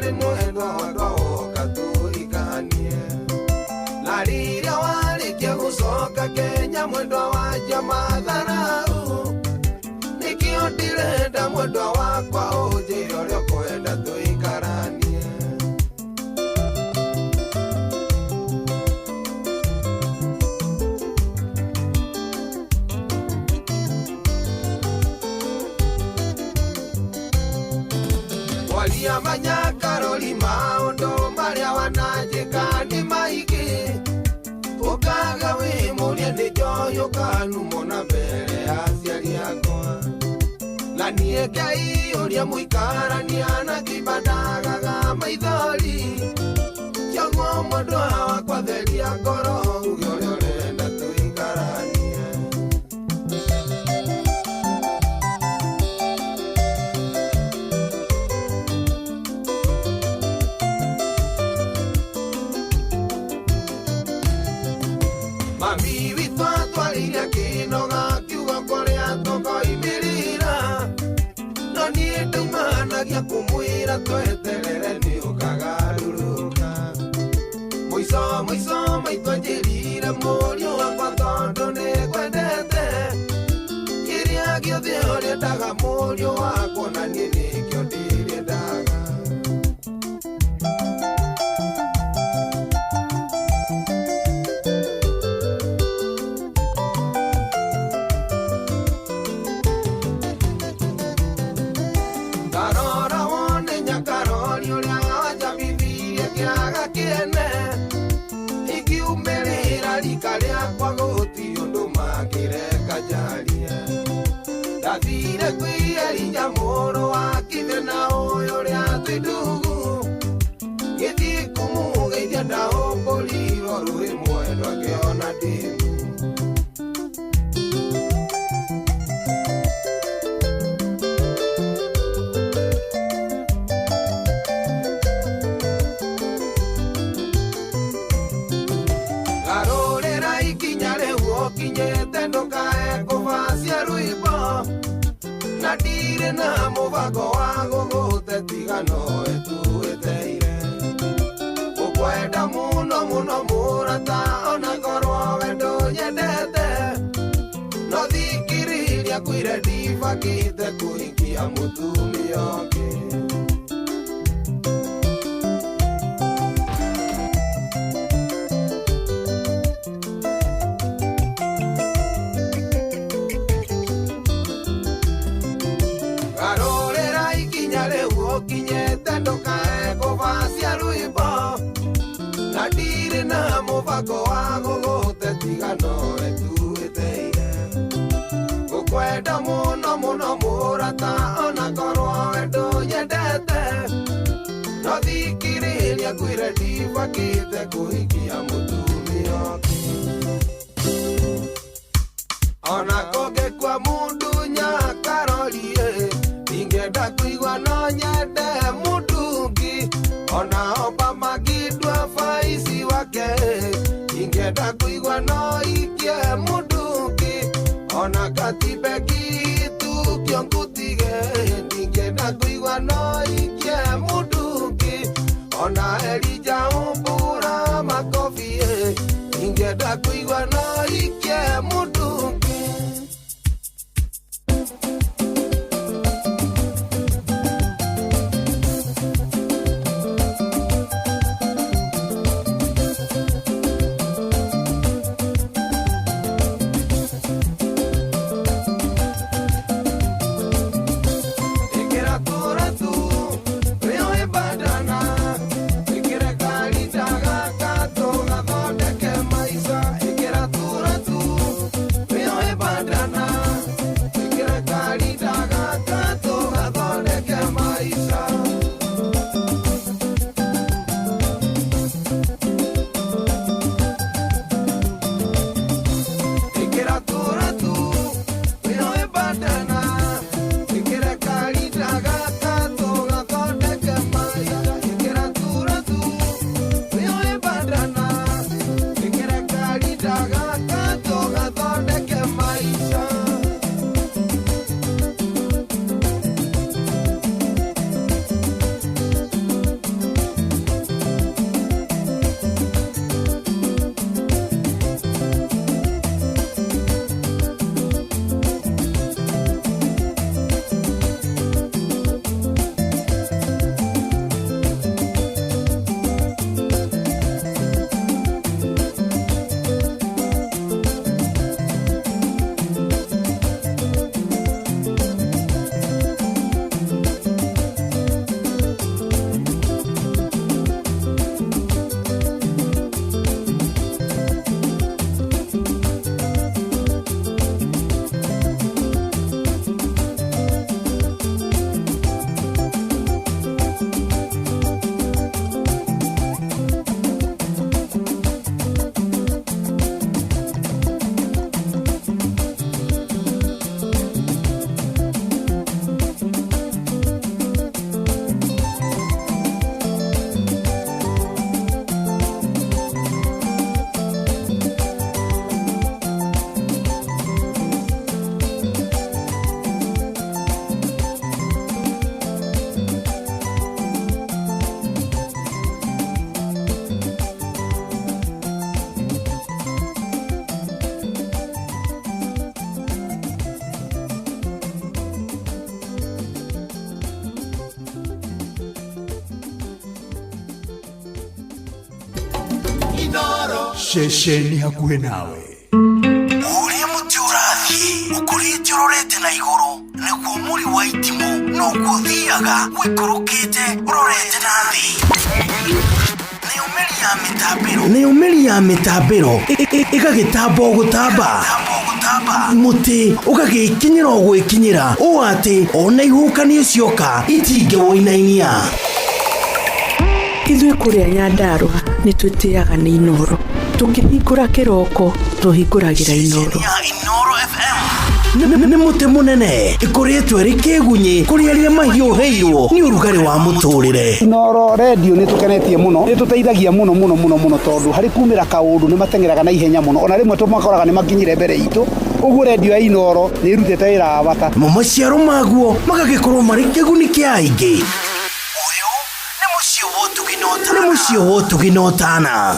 Rĩ mwendwa wakwa woka tũhikanie na rĩrĩa warĩkia gũcoka Kenya mwendwa wanjia matharau nĩkĩo ndĩrenda mwendwa wakwa ũnjĩre ũrĩa ũkwenda tũikaranie. Mwaria manyakarori maũndũ marĩa wananjĩka nĩ maingĩ ũkaga wĩ mũrie nĩ njohi ũkanumwo na mbere ya aciari akwa na niĩ Ngai ũrĩa mũikarania na ngĩimba ndagaga maithori kĩoguo mwendwa wakwa theria ngoro uge ũrĩa ũrenda tũikaranie. Mami witũ atwarire kĩnoga kiugo kũrĩa tũkoimĩrĩra no niĩ ndaumanagia kũmwĩra tweterere nĩ ũkagarũrũka mũico mũico maitũ anjĩrire mũriũ wakwa tondũ nĩ ngwendete kĩrĩa gĩothe ũrĩendaga mũriũ wakwa na niĩ nĩkĩo ndĩrĩendaga. Ndarora wone nyakarori ũrĩa wanjabithirie kĩaga kĩene ingiumĩrĩra rika rĩakwa gũtirĩ ũndũ mangĩreka njarie ndathire kwĩ Elija mũrũ wa kithe na ũyũ ũrĩa twĩ ndungu ngĩthiĩ kũmũgeithia ndaũmbũrirwo rũĩ mwendwa ngĩona ndĩmu. Garũrĩra ikinya rĩu ũkinyĩte ndũkae kũbacia rwĩmbo na ndirĩ na mũbango wa gũgũte tiga nowe tu wĩteire ũkwenda mũno mũno mũrata ona korwo we ndũnyendete no thikĩrĩria kwĩre ndibangĩte kũhikia mũtumia ũngĩ. Garũrĩra ikinya rĩu ũkinyĩte ndũkae kũbacia rwĩmbo na ndirĩ na mũbango wa gũgũte tiga nowe tu wĩteire ngũkwenda mũno mũno mũrata ona korwo we ndũnyendete no thikĩrĩria ngwĩre ndibangĩte kũhikia mũtumia ũngĩ ona kũngĩkua mũndũ nyakarorie ingĩenda kũigua no nyende mũndũ ũngĩ ona Obama ngĩndua baici wake ingĩenda kũigua no ikie mũndũ ũngĩ ona katiba kĩhĩtũkio ngũtige ndingĩenda kũigua no ikie mũndũ ũngĩ ona Elija ũmbũra makobi ingĩenda kũigua no ikie mũndũ ũngĩ. Ĩkĩra tũratũ wĩyoe bandana ĩkĩre Ceceni hakuhĩ nawe. Ũrĩa mũtĩ ũrathiĩ ũkũrĩte ũrorete na igũrũ nĩguo mũri wa itimũ noguo ũthiaga ũikũrũkĩte ũrorete na thĩ. Nayo mĩri ya mĩtambĩro nayo mĩri ya mĩtambĩro ĩgagĩtamba o gũtamba, mũtĩ ũgagĩkinyĩra o gwĩkinyĩra ũũ atĩ ona ihuhũkanio cioka itingĩwũinainia. Ithuĩ kũrĩa Nyandarũa nĩ twĩtĩaga nĩ Inooro. Tũkĩhingũra kĩroko tũhingũragĩra Inooro. Ceceni ya Inooro FM nĩ mũtĩ mũnene ĩkũrĩtwo ĩrĩ kĩgunyĩ kũrĩ arĩa mahiũhĩirwo nĩ ũrugarĩ wa mũtũrĩre. Inooro redio nĩ tũkenetie mũno, nĩ tũteithagia mũno mũno mũno mũno tondũ harĩ kumĩra kaũndũ nĩ mateng'eraga na ihenya mũno, ona rĩmwe tũmakoraga nĩ makinyire mbere itũ, ũguo redio ya Inooro nĩ ĩrutĩte wĩra wa bata. Namo maciaro maguo magagĩkorwo marĩ kĩguni kĩa aingĩ. Ũyũ nĩ mũciĩ wa ũtugi na ũtana. Nĩ mũciĩ wa ũtugi na ũtana.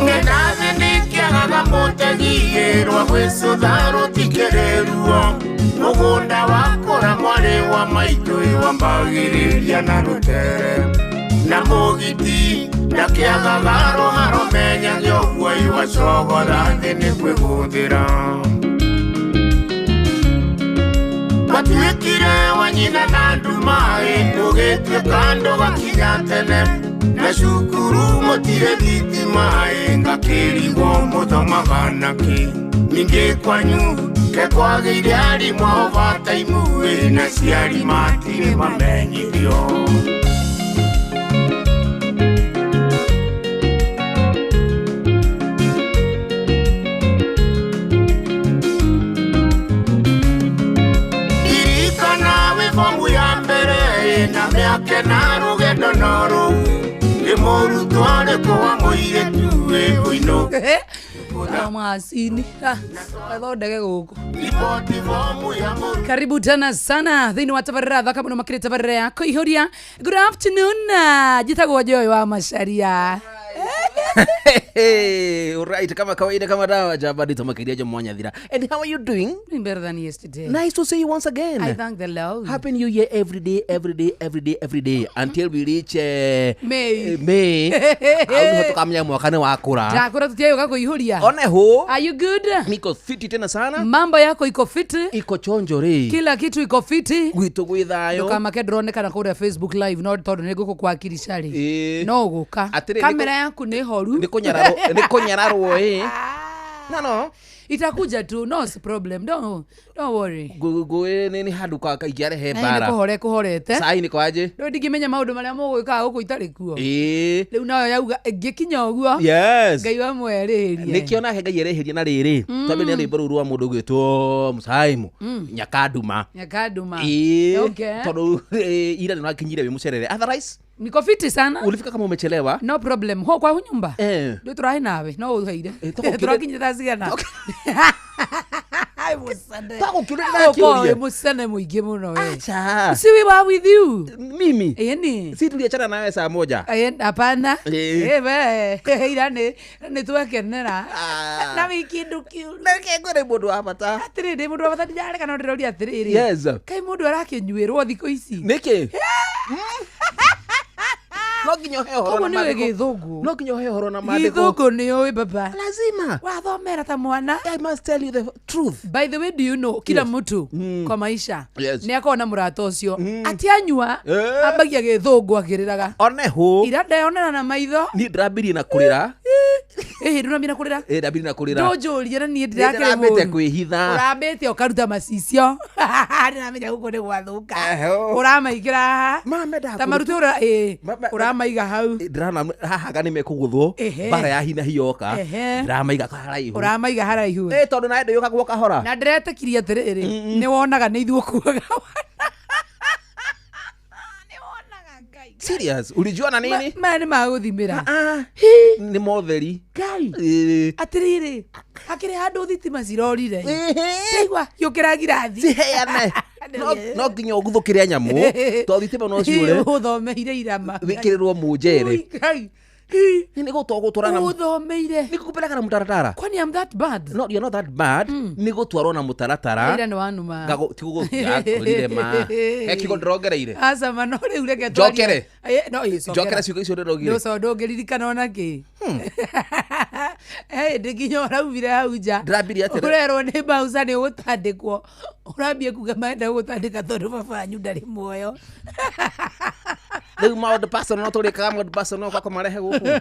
Ng'enda thĩ nĩkĩagaga mũtegiĩrwa gwĩcũtha rũtikĩrĩruo mũgũnda wakũra mwarĩ wa maitũ iwambagĩrĩria na rũtere na mũgiti ndakĩagaga rũharo menyage ũguo iwacogotha thĩ nĩ kwĩgũthĩra Matuĩkire wa nyina na ndumaĩ ũgĩtuĩka ndũgakinya tene na cukuru mũtirĩ thitimaĩ ngakĩrigwo mũthomaga nakĩ ningĩ kwanyu ke kwagĩire arimũ a overtime na ciari matirĩ mamenyithio. Ririkana wĩ bomu ya mbere na mĩaka na rũgendo no rũu nĩ mũrutwo arĩkũ wa mũirĩtu wĩ ũinũ Masini athondeke gũkũ. Riboti bomu ya mũrutwo. Karibu tena sana thĩinĩ wa tabarĩra thaka mũno makĩria tabarĩra ya kũihũria. Good afternoon, njĩtagwo Joy wa Macharia. Hey, right, kama kawaida kama dawa jabadi tomakiria jomwanyathira. And how are you doing? Doing better than yesterday. Nice to see you once again. I thank the Lord. Happy New Year every day, every day, every day, every day until we reach May. May. Au niho tukamenya mwaka nĩ wakũra. Ndakũra tutiayoka kũihũria. One hu. Are you good? Niko fiti tena sana. Mambo yako iko fiti? Iko chonjo rĩ. Kila kitu iko fiti? Gwitũ gwĩ thayũ. Ndũkamake ndũronekana kũrĩa Facebook live no tondũ nĩ ngũkũkwakirisha rĩ. Ĩĩ. No gũka. Atĩrĩ, nĩ Kamera yaku nĩ horu. Nĩ kũnyararwo nĩ kũnyararwo ĩ. No no. Itakuja tu, no problem. Don't worry. Ngũĩ nĩ handũ ingĩarehe Nĩ mbara. kũhore kũhorete. Cai nĩ kwaje? Rĩu ndingĩmenya maũndũ marĩa mũgwĩkaga gũkũ itarĩ kuo. Ĩĩ. Rĩu nayo yauga ngĩkinya ũguo. Yes. Ngai wa mwerĩhĩrie. Nĩkĩo nake Ngai erĩhĩria na rĩrĩ twambĩrĩria na rwĩmbo rũu rwa mũndũ ũgwĩtwo Mũcaimu Nyakanduma. Nyakanduma. Ĩĩ. Okay. Tondũ ira nĩ wakinyire wĩ mũcerere, otherwise Niko fiti sana. ulifika kama umechelewa. No problem. Ho kwa nyumba. Eh. Ndio turahi nawe no ũheire. Eh, tũgũkĩũria- Tũrakinyire thaa cigana? Ai, mũcene. Twagũkĩũria Ũkorwo ndĩrakĩũria. wĩ mũcene mũingĩ mũno we. Acha. Si we were with you. Mimi Ĩni. si tuliachana nawe saa moja. Hapana. Eh. Eh, we. Ira nĩ nĩ twakenera. Ah. Na wĩ kĩndũ kĩũru. Reke ngwĩre mũndũ wa bata. Atĩrĩrĩ ndĩ mũndũ wa bata ndirareka no ndĩroria atĩrĩrĩ. Yes. Kaĩ mũndũ arakĩnyuĩrwo thikũ ici? Nĩkĩ? No nginya ũhe ũhoro Koguo na nĩ ũĩ maandĩko. gĩthũngũ. No nginya ũhe ũhoro na maandĩko. Gĩthũngũ nĩ ũĩ baba. Lazima. Wathomera ta mwana. I must tell you the truth. By the way, do you know kila Yes. mtu kwa maisha Yes. nĩ akoragwo na mũrata ũcio atianyua Eh. ambagia gĩthũngũ akĩrĩraga. One hũ. Ira ndeyonera na maitho. Niĩ ndĩrambirie na kũrĩra. Ĩhĩ ndũrambia na kũrĩra. Ĩ ndambirie na kũrĩra. Ndũnjũrie na niĩ ndirakĩrĩ Nĩndĩrambĩte mũru. kwĩhitha. Ũrambĩte ũkaruta macicio. Ndĩramenya gũkũ nĩ gwathũka. Eho. Ũramaigĩra haha. Ma mendaga Ta kũruta- marute ũra ĩ Ma- ũramaiga hau. Ndĩrona haha nĩ mekũgũthwo Ehe. mbara ya hina hi yoka Ehe. ndĩramaiga haraihu. Ũramaiga haraihu. Ĩ tondũ nawe ndũyũkagwo kahora. Na ndĩretĩkirie atĩrĩrĩ nĩ wonaga nĩ ithuĩ ũkuaga. Nĩ wonaga Ngai. Serious, ulijua na nini? Maya nĩ magũthimĩra. Ah, nĩ motheri. Ngai. Ĩ. Atĩrĩrĩ hakĩrĩ handũ thitima cirorire. Ndaigua gĩũkĩra ngirathi. Ciheane. No nginya ũguthũkĩre nyamũ tondũ thitima no ciũre Ũthomeire irama. wĩkĩrĩrwo mũnjere. Ui, Ngai. Nĩ gũtwarana Ũthomeire. Nĩ gũkũpeleka na mũtaratara. Kwani I'm that bad? No, you're not that bad. Nĩ gũtwarwo na mũtaratara. Ira nĩ wanuma. Tigũgũkũrire ma he kiugo ndĩrongereire. Aca ma, no rĩu reke Njokere. twarie. No ĩ, cokera. Njokere ciugo icio ndĩraugire. Ndũco ndũngĩririkana ona kĩ. Hĩndĩ nginya ũraumire hau nja. Ndĩrambirie atĩrĩ. Ũrerwo nĩ bausa nĩ ũgũtandĩkwo. Ũrambie kuga marenda gũgũtandĩka tondũ baba wanyu ndarĩ muoyo. Rĩu maũndũ personal tũrĩkaga maũndũ personal kwa kũmarehe gũkũ.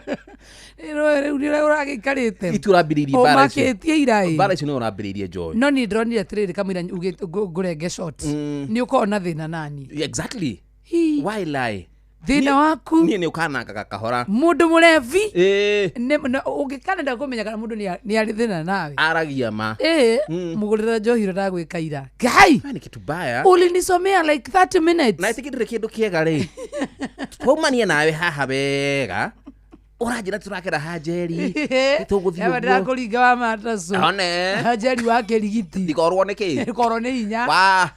Rĩu nĩ ũragĩikarĩte. Itu ũrambĩrĩirie mbara icio. Ũmakĩtie ira ĩ. Mbara icio nĩ ũrambĩrĩirie joy. No niĩ ndĩronire atĩrĩrĩ kamũira ugĩte ngũrenge short. Nĩ ũkoragwo na thĩna nani. Exactly. Hi. Why lie? Thĩna waku. Niĩ nĩ ũkanangaga kahora. Mũndũ mũrebi. Ĩĩ. Ũngĩkanenda kũmenya kana mũndũ nĩ arĩ thĩna nawe. Aragia ma. Ĩĩ, mũgũrĩra njohi ũrĩa ndagwĩka ira. Ngai! Nĩ kitu baya. Ulinisomea like 30 minutes. Na ĩtĩkĩrire kĩndũ kĩega rĩ. Twaumania nawe haha wega. Ũranjĩra tũrakera hanjeri. Tũgũthiĩ Ewa ũguo. ndĩrakũringa wa matacu. One. Hanjeri wa kĩrigiti. Ndikorwo nĩ kĩ? Korwo nĩ hinya. Wa.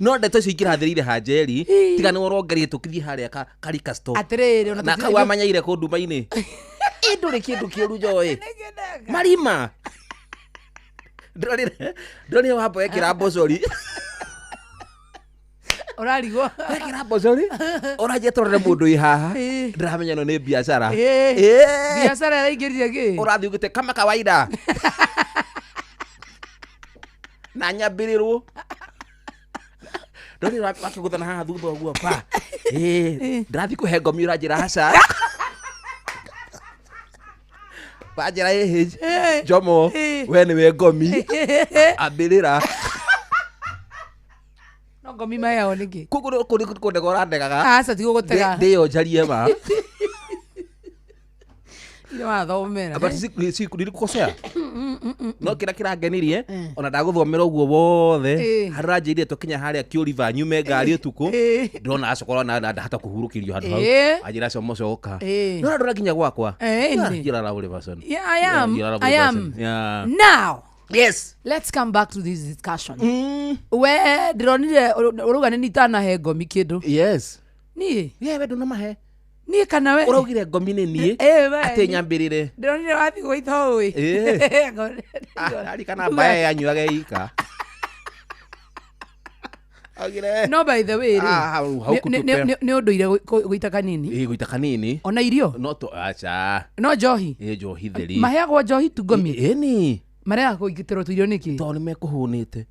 No ndeto icio ingĩrathĩrĩire hanjeri tiga nĩ ũrongerie tũkithiĩ harĩa karika store. Atĩrĩrĩ ona Na kau wamenyeire kũ nduma-inĩ. Ĩ ndũrĩ kĩndũ kĩũru njoĩ. Marima. Ndĩronire wamba wekĩra mbocori. Ũrarigwo. Wekĩra mbocori. Ũranjia tũrore mũndũ wĩ haha. Ĩ. Ndĩramenya ĩno nĩ biacara. Ĩ. Ĩ. Biacara ĩraingĩrire kĩ? Ũrathiĩ ugĩte kama kawaida. Na nyambĩrĩrwo. Ndonire wakĩgũthana haha thutha ũguo pa. Ĩ, ndĩrathiĩ kũhe ngomi ũranjĩra aca. Wanjĩra ĩhĩ. Jomo, we nĩwe ngomi. Ambĩrĩra. No ngomi maheagwo nĩkĩ? Koguo nĩ kũndega ũrandegaga. Aca ti gũgũtega. Ndĩyo njarie ma. Ira wathomera. But nilikukosea. No kĩrĩa kĩrangenirie ona ndagũthomera ũguo wothe Ĩ. harĩa ũranjĩrire tũkinya harĩa kĩũriba nyume ngari ũtukũ Ĩ. ndĩrona acokora na ndahota kũhurũkĩrio handũ hau Ĩ. anjĩra como coka Ĩ. no ndona nginya gwakwa Ĩ, nĩ. You're a lovely person. Yeah, I am. You're a lovely I am. person. Yeah. Now, Yes. let's come back to this discussion. We ndĩronire ũrauga nĩ itanahe ngomi kĩndũ. Yes. Niĩ? Yeah, we ndũnamahe. Niĩ kana we? Ũraugire ngomi nĩ niĩ Ĩ, we. atĩ nyambĩrĩre. Ndĩronire wathiĩ gũita ũĩ. Ĩ. Arikana mbaya yanyuaga ika. Augire. No by the way rĩ. Ah, hau kũtũpe. Nĩ ũndũire gũita kanini. Ĩ gũita kanini. Ona irio. No to aca. No njohi. Ĩ njohi theri. Maheagwo njohi tu ngomi. Ĩni. Marega kũingĩtĩrwo tũirio nĩkĩ? Tondũ nĩ mekũhũnĩte.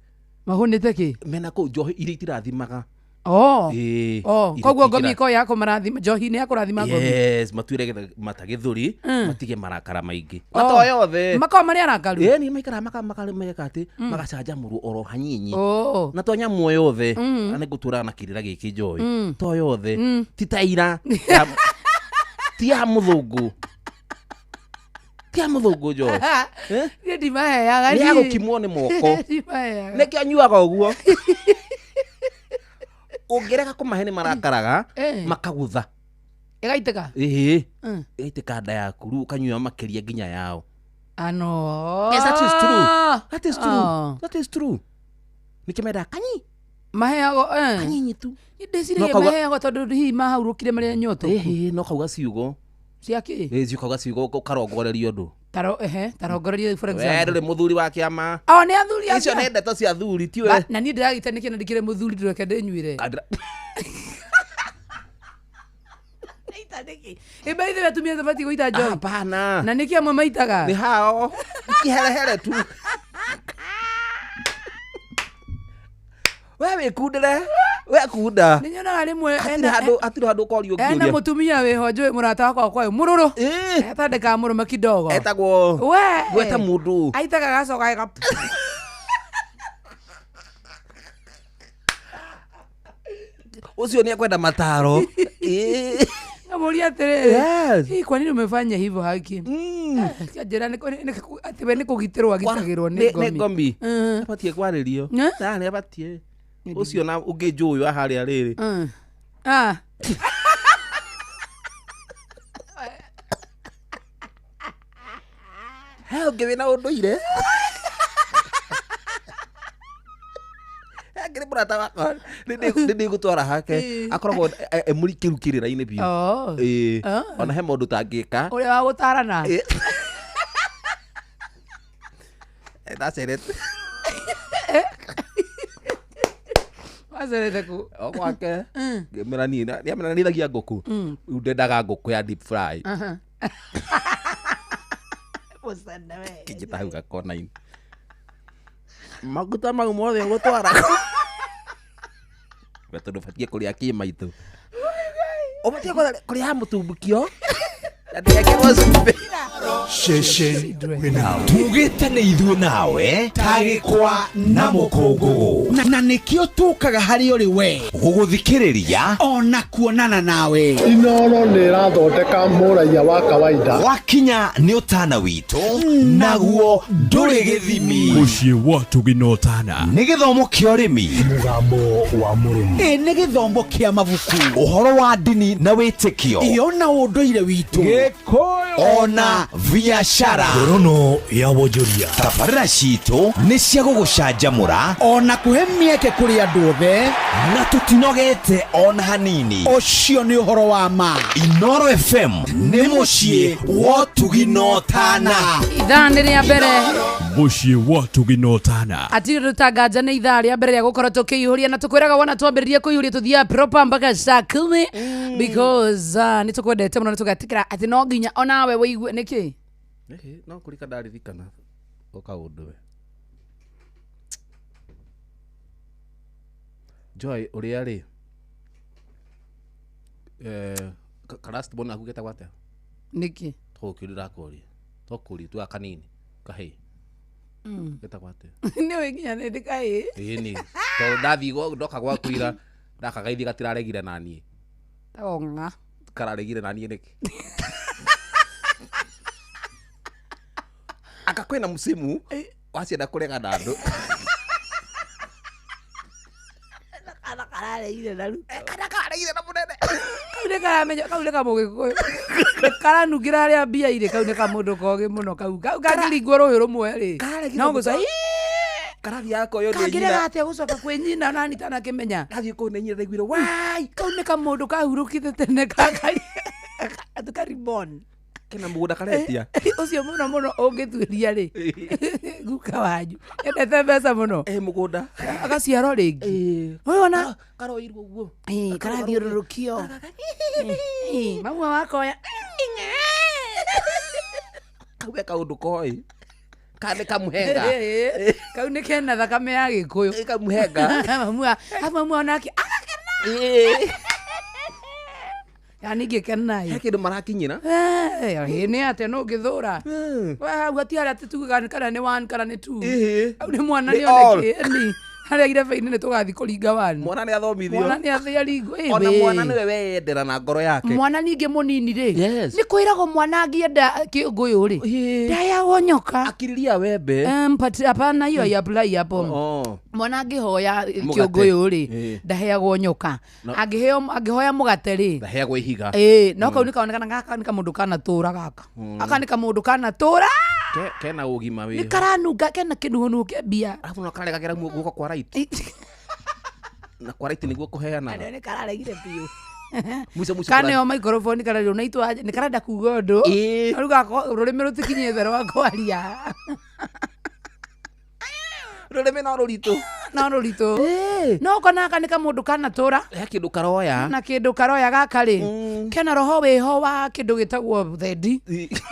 Mahũnĩte kĩ? Mena kũu njohi iria itirathimaga. Oh. Ĩ. Oh, Iria koguo ngomi itira- ĩkoragwo ya kũmarathima njohi nĩ ya kũrathima ngomi. Yes, matuire getha mata gĩthũri matige marakara maingĩ. Oh. Na to yothe. Makoragwo marĩ arakaru. Ĩni maikaraga meka atĩ magacanjamũrwo oro hanyinyi. Oh. Na to nyamũ o yothe na nĩ ngũtũraga na kĩrĩra gĩkĩ njoĩ to yothe ti ta ira ti ya mũthũngũ ti ya mũthũngũ njoĩ Eh? Niĩ ndimaheaga nĩ ya niĩ. gũkimwo nĩ moko Ndimaheaga. nĩkĩo anyuaga ũguo ũngĩrega kũmahe nĩ marakaraga Eh. makagũtha Ĩgaitĩka. ĩhĩ Mm. ĩgaitĩka nda yaku rĩu ũkanyua makĩria nginya yao. Ano. Yes, that is true. That is true. Oh. That is true. Nĩkĩo mendaga kanyi Maheagwo eh. kanyinyi tu. Niĩ ndĩciragia No kauga- maheagwo tondũ hihi mahaurũkire marĩ nyotoku. Ĩhĩ no kauga ciugo. Cia kĩ? Ĩĩ ciukauga ciugo ũkarongoreria ũndũ. Taro ehe, tarongoreria for We example. ndũrĩ mũthuri wa kĩama. Oh, nĩ athuri Icio acio. nĩ ndeto cia athuri ti we. Na niĩ ndĩragĩte nĩkĩ na ndikĩrĩ mũthuri ndũreke ndĩnyuire. Ita nĩkĩ? Ĩ by the way atumia tũbatiĩ gũita njohi. Hapana. Na nĩkĩ amwe maitaga? Nĩ hao. Kĩherehere tu. We wĩkundĩre. We kunda. Nĩ nyonaga rĩmwe Hatirĩ ena handũ hatirĩ handũ ũkorio ena ũngĩũria. mũtumia wĩho njũĩ mũrata wakwa kwayo mũrũrũ. Ĩĩ. Atandĩkaga mũrũme kidogo. Etagwo. We. Gweta mũndũ. Aitaga agacoka ega. Ũcio nĩ ekwenda mataro. Ĩĩ. Ngamũria atĩrĩrĩ. Yes. Hii kwa nini umefanya hivyo haki? Njĩra atĩ we nĩ kũgitĩrwo agitagĩrwo nĩ Nĩ ngomi. ngomi. Mm. Abatiĩ kwarĩrio. Eh? Na nĩ abatiĩ. Ũcio na ũngĩ njũĩ wa harĩa rĩrĩ. Mm. Ah. He ũngĩ wĩna ũndũire. He ngĩrĩ mũrata Mũrata wakwa nĩ ndĩgũtwara hake akoragwo e mũrikĩru kĩrĩra-inĩ biũ. Oh. Ĩĩ. Ah. Ona he maũndũ tangĩka. Ũrĩa wa gũtarana. Ĩĩ. Ndacerete Wacerete kũ? o gwake ngĩmĩra niĩ nĩamĩra nĩithagia ngũkũ rĩu ndendaga ngũkũ ya deep fry. Mũcene we. Kĩnjĩta hau gakona-inĩ maguta mau mothe ũgũtwara we tondũ ũbatiĩ kũrĩa kĩmaitũ ũbatiĩ kũrĩa mũtumbukio na ndũgekĩrwo cumbĩ. Ceceni nawe Tugĩte nĩ ithuĩ nawe ta gĩkwa na mũkũngũgũ Na nĩkĩo tũkaga harĩ ũrĩ we gũgũthikĩrĩria ona kuonana nawe. Inoro nä ĩrathondeka mũraiya wa kawaida. gwakinya nĩ ũtana witũ naguo ndũrĩ gĩthimi. Mũciĩ wa tũginotana. Nĩ gĩthomo kĩa ũrĩmi, Mũgambo wa mũrĩmi. Ĩ nĩ gĩthomo kĩa mabuku ũhoro wa ndini na wĩtĩkio, ĩyo na ũndũire witũ ona biacara. Ngorono ya wonjoria. Tabarĩra citũ nĩ cia gũgũcanjamũra ona kũhe mĩeke kũrĩ andũ othe. Na tũtinogete ona hanini. Ũcio nĩ ũhoro wa ma. Inoro FM nĩ mũciĩ wa ũtugi na ũtana. Ithaa nĩ rĩa mbere. Mũciĩ wa tũginotana. Atirĩ rũtanganja nĩ ithaa rĩa mbere rĩa gũkorwo tũkĩihũria na tũkwĩraga wona twambĩrĩria kũihũria tũthiaga proper mpaka saa kumi because nĩ tũkwendete mũno nĩ tũgetĩkĩra atĩ no nginya onawe wĩigue nĩkĩ. Ĩhĩ, no kũrika ndaririkana o kaũndũ we Joy ũrĩa rĩ ka last born aku getagwo atĩa? Nĩkĩ? Tũkĩũria ndakũria tokũria tu kanini kahĩ getagwo atĩa? Nĩũĩ nginya nĩ ndĩkaĩ. Ĩni tondũ ndathiĩ ndoka gwaku ira ndakagaithia gatiraregire naniĩ. Tagong'a. Kararegire naniĩ nĩkĩ? Aka kwĩna msimu wacienda kũrega na andũ. Kana kararegire na Ruto. Kana kararegire na mũnene. Kau nĩ karamenya kau nĩ kamũgĩkũyũ karanungĩra harĩa mbia irĩ kau nĩ kamũndũ kogĩ mũno kau kau kangĩringwo rũhĩ rũmwe rĩ Kararegire no gũcoka Karathiaga koyo nĩ kangĩrega nyina. atĩa gũcoka kwĩ nyina nani tanakĩmenya. Ndathiĩ kũu nĩ nyina ndaiguire wai. Kau nĩ kamũndũ kahurũkĩte tene kakari karibon. Kena mũgũnda karetia. Ũcio mũno mũno ũngĩtuĩria rĩ guka wanyu endete mbeca mũno. Ĩ mũgũnda. Agaciarwo rĩngĩ ũyũ ona Karoirwo ũguo. Ĩ, karathiũrũrũkio maua wakoya. Kau ge kaũndũ koĩ ka nĩ kamũhenga. Kau nĩ kena thakame ya gĩkũyũ. Ĩ, kamũhenga. Mamua mamua onake agakena. Yani ngĩkena He ĩ. kĩndũ marakinyĩra. Ĩ nĩ atĩa no ũngĩthũra we hau hatirĩ atĩ tugaga kana nĩ one kana nĩ two. Ĩhĩ. Hau nĩ mwana Nĩ nĩ all. one kĩ harĩa irebe-inĩ nĩ tũgathiĩ kũringa one. Mwana nĩ athomithio. Mwana nĩ athĩ aringwo. Ĩ, Ona wĩ. mwana nĩwe weyendera na ngoro yake. Mwana ningĩ mũnini rĩ Yes. nĩ kwĩragwo mwana angĩenda kĩũngũyũ rĩ Ĩĩ. ndaheagwo nyoka. Akiriria wembe. But hapana hiyo haiapply hapo. Oh. Mwana angĩhoya Mũgate. kĩũngũyũ rĩ Ĩĩ. ndaheagwo nyoka. Angĩhoya mũgate rĩ Ndaheagwo ihiga. ĩĩ no kau nĩ kaonekana gaka nĩ kamũndũ kanatũra gaka aka nĩ kamũndũ kanatũra. Kena ũgima Nĩ wĩho. karanunga kena kĩnuhũnuhu kĩa mbia. Arabu no kararegagĩra guoko kwa right na kwa right nĩguo kũheanaga. Nĩ kararegire biũ. Mwico mwico. Kaneo microphone karario na itwa nĩ karenda kuga ũndũ. Ĩĩ. Rĩu gako rũrĩmĩ rũtikinyĩte rwa kwaria. Rũrĩmĩ no rũritũ. No rũritũ no ũkona gaka nĩ kamũndũ kanatũra He kĩndũ karoya. na kĩndũ karoya gaka rĩ kena roho wĩho wa kĩndũ gĩtagwo thendi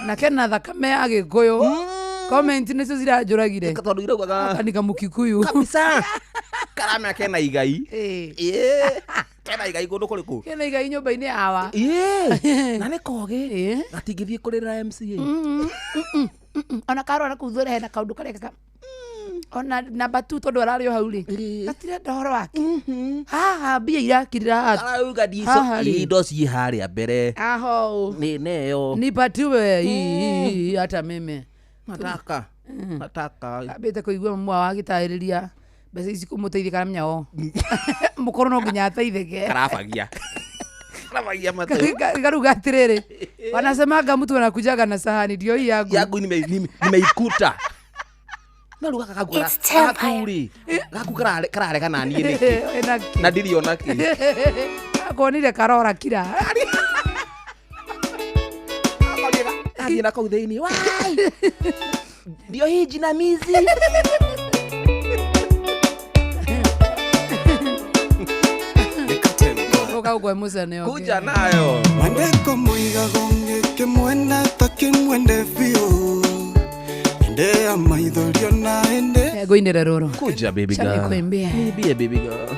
na kena thakame ya gĩkũyũ. Comment nĩcio ciranjũragire. Tondũ iraugaga Gaka nĩ kamũkikuyu. kabisa karamenya kena igai. Ĩĩ. Ĩĩ. Kena igai kũndũ kũrĩkũ? Kena igai nyũmba-inĩ yawa. Ĩĩ. Na nĩ kogĩ. Ĩĩ. Gatingĩthiĩ kũrĩrĩra MCA. Ona karora kũu thũra hena kaũndũ kareka ona namba tu tondũ ararĩ o hau rĩ gatirenda ũhoro wake haha mbia irakirĩra haha. Arauga ndico Haha rĩ. indo ciĩ harĩa mbere. Aho. Nĩ neyo. Nipatiwe hii hata mimi. Nataka. Nataka. Ambĩte kũigua mamua wa gĩtarĩria mbeca ici kũmũteithia karamenya o mũkũrũ no nginya ateithĩke. Karabagia. Karabagia matũ. Karuga atĩrĩrĩ wanasemanga mtu anakujaga na sahani ndio hii yangu. Yangu nimeikuta. No rĩu gaka gaku rĩ, gaku kararega naniĩ nĩkĩ? Ĩna- Na ndirĩ ona kĩ. Akonire karora kira. Athiĩ na kũu thĩinĩ, wai! Ndio hii jinamizi. Ũka ũkwe mũcene ũngĩ. Kuja nayo. Mandeko muigago ngĩkĩmwenda ta kĩmwende biũ ende ya maithorio na ende Eh, ngũinĩre rũrũ. Kuja baby Cha girl. nikuimbie. Niimbie baby girl.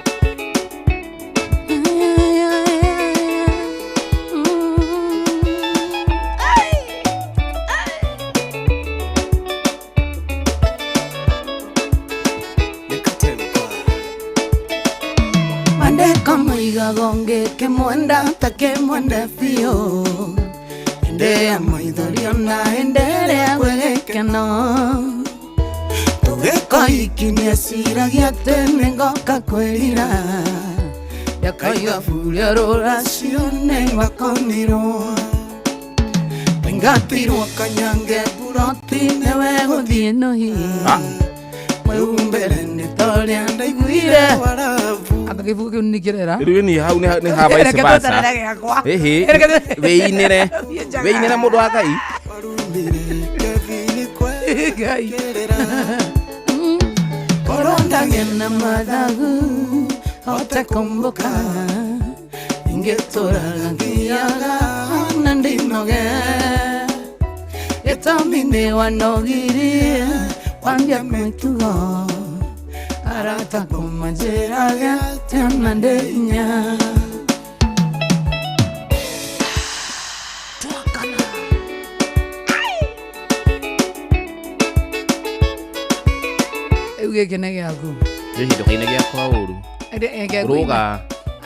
Mandeko muigago ngĩkĩmwenda ta kĩmwende biũ ende ya maithorio na ende ĩrĩa gwĩ gĩkeno tũgĩkoiki nĩeciragia atĩ nĩngoka kwĩrira ndakaiga buria rũracio nĩmakonirwo Tũingatirwo kanyange buroti nĩwe gũthiĩ nũhi mwĩu mbere nĩ torĩa ndaiguire warabu Anga gĩbuku kĩu nĩ kĩrera. Rĩu ni hau nĩ ha vice Reke versa. tũtarere gĩakwa. Ĩhĩ. Reke tũ- Wĩinĩre. Thiĩ njaga. Wĩinĩre mũndũ wa Ngai. warumire kebini Ngai. kwekĩrĩra korwo ndagĩa na mathagu hote kũmbũka ingĩtũraga ngiaga na ndinoge gĩtũmi nĩ wanogirie wambia mĩtugo arata kũmanjĩraga atĩ ona ndĩ hinya. Rĩu gĩkĩ nĩ gĩaku. Ĩhĩ ndũkaine gĩakwa ũru. Reke ngũine. Rũga.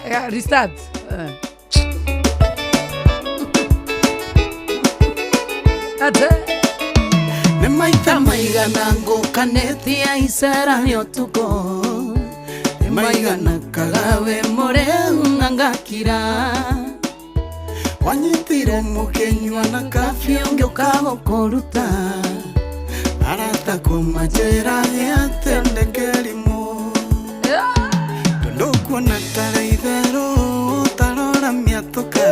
Yeah, restart. Eh. Ate. Nĩ maita maigana ngũkanĩtie icera rĩa ũtukũ nĩ maigana kagawe mũrĩu na ngakira wanyitirwo mũkĩnyua na kabiũ ngĩũka gũkũruta arata kũmanjĩra atĩ ndĩkĩrimũ tondũ kuona tara itherũ tarora mĩatũka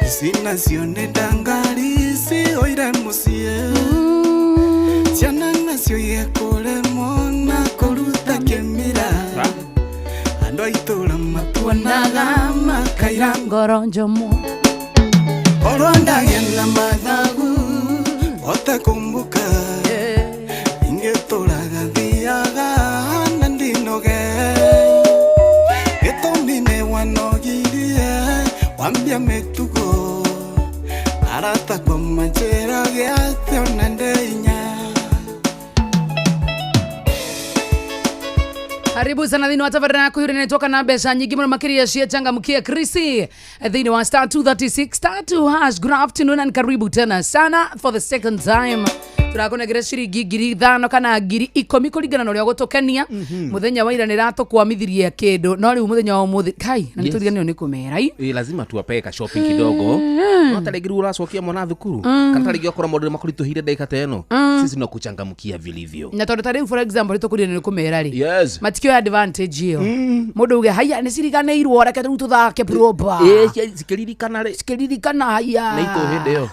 ici nacio nĩ ndangari cihũire mũciĩ ciana nacio igekũremwo na kũruta kĩmira andũ a itũra matuonaga makaira Ngoro njomo. korwo ndagĩa na mathagu hote kũmbũka ingĩtũraga thiaga na ndinoge gĩtũmi nĩ wanogirie wambia mĩtugo arata kũmanjĩrage atĩ ona ndĩ hinya. Karibu sana thĩinĩ wa tabarĩra yaku yurĩ nĩtoka na mbeca nyingĩ mũno makĩria cia changamkia Krisi thĩinĩ wa star 236 star 2 hash. Good afternoon and karibu tena sana for the second time. Tũrakũnengera ciringi 5,000 kana 10,000 kũringana na ũrĩa ũgũtũkenia. Mũthenya wa ira nĩratũkwamithirie kĩndũ no rĩu mũthenya wa ũmũthĩ kai na nĩtũriganĩrwo nĩ kũmera i. Ĩ lazima tuwapee ka shopping kidogo. No ta rĩngĩ rĩu ũracokia mwana thukuru kana ta rĩngĩ okorwo maũndũ nĩmakũritũhĩire ndagĩka ta ĩno, sisi no kuchangamkia vilivyo. Na tondũ ta rĩu for example nĩtũkũriganĩrwo nĩ kũmera rĩ, Yes. matikĩoya advantage ĩyo mũndũ uge haya nĩciriganĩirwo reke rĩu tũthake proper. Ĩ cikĩririkana rĩ. Cikĩririkana haya. Nĩ itũ hĩndĩ ĩyo.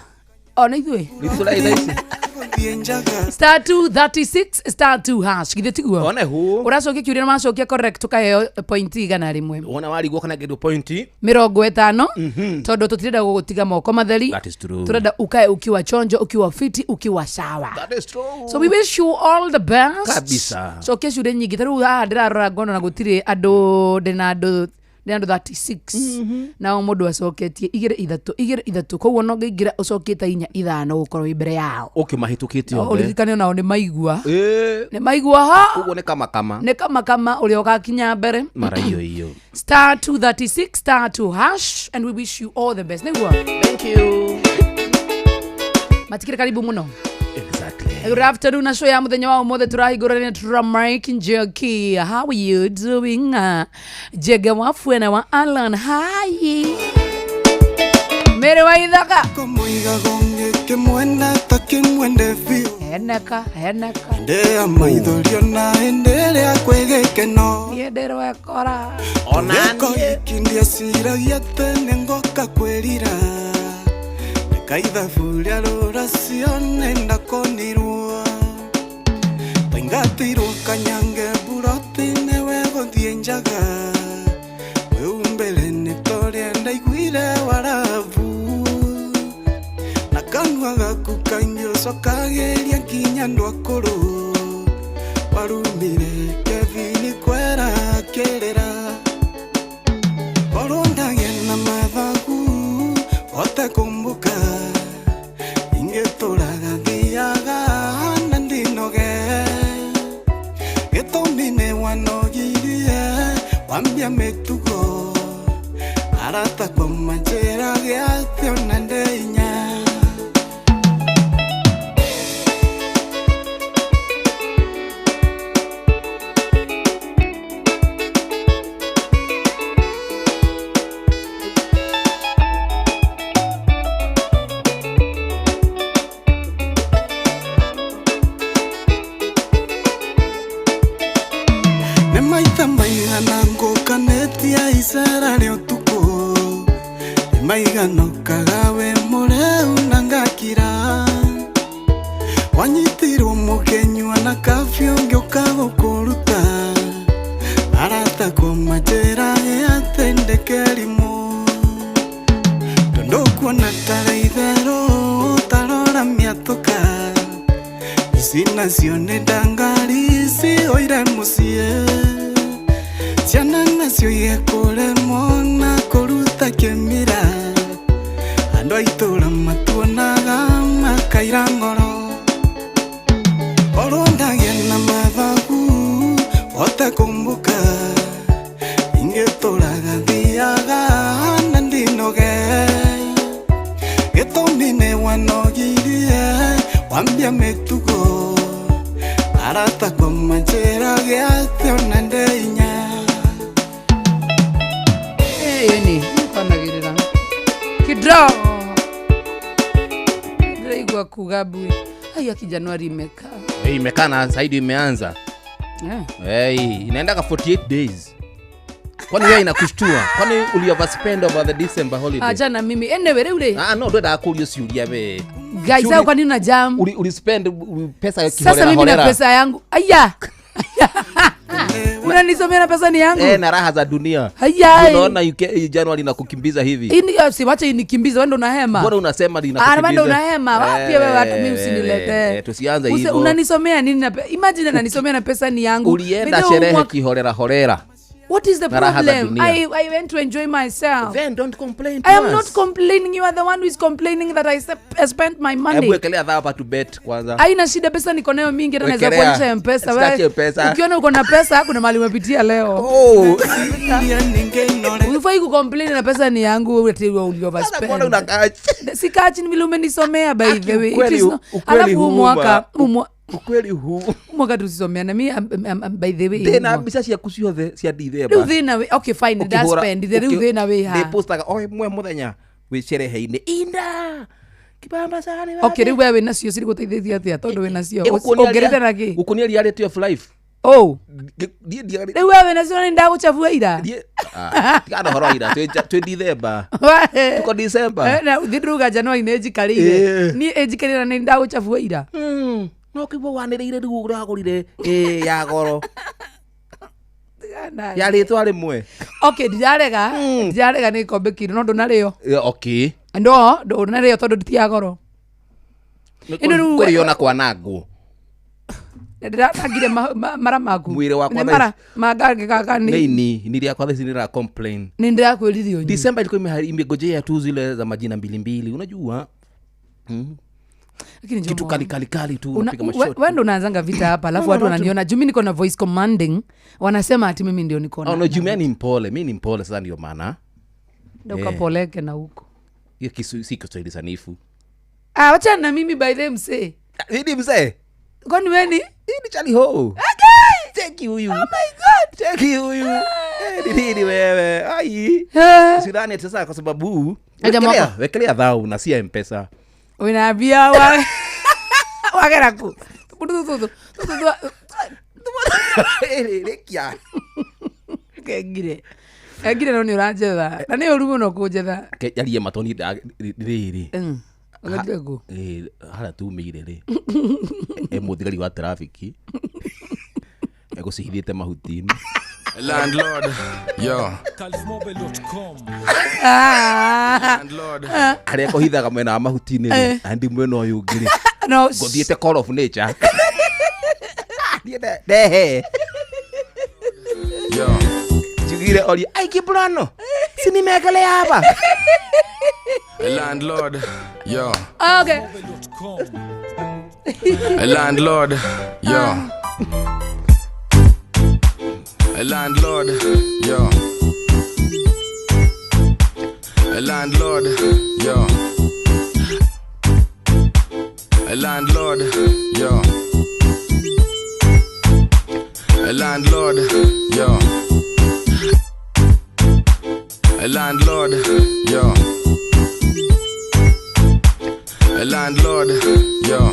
O nĩ ithuĩ. Nĩ itũ tũrarĩ thaa ici. Gũthiĩ njaga Star 236 star 2 hash githĩ tiguo One hu. ũracokia kĩũria na macokia correct ũkaheo point 100. Wona warigwo kana kĩndũ point. 50 tondũ tũtirenda gũgũtiga moko matheri. That is true. Turenda ukae ukiwa chonjo ukiwa fiti ukiwa sawa. That is true. So we wish you all the best. Kabisa. Cokia ciũria nyingĩ ta rĩu haha ndĩrarora ngona na gũtirĩ andũ ndĩna andũ ndĩna andũ 36 nao mũndũ acoketie 2 3 2 3 koguo no ngĩingĩra ũcokete 4 5 gũkorwo wĩ mbere yao. Ũkĩmahĩtũkĩte othe. Ũririkane onao nĩ maigua. Ĩ. Nĩ maigua ha. Koguo nĩ kamakama. Nĩ kamakama ũrĩa ũgakinya mbere. Mara hiyo hiyo. Star 236 star 2 hash and we wish you all the best. Nĩguo. Thank you. Matikire karibu muno. Exactly. Good afternoon na show ya muthenya wa umuthi turahingũrania tura Mike Njoki. How are you doing? Jege wa Fuena wa Alan. Hi. Mary wa Ithaka. Kũmũigago ngĩkĩmwenda ta kĩmwende biũ. Heneka heneka. Ndĩa maithorio na hĩndĩ ĩrĩa kwĩ gĩkeno. Niĩ ndĩrwekora. Ona Gĩko niĩ. gĩkĩ ndieciragia atĩ nĩngoka kwĩrira. Ndĩkaithabu rĩa rũracio nĩndakonirwo. Twaingatirwo kanyange mburoti nĩwe gũthiĩ njaga. Wĩumbĩre nĩ torĩa ndaiguire warabu. Na kanua gaku kaingĩ ũcokagĩria nginya andũ akũrũ. Warumire Kevin kwera kĩrĩra. Korwo ndagĩa na mathagu hote kũmbũka. Ingĩtũraga thiaga na ndinoge. Gĩtũmi nĩ wanogirie wambia mĩtugo. Arata kwa manjĩra gĩatĩ ona ndĩ inya. Nĩ maita maigana ngũkanĩtie icera rĩa ũtukũ. Nĩ maigana ũkaga wĩ mũrĩu na ngakira. Wanyitirwo mũkĩnyua na kabiũ ngĩũka gũkũruta. Arata kwa manjĩra atĩ ndĩ kĩrimũ. Tondũ kuona tarĩ itherũ tarora mĩatũka. Ici nacio nĩ ndangari cihũire mũciĩ. Ciana nacio igekũremwo na kũruta kĩmira. Andũ a itũũra matuonaga makaira ngoro. Korwo ndagĩa na mathagu hote kũmbũka. Ingĩtũraga thiaga na ndinoge. Gĩtũmi nĩ wanogirie wambia mĩtugo. Arata kwa manjĩra gĩatĩ ona ndĩ inya. Ĩni kwanagĩrĩra kidro ndĩraigua kuga mbui ai aki Januari imekaa. Hey, imekaa na saidi imeanza. Eh. Hey, inaendaga 48 days. Kwani wewe inakushtua? Kwani uli overspend over the December holiday? Achana mimi anyway rĩu rĩ Ah, no, ndwendaga kũrio ciũria we. guys au kwa nini una jam Uli spend pesa sasa kiholela mimi na holela. pesa yangu aya unanisomea na pesa ni yangu Eh, na raha za dunia. Aya. Unaona UK January inakukimbiza hivi. Ini siwache inikimbize wewe ndo unahema. Mbona unasema Ah, linakukimbiza? bado unahema. Wapi wewe hata mimi usiniletee. Tusianze hivyo. Unanisomea nini na imagine ananisomea na pesa ni yangu. Ulienda By the way, sherehe kiholela holela. What is the na raha za problem? dunia. I went to enjoy myself. Then don't complain to I am us. not complaining. You are the one who is complaining that I spent my money. Hebu wekelea dhaa hapa tu bet kwanza. Haina shida, pesa niko nayo mingi, hata naweza Wekelea. kuonyesha M-Pesa. Sitaki Wewe, M-Pesa. Ukiona uko na pesa, kuna mahali umepitia leo. Oh. Iria ningenore. Hufai kucomplain na pesa ni yangu, ati wewe uli Sasa mbona overspend. unakaa Sikaa chini vile umenisomea by the way. It Ukweli is not- ukweli Alafu huu huuma. mwaka, Ukweli huu. huu mwaka tusisomeane. Mi, by the way, huu Ndĩna mwaka. mbica ciaku ciothe cia December. Rĩu thĩna wĩ okay fine ndaspend rĩu thĩna wĩ ha Ndĩpostaga o ĩmwe mũthenya wĩ sherehe-inĩ inda kibamba sana okay rĩu we wĩ nacio cirigũteithĩtie atĩa tondũ wĩ nacio ũngĩrĩte na kĩ Gũkuonia reality of life. oh Ndiĩ ndiaga rĩu we wĩ nacio nĩ ndagũchabua ira ndiĩ Ah, tigana ũhoro wa ira twĩ December. Tuko December. na thiĩ ndĩrauga January nĩ njikarĩire Eh. niĩ ĩnjikarĩire na nĩ ndagũchabua ira No kĩguo wanĩrĩire rĩu ũragũrire ya goro ya rĩtwa rĩmwe. okay ndirarega ndirarega nĩ gĩkombe kĩirũ no ndũnarĩo Okay. no ndũnarĩo tondũ ti ya goro Ĩno rĩu- Kũrĩo na kwanangwo. Ndĩratangire mara maku Mwĩrĩ wakwa Nĩ thaa mara mangangĩkaka Nĩ ini ini rĩakwa thaa ici nĩra complain. nĩ ndĩrakwĩrire ũnyue December ilikuwa imegojea tu zile za majina mbili mbili, unajua Lakini kitu Jomo, kali kali kali tu unapiga mashot. we ndo unaanzanga vita hapa alafu watu wananiona juu mi niko na voice commanding wanasema ati mimi ndio niko na Oh, no, Jumia ni mpole, mi ni mpole sasa, ndio maana ndio ukapoleke na huko hiyo si Kiswahili sanifu. ah wacha na mimi by the msee Ah, Hii mzee, kwani wewe ni hii ni Charlie Ho. Cheki huyu. oh my god Cheki huyu. Eh, ni nini wewe? Ai. Eh, Sidhani ati sasa kwa sababu Aja wekelea mwaka. wekelea dhau na si ya M-Pesa. unaambia wa Wagera ku tũmũndũ tũtũ tũtũ. Rĩkia. Kengire, kengire, no nĩ ũranjetha na nĩ ũru mũno kũnjetha. Njarie matoni rĩrĩ. Ũgathiĩ kũ? Harĩa tumĩire rĩ, e mũthigari wa trafiki egũcihithĩte mahuti-inĩ. Landlord, yo. Ah, Landlord. Harĩa ekũhithaga mwena wa mahuti-inĩ rĩ, andi mwena ũyũ ũngĩ rĩ, no ngũthiĩte call of nature. Niĩ ndehe. Yo. Njugire oria aikibrano sinimekele hapa. Landlord, yo. Okay. Landlord, yo. Landlord, yo. Landlord, yo. Landlord, yo. Landlord, yo. Landlord, yo. Landlord, yo.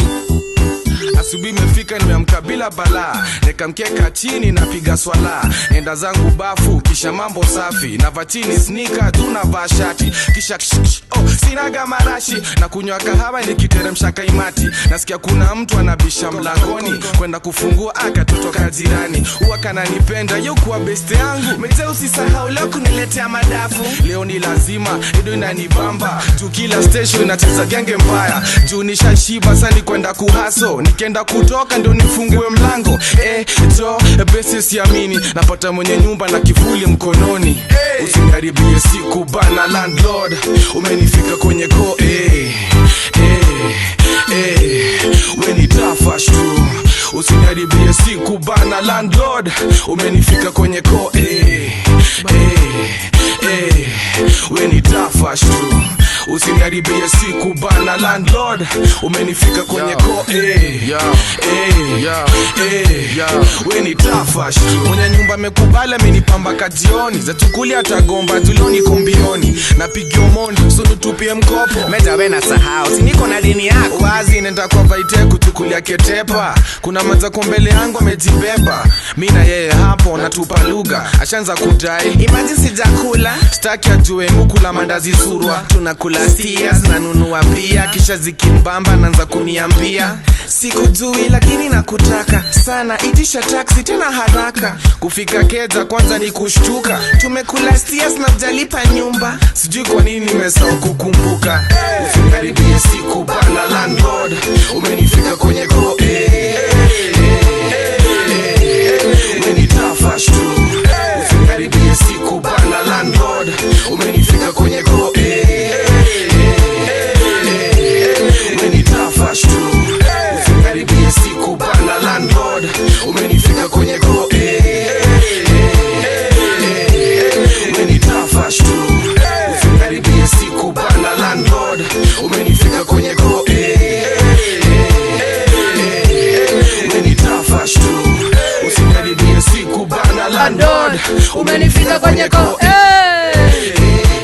Asubuhi imefika, nimeamka bila balaa, nikamkeka chini napiga swala, enda zangu bafu, kisha mambo safi, navaa chini snika tu navaa shati, kisha ksh, ksh, oh, sinaga marashi na kunywa kahawa nikiteremsha kaimati, nasikia kuna mtu anabisha mlangoni, kwenda kufungua akatotoka jirani, huwa kananipenda yukuwa beste yangu, mete usisahau leo kuniletea madafu, leo ni lazima ido inanibamba juu kila station inacheza genge mbaya juu nishashiba sani kwenda kuhaso nikienda kutoka ndio nifungue mlango jo besi siamini napata mwenye nyumba na kifuli mkononi hey. Usiniharibie siku bana landlord umenifika kwenye ko we ni tafash tu usiniharibie siku bana landlord umenifika kwenye ko we ni tafash tu usiniharibie siku bana landlord umenifika kwenye ko we ni tafash tu mwenye nyumba amekubali amenipamba kajioni za chukuli atagomba tulio niko mbioni napigia omondi sunutupie mkopo Meta we na sahau, si niko na dini yako. Wazi nenda kwa vaite kuchukulia ketepa kuna manzako mbele yangu amejibeba mi na yeye hapo natupa lugha ashaanza kudai Imagine sijakula, staki ajue mukula mandazi surwa tunakula steers nanunua pia kisha zikimbamba naanza kuniambia sikujui lakini nakutaka sana, itisha taxi tena haraka. Kufika keja kwanza ni kushtuka. Tumekula steers na hujalipa nyumba. Sijui kwa nini nimesahau kukumbuka usiniharibie siku bana landlord umenifika kwenye ko we ni tafash tu usiniharibie siku bana landlord umenifika kwenye ko we ni tafash tu usiniharibie siku bana landlord umenifika kwenye ko we ni tafash tu usiniharibie siku bana landlord umenifika kwenye ko we ni tafash tu usiniharibie siku bana landlord umenifika kwenye ko. Eh!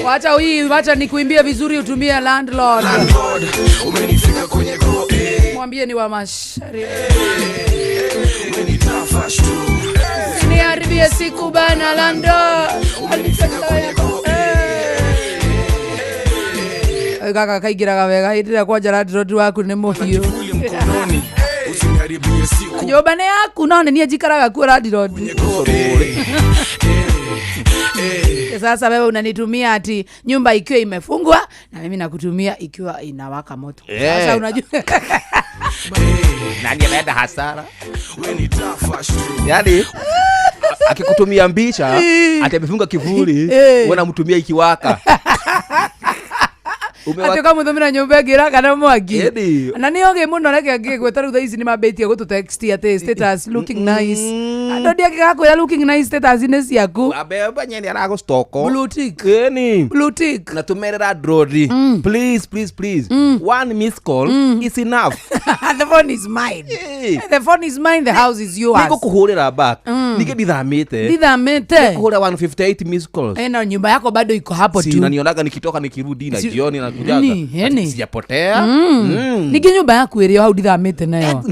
Wacha hii, wacha nikuimbie vizuri utumie landlord. Landlord umenifika kwenye ko Mwambie ni wa mashariki. we ni tafash tu Usiniharibie siku bana landlord. umenifika kwenye ko Kaka kaingĩraga wega hĩndĩ ĩrĩa kwanja landlord waku nĩ mũhiũ. Kifuli mkononi usiniharibie siku Nyũmba nĩ yaku no nĩ niĩ njikaraga kuo landlord. Sasa wewe unanitumia ati nyumba ikiwa imefungwa na mimi nakutumia ikiwa inawaka moto. Sasa unajua Nani anaenda hasara? We ni tafash tu Yani akikutumia mbicha ati amefunga kivuli, Eh. wewe unamtumia ikiwaka. Ati ũkamũtũmĩra nyũmba ĩngĩ ĩrakana mwaki. Ĩni. Na nĩ ogĩ mũno reke ngĩgweta rĩu thaa ici nĩ mambĩtie gũtũ text atĩ status looking nice. Andå ndiangägakwä looking nice status-inä ciaku. Ambe nyene aragå Blue tick. Ĩni. Blue tick. Na tũmerera drodi, please, please, please, one miss call is enough. The phone is mine. Ĩĩ. The phone is mine, the house is yours. Nĩngũkũhũrĩra back, ningĩ ndithamĩte. Ndithamĩte. Kũhũra 158 miss calls. Na nyumba yako bado iko hapo Si tu. unanionaga nikitoka nikirudi na jioni nakujaga. Eni. Ati sijapotea. Ningĩ nyumba yaku ĩrĩ o hau, ndithamĩte nayo.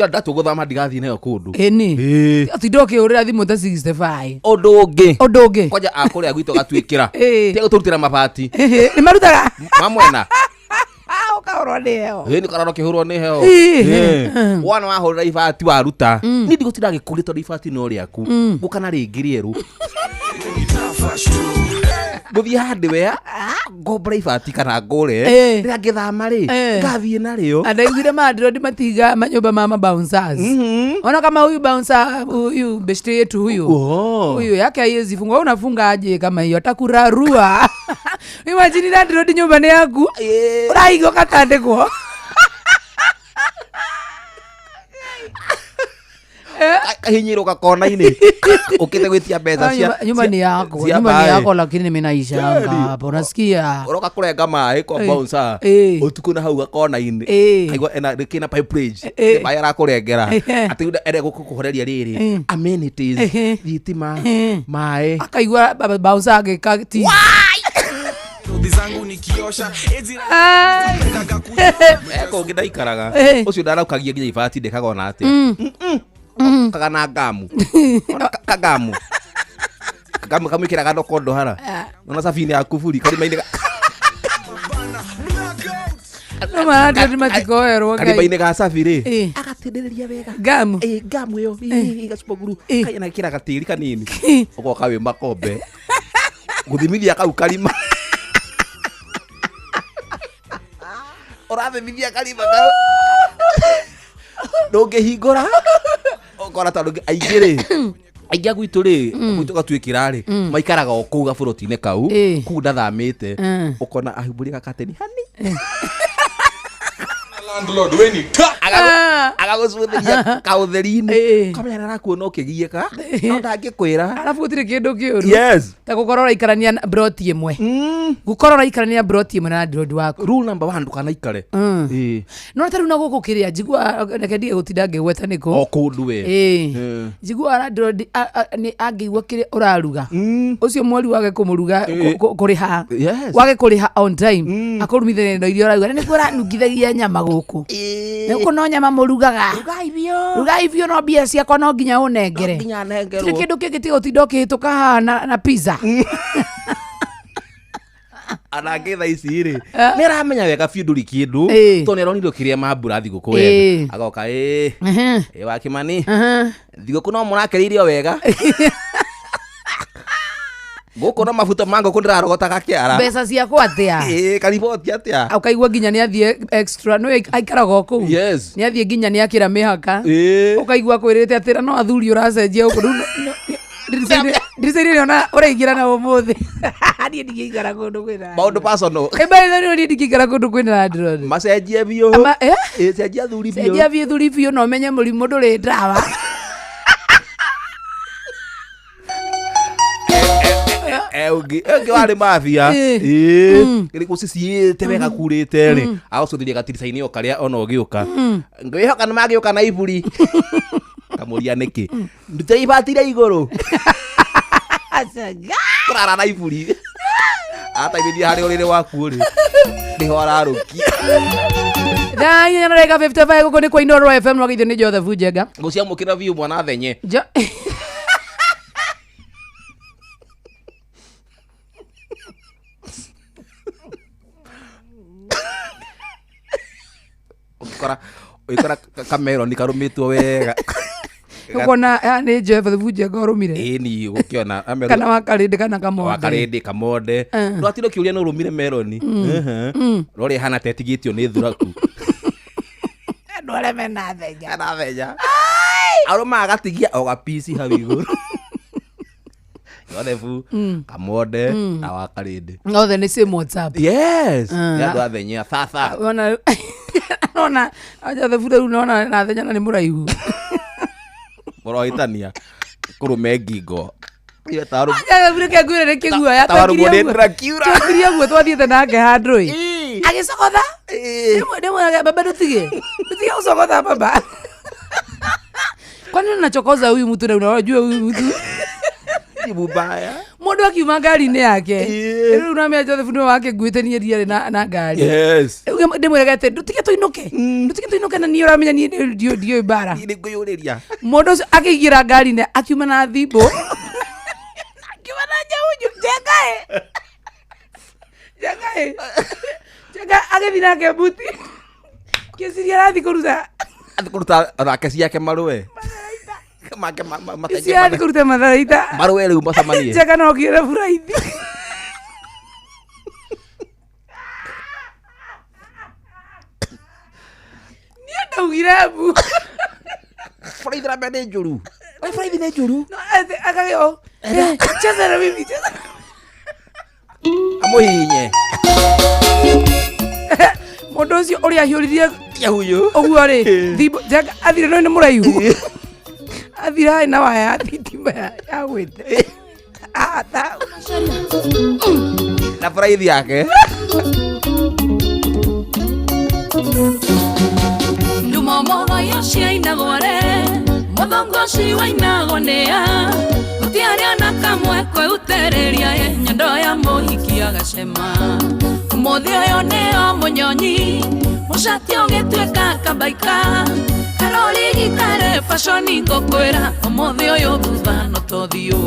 Ndatũgũthama ndigathiĩ nayo kũndũ. Ĩni. Ĩĩ. Tinda ũkĩhũrĩra thimũ ta 65. Ũndũ ũngĩ, Ũndũ ũngĩ. kwanja akũrĩa gwitũ gatuĩkĩra Ĩĩ. tiga gũtũrutĩra mabati. Nĩ marutaga. Mamwena. Ũkahũrwo nĩ heho. Ĩĩ, nĩ karoro kĩhũrwo nĩ heho. Ĩĩ. Ĩĩ. Wona wahũrĩra ibati waruta, niĩ ndigũtinda ngĩkũria tondũ ibati no rĩaku, ngũka na rĩngĩ rĩerũ, ngũthiĩ hardware ngombora ibati kana ngũre. Ĩĩ. Rĩrĩa ngĩthama rĩ, Ĩĩ. ngathiĩ narĩo. Andaiguire mandrodi matiga manyumba ma mabouncers. Ona kama huyu bouncer, huyu beshte yetu huyu, Oh. huyu yake haiwezi fungwa. Wewe unafunga aje kama hiyo? Atakurarua. Imagine landlord nyumba nĩ yaku, Ĩĩ. ũraigua katandĩkwo. Kahinyirwo gakona-inĩ ũkĩte gwĩtia mbeca Ah, nyumba ni yako, cia nyumba ni maĩ. yako, lakini nimenaishanga Kweli. hapo, unasikia? Ũroka kũrenga maĩ kwa Ĩĩ. bouncer Ĩĩ. ũtukũ na hau gakona-inĩ. Ĩĩ. Kaigua ena kĩna pipe bridge. Ĩĩ. Nĩ maĩ arakũrengera. Ĩĩ. Atĩ ere gũkũhoreria rĩrĩ, Ĩĩ. amenities, Ĩhĩ. thitima, Ĩĩ. maĩ. Akaigua bouncer agĩka ti. Rudhi zangu nikiosha ezi. Ai. Eko ũngĩ ndaikaraga, Ĩĩ. ũcio ndaraukagia nginya ibati, ndĩkaga ona atĩa. Okaga na ngamu. Ona kagamu kagamu kamwĩkĩraga nokondo hara, ona cabini ya kuburi karima-inĩ No malandlord matikoerwo Ngai. karima-inĩ ga cabi rĩ, Ĩĩ. agatindĩrĩria wega. Ngamu. Ĩ, ngamu ĩyo gacupaguru Ĩ. kayana kĩra gatĩri kanini, ũgoka wĩ makombe gũthimithia kau karima, ũrathimithia karima kau ndũngĩhingũra, ũkora tondũ aingĩ rĩ, aingĩ a gwitũ rĩ, gwitũ gatuĩkĩra rĩ, maikaraga o kũu gaburoti-inĩ kau. Ĩ. Kũu ndathamĩte. Ũkona ahumbũria gakateni hani. Landlord we ni ta. Ah. Agagũcuthĩria kaũtheri-inĩ. Ĩ. Kamenya nĩarakuona ũkĩgiĩka, no ndangĩkwĩra. Arabu gũtirĩ kĩndũ kĩũru Yes. ta gũkorwo ũraikarania na broti ĩmwe, gũkorwo ũraikarania broti ĩmwe na landlord waku. Rule number one, ndũkanaikare. Ĩ. No ta rĩu na gũkũ kĩrĩa njigua, reke ndige gũtinda ngĩgweta nĩkũ. O kũndũ we. Ĩĩ. Ĩ. Njigua landlord nĩ angĩigua kĩrĩa ũraruga, ũcio mweri wage kũmũruga, Ĩ. kũrĩha, Yes. wage kũrĩha on time, akũrumithania indo iria ũraruga, na nĩkuo ũranungithagia nyama gũkũ, nĩkuo no nyama mũrugaga, rugai biũ, no mbia ciakwa no nginya ũnengere. Nginya Tirĩ nengerwo. kĩndũ kĩngĩ tiga ũtinda ũkĩhĩtũka haha na pizza. Anangĩ thaa ici rĩ, nĩ aramenya wega biũ ndũrĩ kĩndũ, Ĩ. tondũ nĩ aronire ũkĩrĩa mambura thigũkũ Ĩ. wega, agoka ĩ Ehe. ĩ wa Kĩmani, Ehe. thigũkũ no mũrakereirio wega gũkũ, no mabuto ma ngũkũ ndĩrarogotaga kĩara. Mbeca ciakwa atĩa? Ĩ, kariboti atĩa? Ũkaigua nginya nĩ athiĩ extra, nĩ aikaraga o kũu. Yes. Nĩ athiĩ nginya nĩ akĩra mĩhaka. Ĩ. Ũkaigua kwĩrĩte atĩra no athuri ũracenjia gũkũ rĩu ndirica-inĩ nĩona ũraingĩra na ũmũthĩ, niĩ ndingĩikara kũndũ kwĩna Maũndũ personal. ĩmbaĩtha, niĩ ndingĩikara kũndũ kwĩna landlord. Macenjie biũ. Ama- eh? Ĩ, cenjia thuri biũ. Cenjia biũ thuri biũ, na ũmenye mũrimũ ndũrĩ ndawa. Ũngĩ ũngĩ warĩ mafia. Ĩ. Ĩ gũciciĩte wega kurĩte rĩ, agũcũthĩria gatirica-inĩ o karĩa ona ũgĩũka, ngwĩhoka nĩ magĩũka na iburi, kamũria nĩkĩ ndute ibati rĩa igũrũ kũrara na iburi, ataithithia harĩ ũrĩrĩ waku rĩ, nĩho ararũkia. Thaa 4 na ndagĩka 55, gũkũ nĩ kwa Inooro FM, nwageithio nĩ Joseph Njenga. Gũciamũkĩra biũ mwana thenye. Ũgĩkora ũgĩkora kameroni karũmĩtwo wega. Ũkona aya nĩ Joseph Njenga ũrũmire. Ĩni gũkĩona Kana wakarĩndĩ kana kamonde. Wakarĩndĩ kamonde, ndwatirwo kĩũria nĩ ũrũmire meroni rorĩa ĩhana ta ĩtigĩtio nĩ thuraku. Andũ arĩa mena thenya. Kana thenya arũma agatigia o gapici hau igũrũ, Josefu kamonde na wakarĩndĩ. Othe nĩ same WhatsApp. Yes, nĩ andũ athenya thatha. Ona ona Joseph rĩu nona na thenya na nĩ mũraihu. Mũrohĩtania. Kũrũme ngingo. Reke ngwĩre nĩ kĩguoya twakirie ũguo twathiĩte nake handũ ĩ agĩcogotha ndĩmwĩraga baba ndũtige gũcogotha baba. Kwani unachokoza huyu mtu na unajua huyu mtu ni mubaya. Mundu akiuma ngari-inĩ yake rĩu unamenya Joseph nĩwe wake nguĩte niĩ ndiarĩ na ngari. Yes. Ndĩmwĩraga atĩ ndũtige tũinũke ndũtige tũinũke na niĩ ũramenya niĩ ndiũĩ mbara. Nĩ ngũyũrĩria. Mũndũ ũcio akĩingĩra ngari-inĩ akiuma na thimũ akiuma na nyaunyu njengaĩ njenga agĩthiĩ nake mbuti ngĩciria arathiĩ kũruta onake ciake marũe make matenge arathiĩ kũruta matharaita marũe rĩu macemanie njenga no kĩre buraithi. Niĩ ndaugire mbu buraithi rambe nĩ njũru. Buraithi nĩ njũru. No akagĩo cheza na mimi cheza amũhihinye mundu ucio uria ahiũririe huyu ũguo rĩ thimũ njenga athire no nĩ mũraihu athire harĩ na waya ya thitima yagwĩte na buraithi yake. Ndumomogo ciainagwo re mũthongo ciwainagwo nĩa gũtiarĩ ona kamwe kwĩutereria nyondo ya mũhiki agacema ũmũthĩ ũyũ nĩo mũnyonyi mũcati ũgĩtuĩka kabaika karori gikare fashoni ngũkwĩra ũmũthĩ ũyũ thutha no tũthiũ.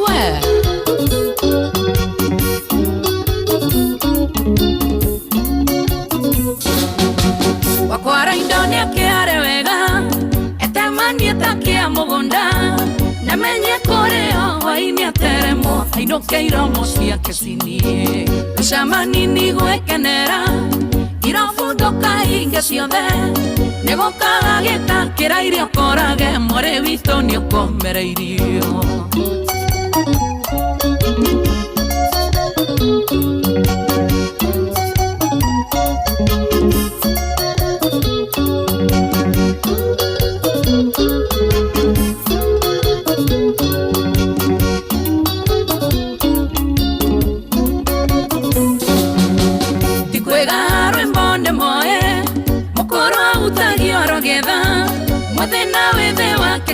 We wakwara indo nĩakĩare wega etemanie ta kĩa mũgũnda namenye kũrĩo hwainĩ ateremwo ainũke iromo ciake cinie mbeca manini gwĩkenera irobu ndũkahinge ciothe nĩgũkaga gĩtakĩra irio ũkorage mwarĩ witũ nĩũkomereirio.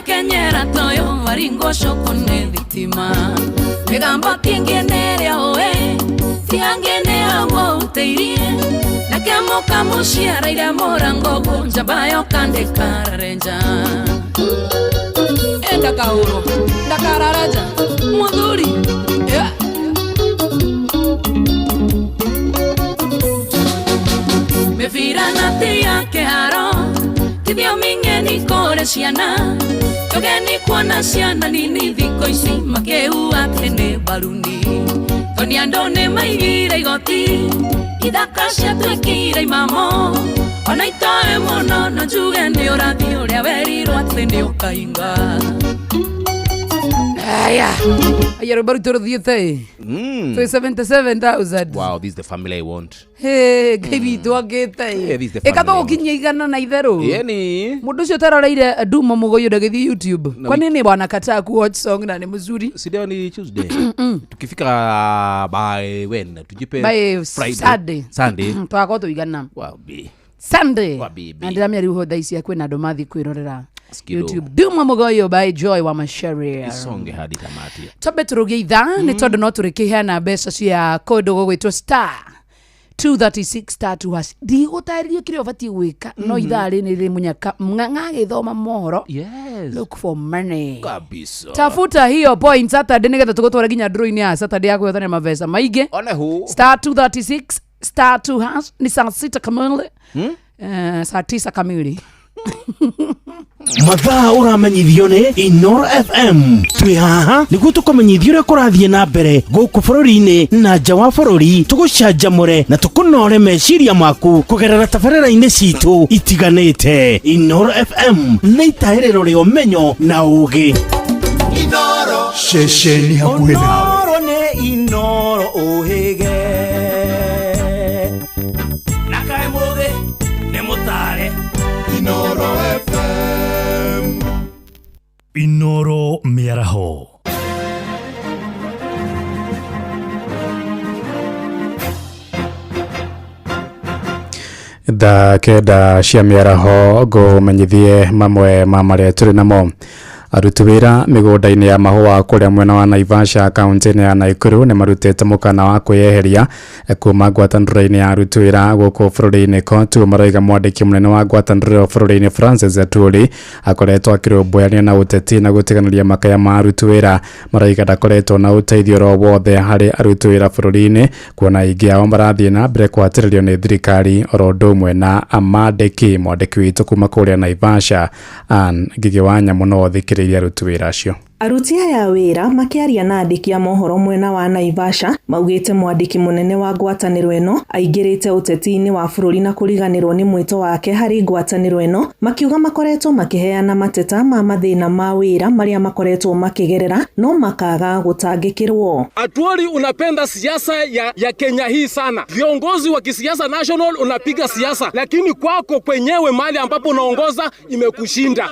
Kenyera toyo waringo shoko ne thitima migambo tingeneria oe tiangene awo uteirie nake moka muciaraire murango njambayo kande kararenja enda kahuro ndakararaja muthuri. Yeah. Mĩbira na ti ya kĩharo ti thiomi ng'eni kũrĩ ciana tũgeni kuona ciana nini thikũ ici makĩua atĩ nĩ mbaruni tondũ andũ nĩ maigire igoti ithaka ciatuĩkire imamo ona itoĩ mũno no njuge nĩ ũrathi ũrĩa werirwo atĩ nĩ ũkainga. Aya aya rwĩmbo rwitũ rũthiĩte twĩ 77,000. Wow, this is the family I want. Hey, Ngai witũ angĩte ĩka tũgũkinyia igana na itherũ. Yeni mũndũ ũcio ũtaroreire Ndumo Mũgũyũ ndagĩthiĩ YouTube. Kwa nini wanakataa ku watch song na ni mzuri? Si leo ni Tuesday. Tukifika by when tujipe by Friday. Sunday. Twakorwo tũigana. Wow, be. Sunday. Wa bibi. Na ndĩramenya rĩu thaa ici kwĩna andũ mathiĩ kwĩrorera YouTube. Ndumo Mũgũyũ by Joy wa Macharia. Isonge hadi tamati. Twambe tũrũgie ithaa nĩ tondũ no tũrĩkĩheana mbeca cia kũndũ gũgwĩtwo star 236 star 2 hash. Ndigũtarĩrio kĩrĩa ũbatiĩ gwĩka no ithaa rĩ nĩ mũnyaka ng'agĩthoma mohoro. Yes. Look for money. Kabisa. Tafuta hiyo point Saturday nĩgetha tũgũtware nginya draw-inĩ ya Saturday ya kwĩhotana mabesa maingĩ. One hu. Star 236 star 2 hash ni saa 6 kamili. Saa 9 kamili. Mathaa ũramenyithio nĩ Inoro FM. Twĩ haha nĩguo tũkũmenyithia ũrĩa kũrathiĩ na mbere gũkũ bũrũri-inĩ na nja wa bũrũri, tũgũcanjamũre na tũkũnore meciria maku kũgerera tabarĩra-inĩ citũ itiganĩte. Inoro FM nĩ itahĩrĩro rĩa ũmenyo na ũũgĩ. Inoro ceceni hakuhĩ nawe. Inoro nĩ Inoro ũhĩge na kaĩ mũthĩ nĩ mũtare. Inoro FM. Inoro mĩaraho. Thaa 9 cia mĩaraho ngũmenyithie mamwe ma marĩa tũrĩ namo. Aruti wĩra mĩgũnda-inĩ ya mahũa kũrĩa mwena wa Naivasha kaunti-inĩ ya Nakuru nĩ marutĩte mũkana wa kwĩyeheria kuma ngwatanĩro-inĩ ya aruti wĩra gũkũ bũrũri-inĩ. Kotu maroiga mwandĩki mũnene wa ngwatanĩro ĩyo bũrũri-inĩ Francis Atwoli akoretwo akĩrũmbũyania na ũteti na gũtiganĩria makaya ma aruti wĩra. Maroiga ndakoretwo na ũteithio oro wothe harĩ aruti wĩra bũrũri-inĩ, kuona aingĩ ao marathiĩ na mbere kũhatĩrĩrio nĩ thirikari oro ũndũ ũmwe na amandĩki. Mwandĩki witũ kuma kũrĩa Naivasha Ann Ngigĩ wa Nyamũ no thikĩrĩria aruti wĩra acio. Aruti aya wĩra makĩaria na andĩki a mohoro mwena wa Naivasha maugĩte mwandĩki mũnene wa ngwatanĩro ĩno aingĩrĩte ũteti-inĩ wa bũrũri na kũriganĩrwo nĩ mwĩto wake harĩ ngwatanĩro ĩno, makiuga makoretwo makĩheana mateta ma mathĩna ma wĩra marĩa makoretwo makĩgerera no makaga gũtangĩkĩrwo. Atwoli, unapenda siasa ya Kenya hii sana. Viongozi wa kisiasa national unapiga siasa, lakini kwako kwenyewe mahali ambapo unaongoza imekushinda.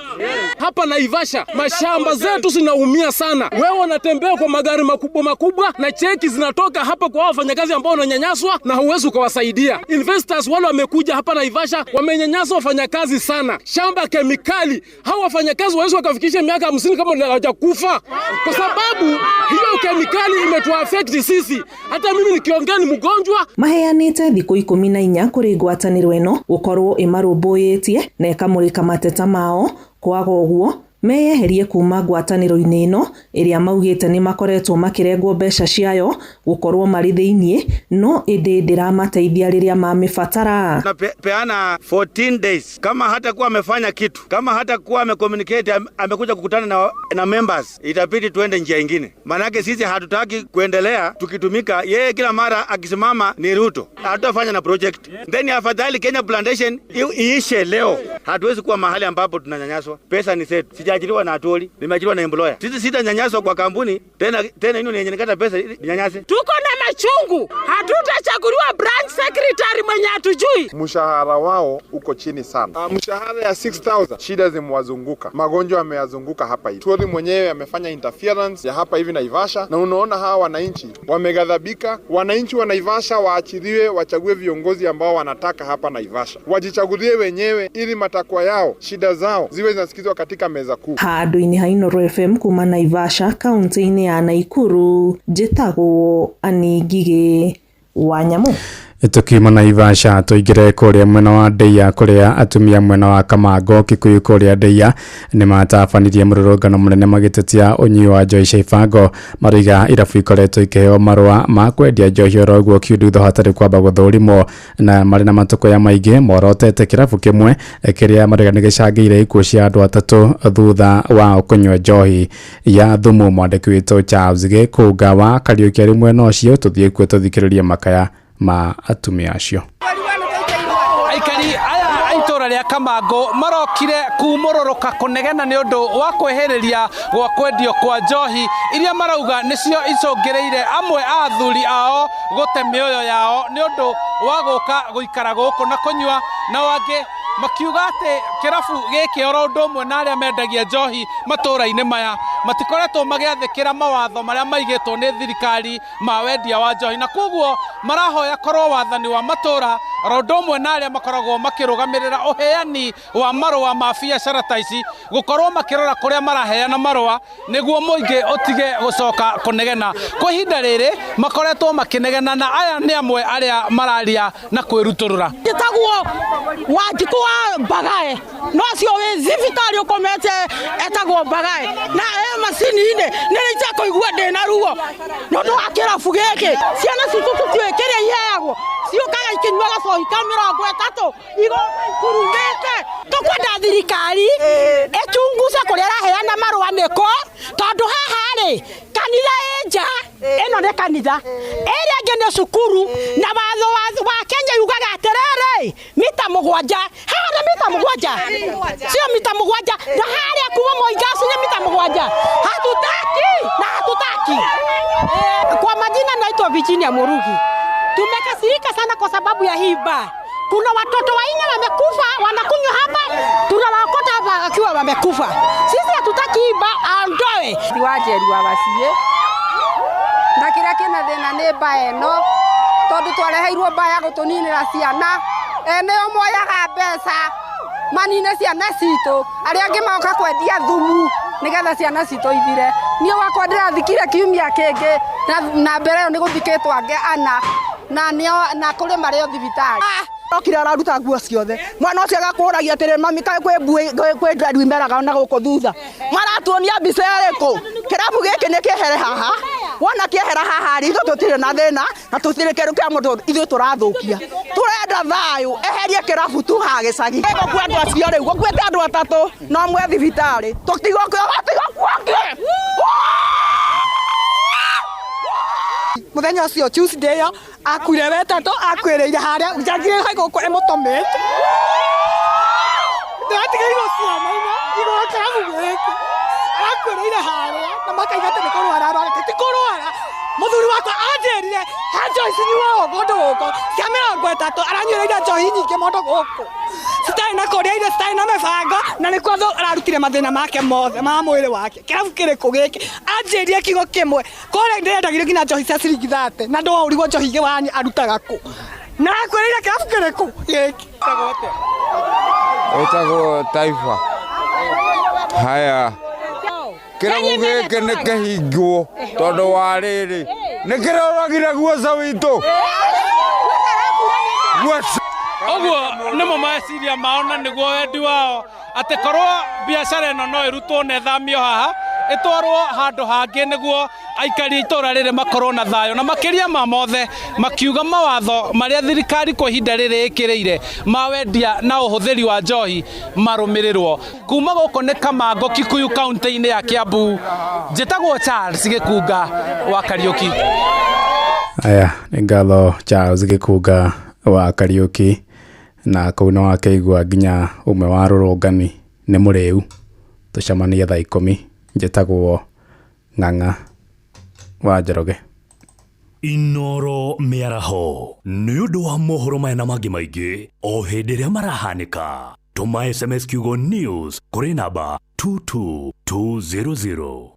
Hapa Naivasha mashamba zetu zina umia sana. Wewe unatembea kwa magari makubwa makubwa na cheki zinatoka hapa kwa wafanyakazi ambao wananyanyaswa na huwezi ukawasaidia. Investors wale wamekuja hapa Naivasha wamenyanyasa wafanyakazi sana. Shamba kemikali, hao wafanyakazi wawezi wakafikisha miaka 50 kama hawajakufa, kwa sababu hiyo kemikali imetuaffect sisi. Hata mimi nikiongea ni mgonjwa. Maheanĩte thikũ 14 kũrĩ ngwatanĩro ĩno gũkorwo ĩmarũmbũyĩtie na ĩkamũrĩka mateta mao, kwaga ũguo meyeherie kuma ngwatanĩro-inĩ ĩno ĩrĩa maugĩte nĩ makoretwo makĩrengwo mbeca ciayo gũkorwo marĩ thĩiniĩ, no ĩndĩ ndĩramateithia rĩrĩa mamĩbatara. Peana 14 days, kama hata kuwa amefanya kitu, kama hata kuwa amecommunicate, amekuja kukutana na members, itabidi tuende njia ingine. Manake sisi hatutaki kuendelea tukitumika yeye kila mara akisimama ni Ruto. Hatutafanya na project. Then afadhali Kenya Plantation iishe leo. Hatuwezi kuwa mahali ambapo tunanyanyaswa. Pesa ni zetu. Sijaajiriwa na Atwoli, nimeajiriwa na employer. Sisi sitanyanyaswa kwa kampuni tena tena, ino yenye nikata pesa ninyanyase. Tuko na machungu, hatutachaguliwa branch secretary mwenye hatujui. Mshahara wao uko chini sana. Mshahara ya 6000, shida zimewazunguka, magonjwa yamewazunguka hapa hivi. Atwoli mwenyewe amefanya interference ya hapa hivi Naivasha, na unaona hawa wananchi wameghadhabika. Wananchi wa Naivasha waachiliwe, wachague viongozi ambao wanataka hapa Naivasha, wajichagulie wenyewe ili matakwa yao, shida zao ziwe zinasikizwa katika meza kuu. Handũ-inĩ ha Inooro FM kuma Naivasha kaunti-inĩ ya Nakuru, njĩtagwo Ann Ngigĩ wa Nyamũ. Tukiuma Naivasha tuingire kuria mwena wa Ndeia, kuria atumia mwena wa Kamango Kikuyu kuria Ndeia ni matabanirie mururungano munene magitetia unyui wa njohi cia ibango. Maroiga irabu ikoretwo ikiheo marua ma kwendia njohi oro ũguo kiundutho hatarĩ kwamba gũthũrimwo, na marĩ na matukuya maingĩ morotete kĩrabu kĩmwe kĩrĩa maroiga nĩ gĩcangĩire ikuũ cia andũ atatũ thutha wao kũnyua njohi ya thumu. Mwandĩki witũ Charles Gĩkũnga wa Kariũki arĩ mwena ũcio, tũthiĩ kuo tũthikĩrĩrie makaya ma atumia acio. Aikari aya a itũra rĩa Kamango marokire kumũrũrũka kũnegena nĩ ũndũ wa kwĩhĩrĩria gwa kwendio kwa njohi iria marauga nĩcio icũngĩrĩire amwe a athuri ao gũte mĩoyo yao nĩ ũndũ wa gũka gũikara gũkũ na kũnyua, na wangĩ makiuga atĩ kĩrabu gĩkĩ oro ũndũ ũmwe na arĩa mendagia njohi matũũra-inĩ maya matikoretwo magĩathĩkĩra mawatho marĩa maigĩtwo nĩ thirikari ma wendia wa njohi, na koguo marahoya korwo wathani wa matũũra oro ũndũ ũmwe na arĩa makoragwo makĩrũgamĩrĩra ũheani wa marũa ma biacara ta ici gũkorwo makĩrora kũrĩa maraheana marũa nĩguo mũingĩ ũtige gũcoka kũnegena. Kwa ihinda rĩrĩ makoretwo makĩnegena, na aya nĩ amwe arĩa mararia na kwĩrutũrũra. Njĩtagwo Wanjikũ wa Mbagae, no cio wĩ thibitarĩ ũkomete etagwo Mbagae, na e macini-inĩ nĩ nĩitekũigua ndĩna ruo nĩ ũndũ wa kĩrabu gĩkĩ. Ciana citũ tũtiũĩ kĩrĩa iheagwo, ciũkaga ikĩnyua gacohi ka 30 igoka ikurumĩte. Tũkwenda thirikari ĩchunguce kũrĩa ĩraheana marũa nĩkũ, tondũ haha rĩ kanitha ĩ nja, ĩno nĩ kanitha, ĩrĩa ĩngĩ nĩ cukuru, na watho wa Kenya yugaga atĩrĩrĩ, mita 7 haha nĩ mita 7, sio mita 7, na harĩa kuma Moigaci nĩ mita 7. Hatutaki na hatutaki. Kwa majina naitwa Virginia Murugi. Tumekasirika sana kwa sababu ya hii bar. Kuna watoto wanne wamekufa, wanakunywa hapa, tunawaokota hapa wakiwa wamekufa. Sisi hatutaki hii bar, aondoe. Wanjeri wa gaciĩ na kĩrĩa kĩna thĩna nĩ mbaa ĩno tondũ twareheirwo mbaa ya gũtũninĩra ciana ene o moyaga mbeca manine ciana citũ arĩa angĩ magoka kwendia thumu nĩgetha ciana citũ ithire. Niĩ wakwa ndĩrathikire kiumia kĩngĩ na mbere ĩyo nĩ gũthikĩtwo angĩ ana na nĩo na kũrĩ marĩ o thibitarĩ. Okire araruta nguo ciothe mwana ũcio agakũragia atĩrĩ mami kaĩ kwĩ mbui kwĩ nderu imeraga na gũkũ thutha maratuonia mbica ĩrĩkũ kĩrabu gĩkĩ nĩ kĩehere haha wona kĩehera haha rĩ ithuĩ tũtirĩ na thĩna na tũtirĩ kĩndũ kĩa mũndũ ithuĩ tũrathũkia tũrenda thayũ eherie kĩrabu tu haha gĩcagi gũkua andũ acio rĩu gũkuĩte andũ atatũ no mwe thibitarĩ tũtigũkua Muthenya ũcio Tuesday ĩyo akuire wetatũ akuĩrĩire harĩa njagire gũkũ ĩmũtũmĩte ndĩratigĩirwo ciana-inĩ igũrũ kĩrabu gĩkĩ arakuĩrĩire harĩa na makaiga atĩ nĩ kũrwara arwarĩte ti kũrwara mũthuri wakwa anjĩrire he njohi cinyuagwo kũndũ gũkũ cia 30 aranyuĩrĩire njohi nyingĩ mũndũ gũkũ citarĩ na kũrĩa irio citarĩ na mĩbango na nĩkuo ararutire mathĩna make mothe ma mwĩrĩ wake kĩrabu kĩrĩkũ gĩkĩ anjĩrire kiugo kĩmwe kũrĩa ndĩrendagĩrio nginya njohi cia ciringi 30 na ndwaũrigwo njohi ingĩ wanyu arutaga kũ na akwĩrĩire kĩrabu kĩrĩkũ gĩkĩ. Ĩtagwo Taifa. Haya kĩrabu gĩkĩ nĩ kĩhingwo tondũ wa rĩrĩ nĩ kĩroragire guoca witũ. Ũguo nĩmo meciria mao na nĩguo wendi wao atĩ korwo biacara ĩno no ĩrutwo na ĩthamio haha ĩtwarwo handũ hangĩ nĩguo aikari itũra rĩrĩ makorwo na thayũ na makĩria ma mothe makiuga mawatho marĩa thirikari kwa ihinda rĩrĩ ĩkĩrĩire ma wendia na ũhũthĩri wa njohi marũmĩrĩrwo. Kuma gũkũ nĩ Kamango Kikuyu kaunti-inĩ ya Kiambu, njĩtagwo Charles Gĩkunga wa Kariũki. Aya nĩ ngatho Charles Gĩkunga wa Kariũki na kũu nĩ wakĩigua nginya ũmwe wa rũrũngani nĩ mũrĩu. Tũcemanie thaa 10. Njĩtagwo Ng'ang'a wa Njoroge. Inoro mĩaraho nĩ ũndũ wa mohoro maya na mangĩ maingĩ o hĩndĩ ĩrĩa marahanĩka. Tũma SMS kiugo news kũrĩ namba 22200.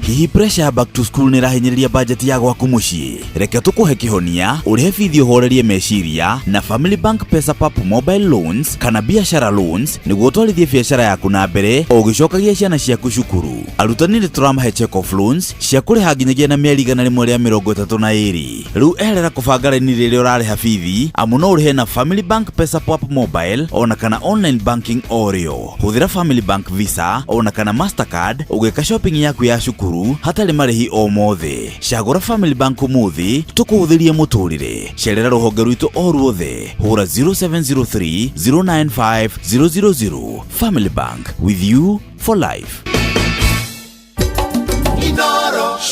Hihi pressure ya back to school nĩ ĩrahinyĩrĩria bajeti ya gwaku mũciĩ? Reke tũkũhe kĩhonia ũrĩhe bithi ũhorerie meciria na Family Bank Pesa Pap mobile loans kana biashara loans nĩguo ũtwarithie biacara yaku na mbere o ũgĩcokagia ciana ciaku cukuru. Arutani nĩ tũramahe check off loans cia kũrĩha nginyagia na mĩeri 132. Rĩu eherera kũbanga raini rĩrĩa ũrarĩha bithi amu no ũrĩhe na Family Bank Pesa Pap mobile ona kana online banking o rĩo. Hũthĩra Family Bank Visa ona kana Mastercard ũgĩka shopping yaku ya cukuru hatarĩ marĩhi o mothe. Cagũra Family Bank ũmũthĩ tũkũhũthĩrie mũtũrĩre. Cerera rũhonge rwitũ o ruothe. Hũra 0703 095 000. Family Bank, with you for life.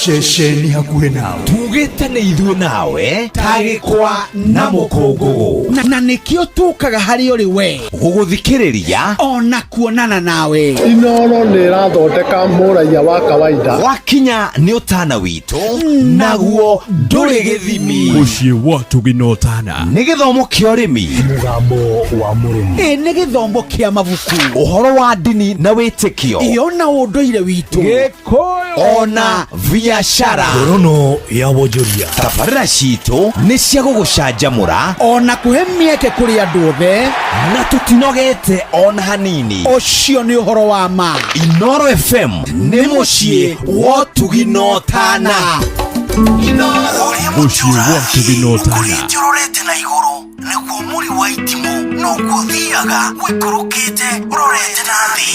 Ceceni hakuhĩ nawe tugĩte nĩ ithuĩ nawe tagĩkwa na mũkũngũgũ na nĩkĩo tũkaga harĩ ũrĩ we gũgũthikĩrĩria ona kuonana nawe. Inoro nĩ ĩrathondeka mũraiya wa kawaida wakinya nĩ ũtana witũ naguo ndũrĩ gĩthimi. Mũciĩ wa tũginotana nĩ gĩthomo kĩa ũrĩmi, mũgambo wa mũrĩmi, ĩ nĩ gĩthomo kĩa mabuku, ũhoro wa ndini na wĩtĩkio, ĩyo na ũndũire witũ, Gĩkũyũ ona biacara. Ngorono ya wonjoria. Tabarĩra citũ nĩ cia gũgũcanjamũra ona kũhe mĩeke kũrĩ andũ othe na tũtinogete ona hanini. Ũcio nĩ ũhoro wa ma. Inoro FM nĩ mũciĩ wa ũtugi-na-ũtana. Mũciĩ wa ũtugi-na-ũtana. Ũkũrĩte ũrorete na igũrũ nĩguo mũri wa itimũ noguo ũthiaga ũikũrũkĩte ũrorete na thĩ.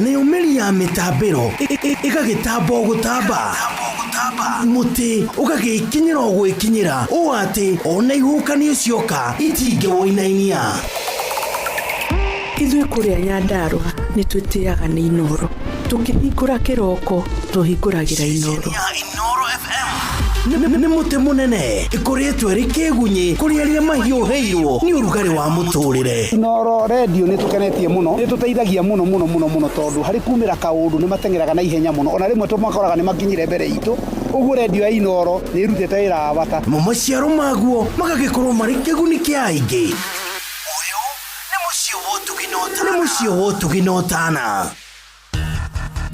Nĩyo mĩri ya mĩtambĩro ĩgagĩtamba o gũtamba mũtĩ ũgagĩkinyĩra o gwĩkinyĩra ũũ atĩ ona ihuhũkanio cioka itingĩwũinainia. Ithuĩ kũrĩa Nyandarũa nĩ twĩtĩaga nĩ Inoro. Tũkĩhingũra kĩroko tũhingũragĩra Inoro. Inoro FM. Nĩ mũtĩ mũnene ĩkoretwo ĩrĩ kĩgunyĩ kũrĩ arĩa mahiũhĩirwo nĩ ũrugarĩ wa mũtũrĩre. Inooro redio nĩ tũkenetie mũno, nĩ tũteithagia mũno mũno mũno mũno tondũ harĩ kumĩra kaũndũ nĩ mateng'eraga na ihenya mũno, ona rĩmwe tũmakoraga nĩ makinyire mbere itũ. Ũguo redio ya Inooro nĩ ĩrutĩte wĩra wa bata. Namo maciaro maguo magagĩkorwo marĩ kĩguni kĩa aingĩ. Ũyũ nĩ mũciĩ wa ũtugi na ũtana.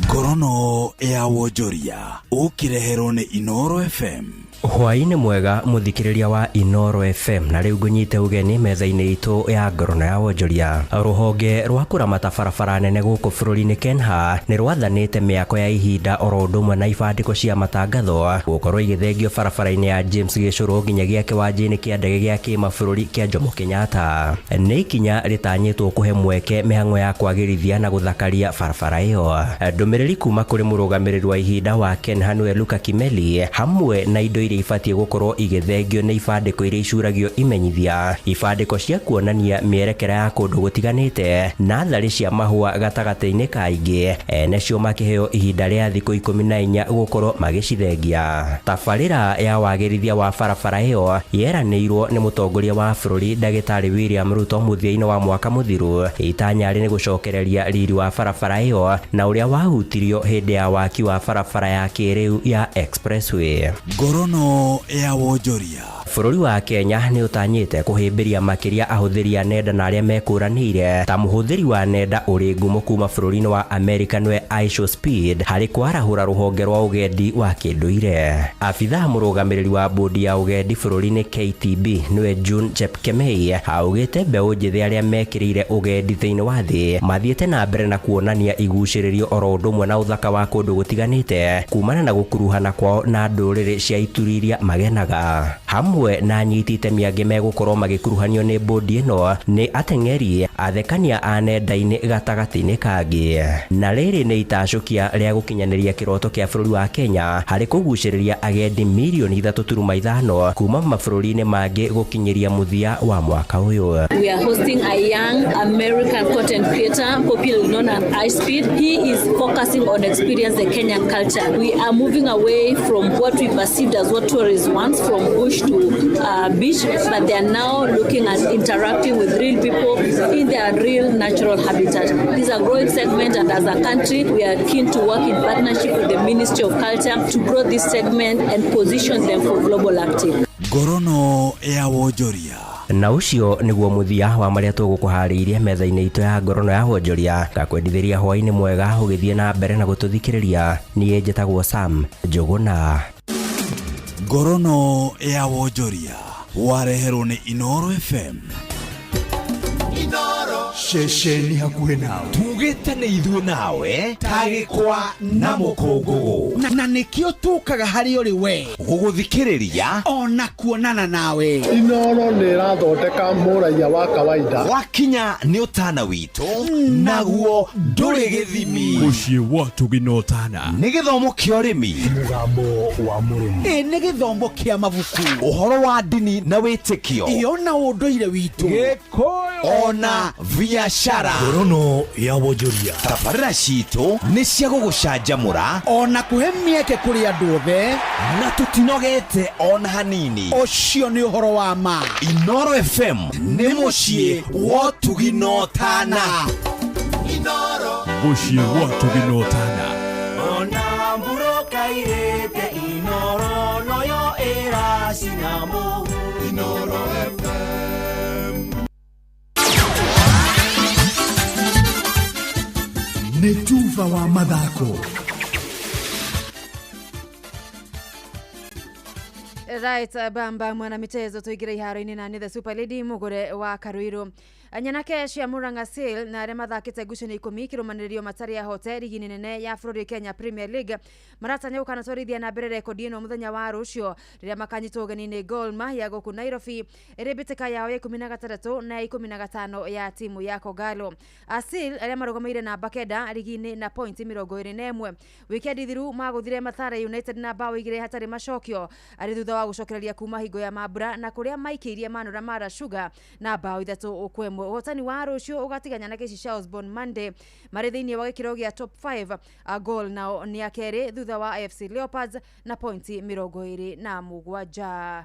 Ngorono ya wonjoria ũkĩreherwo nĩ Inooro FM. Hwaĩ-inĩ mwega mũthikĩrĩria wa Inooro FM, na rĩu ngũnyite ũgeni metha-inĩ itũ ya ngorono ya wonjoria. Rũhonge rwa kũramata barabara nene gũkũ bũrũri-inĩ KENHA nĩ rwathanĩte mĩako ya ihinda oro ũndũ ũmwe na ibandĩko cia matangatho gũkorwo igĩthengio barabara-inĩ ya James Gĩcũrũ nginyagia kĩwanja-inĩ kĩa ndege gĩa kĩmabũrũri kĩa Jomo Kenyatta. Nĩ ikinya rĩtanyĩtwo kũhe mweke mĩhang'o ya kwagĩrithia na gũthakaria barabara ĩyo. Ndũmĩrĩri kuma kũrĩ mũrũgamĩrĩri wa ihinda wa KENHA nĩwe Luka Kimeli, hamwe na indo iria ibatiĩ gũkorwo igĩthengio nĩ ibandĩko iria icuragio imenyithia, ibandĩko cia kuonania mĩerekera ya kũndũ gũtiganĩte na tharĩ cia mahũa gatagatĩ-inĩ ka ingĩ, ene cio makĩheo ihinda rĩa thikũ 14 gũkorwo magĩcithengia. Tabarĩra ya wagĩrithia wa barabara ĩyo yeranĩirwo nĩ mũtongoria wa bũrũri Ndagĩtarĩ William Ruto mũthia-inĩ wa mwaka mũthiru. Itanya rĩ nĩ gũcokereria riri wa barabara ĩyo na ũrĩa wahutirio hĩndĩ ya waki wa barabara ya kĩrĩu ya expressway. Ngorono ya wonjoria. Bũrũri wa Kenya nĩ ũtanyĩte kũhĩmbĩria makĩria ahũthĩri a nenda na arĩa mekũranĩire ta mũhũthĩri wa nenda ũrĩ ngumo kuma bũrũri-inĩ wa America nĩwe Aisho Speed harĩ kwarahũra rũhonge rwa ũgendi wa kĩndũire. Abithaa mũrũgamĩrĩri wa bodi ya ũgendi bũrũri-inĩ KTB nĩwe June Chepkemei augĩte mbeũ njĩthĩ arĩa mekĩrĩire ũgendi thĩinĩ wa thĩ mathiĩte na mbere na kuonania igucĩrĩrio oro ũndũ ũmwe na ũthaka wa kũndũ gũtiganĩte kumana na gũkuruhana kwao na ndũrĩrĩ cia ituri iria magenaga. Hamwe na anyiti itemi angĩ megũkorwo magĩkuruhanio nĩ bodi ĩno nĩ ateng'eri, athekania a nenda-inĩ gatagatĩ-inĩ kangĩ. Na rĩrĩ nĩ itacũkia rĩa gũkinyanĩria kĩroto kĩa bũrũri wa Kenya harĩ kũgucĩrĩria agendi mirioni 3.5 kuma mabũrũri-inĩ mangĩ gũkinyĩria mũthia wa mwaka ũyũ. We are hosting a young American content creator popularly known as iSpeed. He is focusing on experience the Kenyan culture. We are moving away from what we perceived as what tourists want, from bush to beach, but they are now looking at interacting with real people in their real natural habitat. This is a growing segment, and as a country, we are keen to work in partnership with the Ministry of Culture to grow this segment and position them for global uptake. Ngorono ya wonjoria. Na ũcio nĩguo mũthia wa marĩa tũgũkũharĩirie metha-inĩ itũ ya ngorono ya wonjoria. Ngakwendithĩria hwaĩ-inĩ mwega ũgĩthiĩ na mbere na gũtũthikĩrĩria. Niĩ njĩtagwo Sam Njũgũna. Ngorono ya wonjoria wareherwo nĩ Inooro FM. Ceceni hakuhĩ nawe tugĩte nĩ ithuĩ nawe tagĩkwa na mũkũngũgũ, na nĩkĩo tũkaga harĩ ũrĩ we gũgũthikĩrĩria ona kuonana nawe. Inooro nĩ ĩrathondeka mũraiya wa kawaida. Wakinya nĩ ũtana witũ naguo ndũrĩ gĩthimi. Mũciĩ wa ũtugi na ũtana. Nĩ gĩthomo kĩa ũrĩmi, mũgambo wa mũrĩmi, ĩ nĩ gĩthomo kĩa mabuku, ũhoro wa ndini na wĩtĩkio, ĩ ona ũndũire witũ, Gĩkũyũ ona biashara. Ngorono ya wonjoria. Tabarĩra citũ nĩ cia gũgũcanjamũra ona kũhe mĩeke kũrĩ andũ othe, na tũtinogete ona hanini. Ũcio nĩ ũhoro wa ma. Inooro FM nĩ mũciĩ wa ũtugi na ũtana. Mũciĩ wa ũtugi na ũtana. Ona mburoka irĩte Inooro noyo ĩracina mũhu. Inooro FM. Nĩ tuba wa mathako. Right, bamba mwana michezo tuingire iharo-inĩ na nĩ the Super Lady mugure wa Karuiru. Nyanake cia Murang'a Seal na arĩa mathakĩte ngucanio 10 kĩrũmanĩrĩrio matarĩ ahote rigi-inĩ nene ya bũrũri Kenya Premier League maratanya gũkanatwarithia na mbere rekondi ĩno mũthenya wa rũciũ rĩrĩa makanyitwo ũgeni nĩ Gor Mahia gũkũ Nairobi ĩrĩ mbĩtĩka yao ya 16 na ya 15 ya timu ya Kogalo. Asil arĩa marũgamĩire namba 9 rigi-inĩ na pointi 21 wikendi thiru magũthire Mathare United na bao 2 hatarĩ macokio arĩ thutha wa wa gũcokereria kuma hingo ya mambura na kũrĩa maikĩirie Manora Mara Sugar na bao 3-1. Ũhotani wa rũciũ ũgatiga nyanake ici cia Osborne Monday marĩ thĩinĩ wa gĩkĩro gĩa top 5. Gol nao nĩ a kerĩ thutha wa AFC Leopards na pointi 27.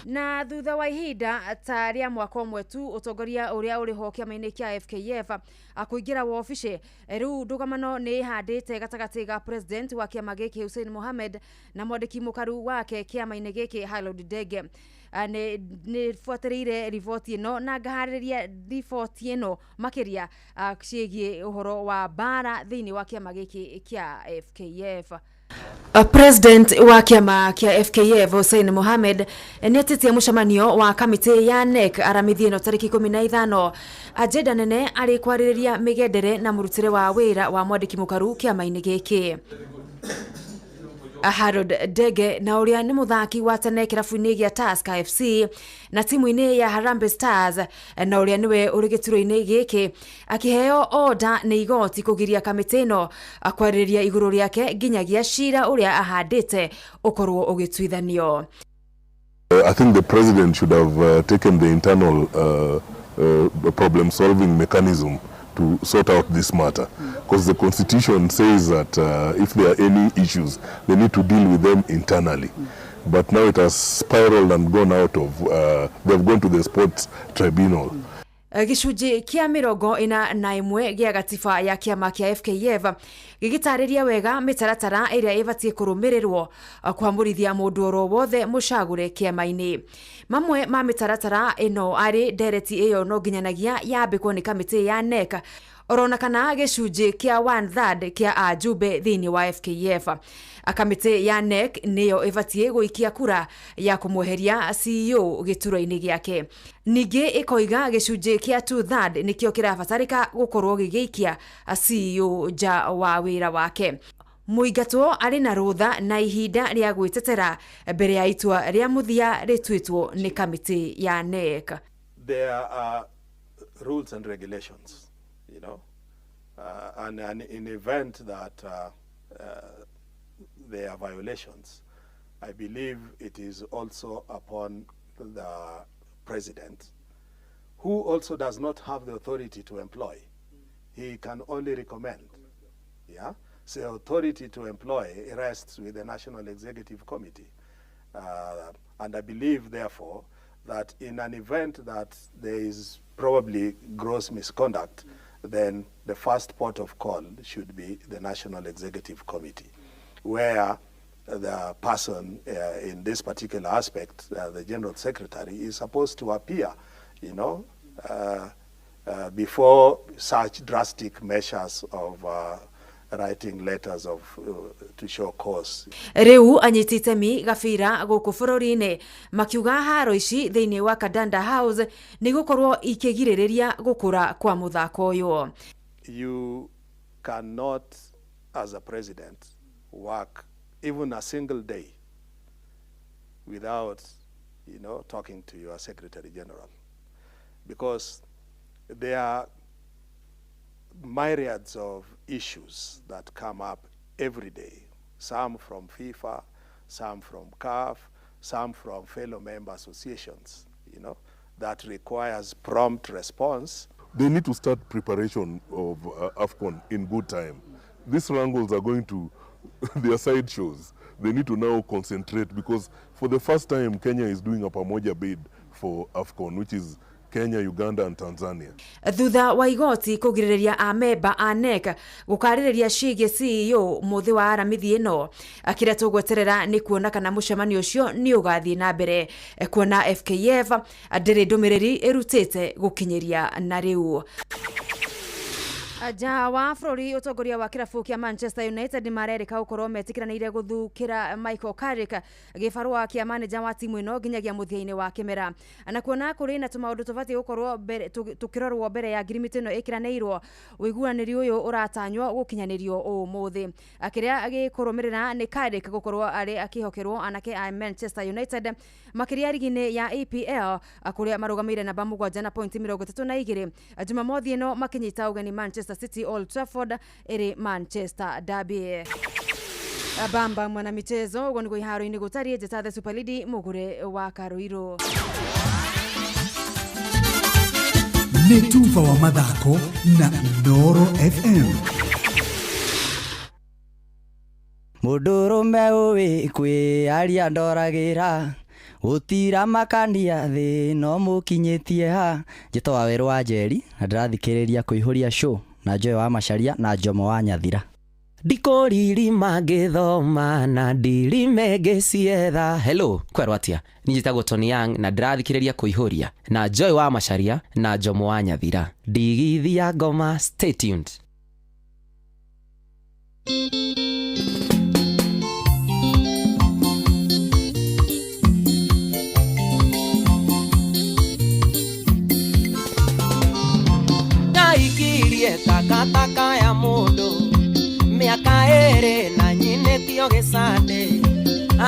Na thutha wa ihinda ta rĩa mwaka ũmwe tu ũtongoria ũrĩa ũrĩ ho kĩama-inĩ kĩa FKF kũingĩra wobici, rĩu ndũgamano nĩ ĩhandĩte gatagatĩ ga president wa kĩama gĩkĩ Hussein Mohamed na mwandĩki mũkaru wake kĩama-inĩ gĩkĩ Harold Ndege. Nĩ buatĩrĩire riboti ĩno na ngaharĩrĩria riboti ĩno makĩria ciĩgiĩ ũhoro wa mbara thĩinĩ wa kĩama gĩkĩ kĩa FKF. President wa kĩama kĩa FKF Hussein Mohamed nĩ etĩtie mũcemanio wa kamĩtĩ ya NEC aramithi ĩno tarĩki 15. Agenda nene arĩ kwarĩrĩria mĩgendere na mũrutĩre wa wĩra wa mwandĩki mũkaru kĩama-inĩ gĩkĩ. Harold Ndege na ũrĩa nĩ mũthaki wa tene kĩrabu-inĩ gĩa Tusker FC na timu-inĩ ya Harambee Stars na ũrĩa nĩwe ũrĩ gĩturwa-inĩ gĩkĩ akĩheo order nĩ igoti kũgiria kamĩtĩ ĩno kwarĩrĩria igũrũ rĩake nginyagia cira ũrĩa ahandĩte ũkorwo ũgĩtuithanio. I think the president should have taken the internal problem-solving mechanism to sort out this matter, because the constitution says that if there are any issues, they need to deal with them internally. But now it has spiraled and gone out of, they've gone to the sports tribunal. Gĩcunjĩ kĩa 41 gĩa gatiba ya kĩama kĩa FKF gĩgĩtarĩria wega mĩtaratara ĩrĩa ĩbatiĩ kũrũmĩrĩrwo kwamũrithia mũndũ oro wothe mũcagũre kĩama-inĩ. Mamwe ma mĩtaratara ĩno arĩ ndereti ĩyo no nginyanagia yambĩkwo nĩ kamĩtĩ ya NEC orona kana gĩcunjĩ kĩa 1/3 kĩa ajumbe thĩinĩ wa FKF. Kamĩtĩ ya NEC nĩyo ĩbatiĩ gũikia kura ya kũmweheria CEO gĩturwa-inĩ gĩake. Ningĩ ĩkoiga gĩcunjĩ kĩa 2/3 nĩkĩo kĩrabatarĩka gũkorwo gĩgĩikia CEO nja wa wĩra wake. Mũingatwo arĩ na rũtha na ihinda rĩa gwĩtetera mbere ya itua rĩa mũthia rĩtuĩtwo nĩ kamĩtĩ ya NEC. There are rules and regulations, you know, and in event that there are violations, I believe it is also upon the president, who also does not have the authority to employ. He can only recommend. Yeah? So authority to employ rests with the National Executive Committee. And I believe, therefore, that in an event that there is probably gross misconduct, then the first port of call should be the National Executive Committee, where the person in this particular aspect, the General Secretary, is supposed to appear, you know, before such drastic measures of writing letters of to show cause. Riu anyiti itemi gabira gũkũ bũrũri-inĩ makiuga haro ici thĩinĩ wa Kadanda House nĩ gũkorwo ikĩgirĩrĩria gũkũra kwa mũthako ũyũ. You cannot, as a president, work even a single day without, you know, talking to your Secretary General, because there are myriads of issues that come up every day, some from FIFA, some from CAF, some from fellow member associations, you know, that requires prompt response. They need to start preparation of AFCON in good time. These wrangles are going to their sideshows. They need to now concentrate, because for the first time Kenya is doing a pamoja bid for AFCON, which is Kenya, Uganda and Tanzania. Thutha wa igoti kũgirĩrĩria amemba a NEC gũkarĩrĩria ciĩgiĩ CEO mũthĩ wa aramithi ĩno, kĩrĩa tũgweterera nĩ kuona kana mũcemanio ũcio nĩ ũgathiĩ na mbere, kuona FKF ndĩrĩ ndũmĩrĩri ĩrutĩte gũkinyĩria na rĩu. Nja wa bũrũri, ũtongoria wa kĩrabu kĩa Manchester United marerĩka gũkorwo metĩkĩranĩire gũthukĩra Michael Carrick gĩbarũa kĩa manager wa timu ĩno nginyagia mũthia-inĩ wa kĩmera, na kuona kũrĩ na tũmaũndũ tũbatiĩ gũkorwo tũkĩrorwo mbere ya ngirimiti ĩno ĩkĩranĩirwo. Ũiguanĩri ũyũ ũratanywo gũkinyanĩrio ũmũthĩ. Kĩrĩa gĩkũrũmĩrĩra nĩ Carrick gũkorwo arĩ akĩhokerwo anake a Manchester United makĩria rigi-inĩ ya EPL kũrĩa marũgamĩire namba 7 na pointi 32. Jumamothi ĩno makĩnyita ũgeni Manchester City Old Trafford ĩrĩ Manchester Derby. Bamba mwana michezo uguo niguo iharo-inĩ gũtariĩ njĩta the Super Lady mũgũre wa Karuirũ. Nĩ tuba wa mathako na Inooro FM. Mũndũrũme ũĩ kwĩaria ndoragĩra gũtira makania thĩ no mũkinyĩtie ha. Njĩtwo Wawerũ wa Njeri na ndĩrathikĩrĩria kũihũria show na Joy wa Macharia na Njomo wa Nyathira. Ndikũririma ngĩthoma na ndirime ngĩcietha. Hello, kwerwo atĩa? Niĩ njĩtagwo Tony Young na ndĩrathikĩrĩria kũihũria na Joy wa Macharia na Njomo wa Nyathira. Ndigithia ngoma, stay tuned. Ndaikirie takataka ya mũndũ mĩaka ĩrĩ na nyinĩtio gĩcandĩ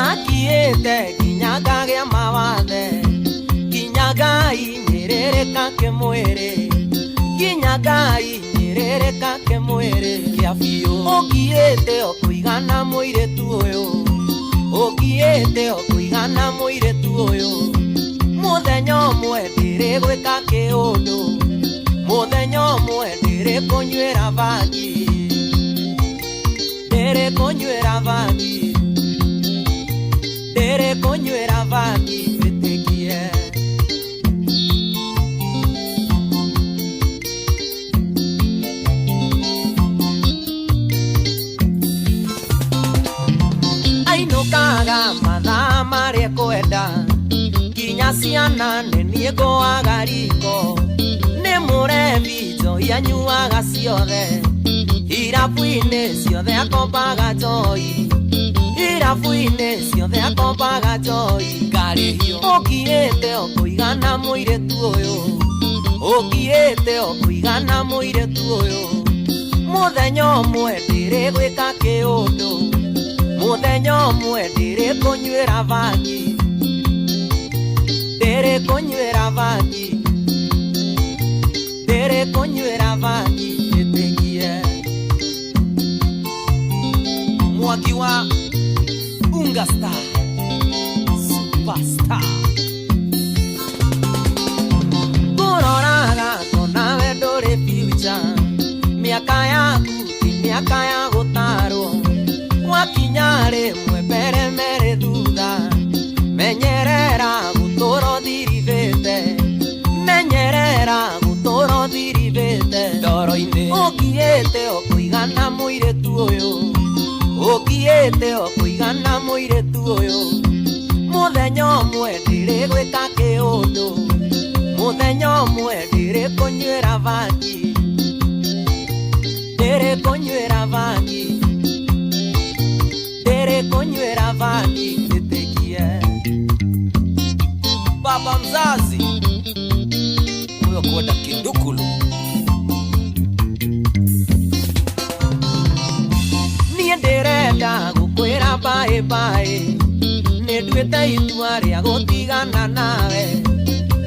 akiĩte nginya ngagĩa mawathe nginya ngainyĩrĩrĩka kĩmwĩrĩ nginya ngainyĩrĩrĩka kĩmwĩrĩ kĩa biũ. Ũngiĩte o kũigana mũirĩtu ũyũ, ũngiĩte o kũigana mũirĩtu ũyũ, mũthenya ũmwe ndĩrĩgwĩka kĩũndũ, mũthenya ũmwe ndĩrĩkũnyuĩra bangi, ndĩrĩkũnyuĩra bangi, ndĩrĩkũnyuĩra bangi wĩtĩkie. Ainũkaga mathaa marĩa kwenda nginya ciana nĩ niĩ ngũaga riko, nĩ mũrebi njohi anyuaga ciothe, irabu-inĩ ciothe akombaga njohi, irabu-inĩ ciothe akombaga njohi ngarĩhio. Ũngiĩte o kũigana mũirĩtu ũyũ, ũngiĩte o kũigana mũirĩtu ũyũ, mũthenya ũmwe ndĩrĩgwĩka kĩũndũ, mũthenya ũmwe ndĩrĩkũnyuĩra bangi, ndĩrĩkũnyuĩra bangi, ndĩrĩkũnyuĩra bangi ĩtĩkie. Mwaki wa Unga Star Superstar. Ngũroraga ngona we ndũrĩ future, mĩaka yaku ti mĩaka ya gũtarwo, wakinya rĩmwe mbere merĩ thutha, menyerera gũtũra ũthiribĩte, menyerera gũtũra ũthiribĩte ndoro-inĩ. Ũngiĩte o kũigana mũirĩtu ũyũ, ũngiĩte o kũigana mũirĩtu ũyũ, mũthenya ũmwe ndĩrĩgwĩka kĩũndũ, mũthenya ũmwe ndĩrĩkũnyuĩra bangi, ndĩrĩkũnyuĩra bangi, ndĩrĩkũnyuĩra bangi ĩtĩkie. Baba mzazi huyo kwenda kindukulu. Niĩ ndĩrenda gũkwĩra bye bye, nĩ nduĩte itua rĩa gũtigana nawe,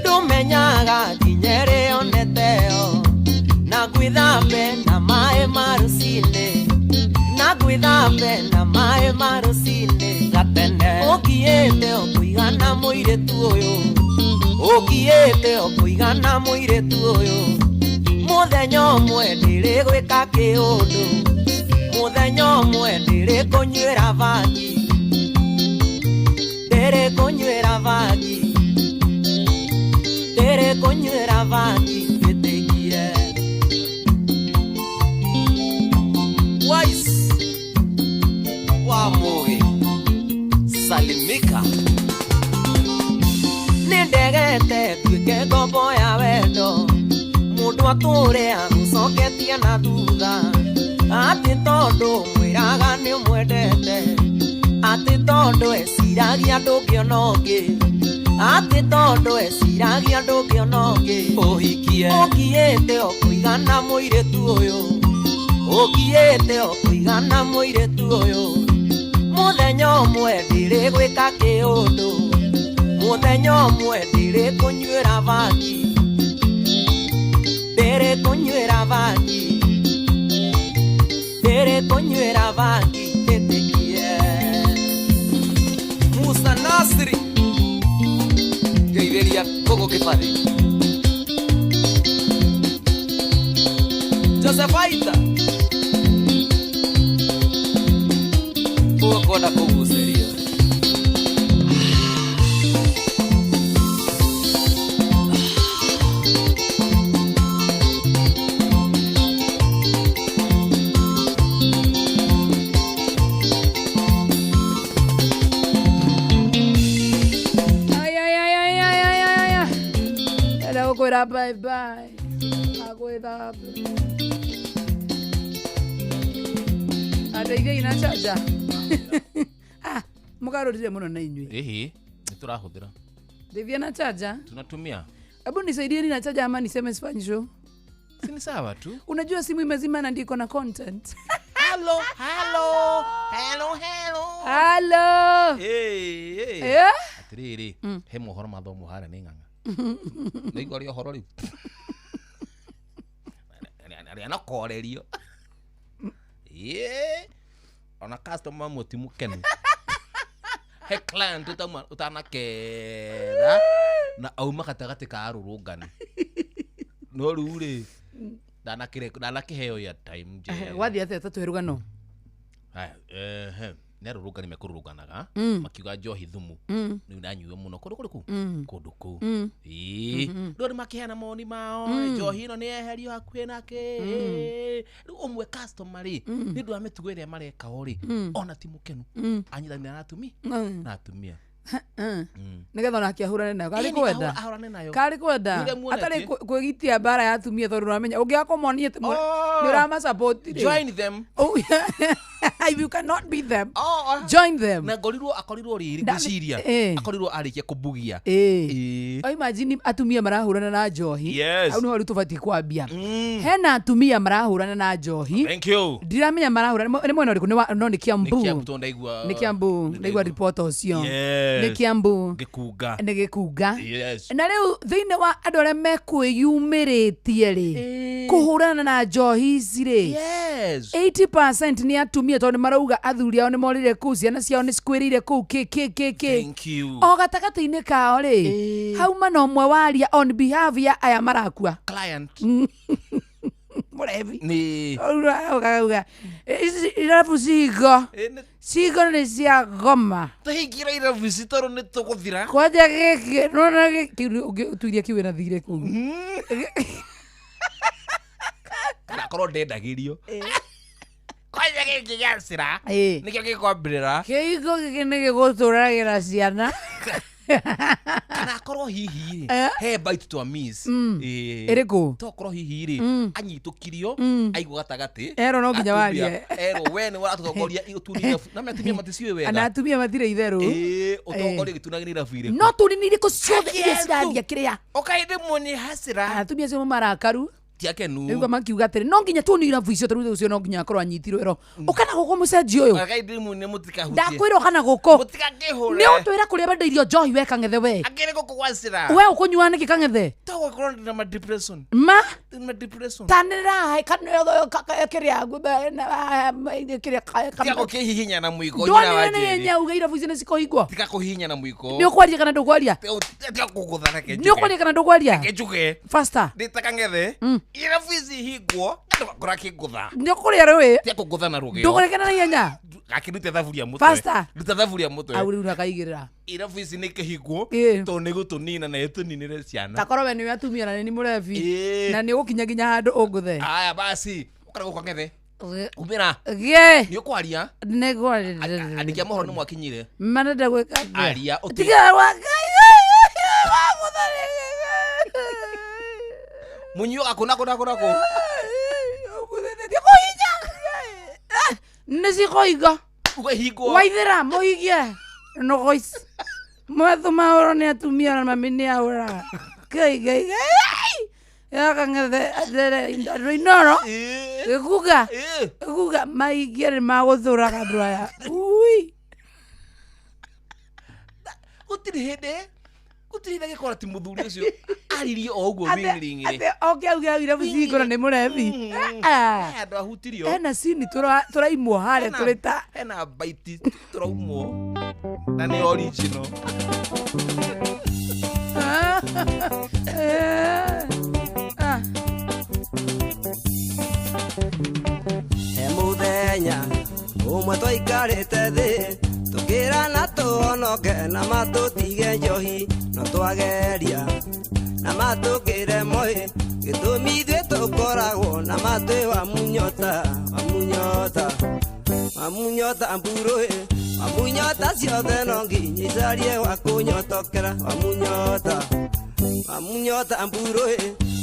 ndũmenyaga nginya ĩrĩ oneteo, na ngwĩthambe na maĩ ma rũcinĩ, na ngwĩthambe na maĩ ma rũcinĩ gatene. Ũngiĩte o kũigana mũirĩtu ũyũ, ũngiĩte o kũigana mũirĩtu ũyũ, mũthenya ũmwe ndĩrĩgwĩka kĩũndũ, mũthenya ũmwe ndĩrĩkũnyuĩra bangi, ndĩrĩkũnyuĩra bangi, ndĩrĩkũnyuĩra bangi ĩtĩkie. Wise wa Mũgĩ salimika. Nĩ ndegete nduĩke ngombo ya wendo, mũndũ atũre agũcoketie na thutha, atĩ tondũ mwĩraga nĩ ũmwendete, atĩ tondũ eciragia ndũngĩona ũngĩ, atĩ tondũ eciragia ndũngĩona ũngĩ ũhikie. Ũngiĩte o kũigana mũirĩtu ũyũ, ũngiĩte o kũigana mũirĩtu ũyũ, mũthenya ũmwe ndĩrĩgwĩka kĩũndũ, mũthenya ũmwe ndĩrĩkũnyuĩra bangi, ndĩrĩkũnyuĩra bangi, ndĩrĩkũnyuĩra bangi ĩtĩkie. Asiri Geithĩria Kũgũ Kĩbathi Joseph Aita Ũkwenda kũgucĩrio. Ay, ay, ay, ay, ay, ay, ay, ay. Enda gũkwĩra bye bye. Agwĩthambe. Andeithiai na charger. Ah, mũgarũrire mũno na inyuĩ. Ĩhĩ, nĩ tũrahũthĩra. Ndeithia na charger. Tunatumia. Hebu nisaidieni na charger ama niseme sifanyi show. Si ni sawa tu. Unajua simu imezima na ndiko na content. Hello, hello, hello, hello. Hello. Hey, hey. Eh? Atiriri, he mohoro mathomo harĩa nĩ ng'ang'a. Nĩigua rĩ ũhoro rĩu. Arĩa nakorerio. Ĩĩ. Ona customer amwe ti mũkenu. He client ũtanakera na auma gatagatĩ ka arũrũngani. No rĩu rĩ, ndanakĩheo ya time njega. Wathiĩ atĩa tatũhe rũgano? Haya, ehe, nĩ arũrũngani mekũrũrũnganaga makiuga njohi thumu rĩu ndanyua mũno kũndũ kũrĩkũ kũndũ kũu. Ĩĩ, rĩu andũ makĩheana mawoni mao, njohi ĩno nĩ yeherio hakuhĩ nake. Rĩu ũmwe customer rĩ, nĩ ũndũ wa mĩtugo ĩrĩa mareka o rĩ, ona ti mũkenu, anyitanĩra na atumia na atumia Nĩgetha onake ahũrane nayo. Karĩ Ĩni, kwenda. Ahũrane nayo. Karĩ kwenda. Nĩ ũrĩa muonetie. Atarĩ kwĩgitia mbara ya atumia tondũ nĩũramenya ũngĩaga kũmonia atĩ Oh. nĩ ũramasupport rĩ. Join them. Oh, if you cannot be them, join them. Na ngorirwo akorirwo rĩrĩ ngwĩciria akorirwo arĩkia kũbugia. Ĩĩ. O imagine atumia marahũrana na njohi. Yes. Hau nĩho rĩu tũbatiĩ kwambia. Hena atumia marahũrana na njohi. Thank you. Ndiramenya marahũrana nĩ mwena ũrĩkũ no nĩ Kiambu. Nĩ Kiambu tondũ ndaigua. Nĩ Kiambu ndaigua report ũcio. Yes. Nĩ Kiambu. Gĩkunga. Nĩ Gĩkunga. Yes. Na rĩu thĩinĩ wa andũ arĩa mekwĩyumĩrĩtie rĩ kũhũrana na njohi ici rĩ, Yes. 80% nĩ atumia tondũ nĩ marauga athuri ao nĩ morire kũu, ciana ciao nĩ cikwĩrĩire kũu kĩ kĩ kĩ kĩ. Thank you. O gatagatĩ-inĩ kao rĩ, hauma na ũmwe waria on behalf ya aya marakua. Client. Mũrebi. Nĩ. Auga ici irabu cihingo cihingo nĩ cia goma. Tũhingĩra irabu ici tondũ nĩ tũgũthira. Kwanja gĩkĩ nona gĩkĩ ũtuirie kĩu wĩna thirĩ kũu. Kana akorwo ndendagĩrio. Kwanja gĩkĩ gĩacĩra nĩkĩo gĩkwambĩrĩra. Kĩhingo gĩkĩ nĩ gĩgũtũragĩra ciana. Kana akorwo hihi rĩ he bite twa miss. Ĩrĩkũ? Tokorwo hihi rĩ anyitũkirio aigua gatagatĩ. Erwo no nginya warie. Erwo we nĩ ũratũtongoria ũtunire na atumia maticiũĩ wega. Na atumia matirĩ itherũ. Ĩĩ, ũtongorie gĩtunagĩra irabu irĩkũ. No tũnini irĩkũ ciothe iria ciraria kĩrĩa. Ũkaĩ ndĩmuonie hacĩra. Atumia acio marakaru. Ti akenu. Rĩu makiuga atĩrĩ no nginya tuonio irabu icio tondũ ũcio no nginya akorwo anyitirwo ĩro ũkana gũkũ mũcenji ũyũ. Ũkaĩ ndĩmuonie mũtikahutie. Ndakwĩra ũkana gũkũ. Mũtikakĩhũre. Nĩ ũtwĩra kũrĩa wendeirio njohi we kang'ethe we. Akĩrĩ gũkũ gwacĩra. We ũkũnyua nĩkĩ kang'ethe? Togũkorwo ndĩna ma depression. Ma? Ndĩna depression. Tanĩra kĩrĩa kĩrĩa Tiga gũkĩhihinya na mũiko nyina wa ndwanĩre na Njeri. ihenya uge irabu icio nĩ cikũhingwo. Tiga kũhihinya na mũiko. Nĩ ũkwaria kana ndũkwaria? Tiga kũgũtha reke njuge. Nĩ ũkwaria kana ndũkwaria? Reke njuge. Faster. Ndĩ ta kang'ethe. Irabu ici hingwo andũ makora kĩngũtha. Nĩ ũkũrĩa rũĩ. Tiga kũngũtha na rũgĩo. Ndũkũrekana na ihenya. Gakĩrute thaburia mũtwe. Faster. Ruta thaburia mũtwe. Au rĩu nakaigĩrĩra. Irabu ici nĩ kĩhingwo tondũ nĩ gũtũnina na ĩtũninĩre ciana. Takorwo we nĩwe atumia na nĩ mũrebi. Na nĩ ũgũkinya nginya handũ ũngũthe. Aya basi ũkara gũkũ kang'ethe. Umĩra. Gĩ. Nĩ ũkwaria. Nĩ ngwaria. Andĩki a mohoro nĩ mwakinyire. Marenda gwĩka atĩa? Aria ũtu- Tiga wa Ngai. Mũnyuaga kũ na kũ na kũ na kũ? Nĩ cikũhingo. Ũkahingwo. Waithĩra mũhingie. Nogoici. Mwethu mahũrwo nĩ atumia na mami nĩ ahũraga. Ngai Ngai Ngai. Yakang'ethe andũ Inoro. Gĩkunga. Gĩkunga mahingie nĩ magũthũraga andũ aya. Ui. Gũtirĩ hĩndĩ gũtirĩ hĩndĩ agĩkora ti mũthuri ũcio aririe o ũguo wing'ĩrĩng'ĩrĩ. Atĩ oke auge au irabu cihingũra nĩ mũrebi. Andũ ahutirio. Hena cini tũraimwo harĩa tũrĩ ta hena baiti tũraumwo. Na nĩ original. He muthenya ũmwe twaikarĩte thĩ tũkĩrana tũhonoke na matũtige njohi no twageria na matũkĩre moi gĩtũmi ithuĩ tũkoragwo na matwĩ wa munyota wa munyota wa munyota mburũ wa munyota ciothe no nginya icarie wa kũnyotokera wa munyota wa munyota mburũ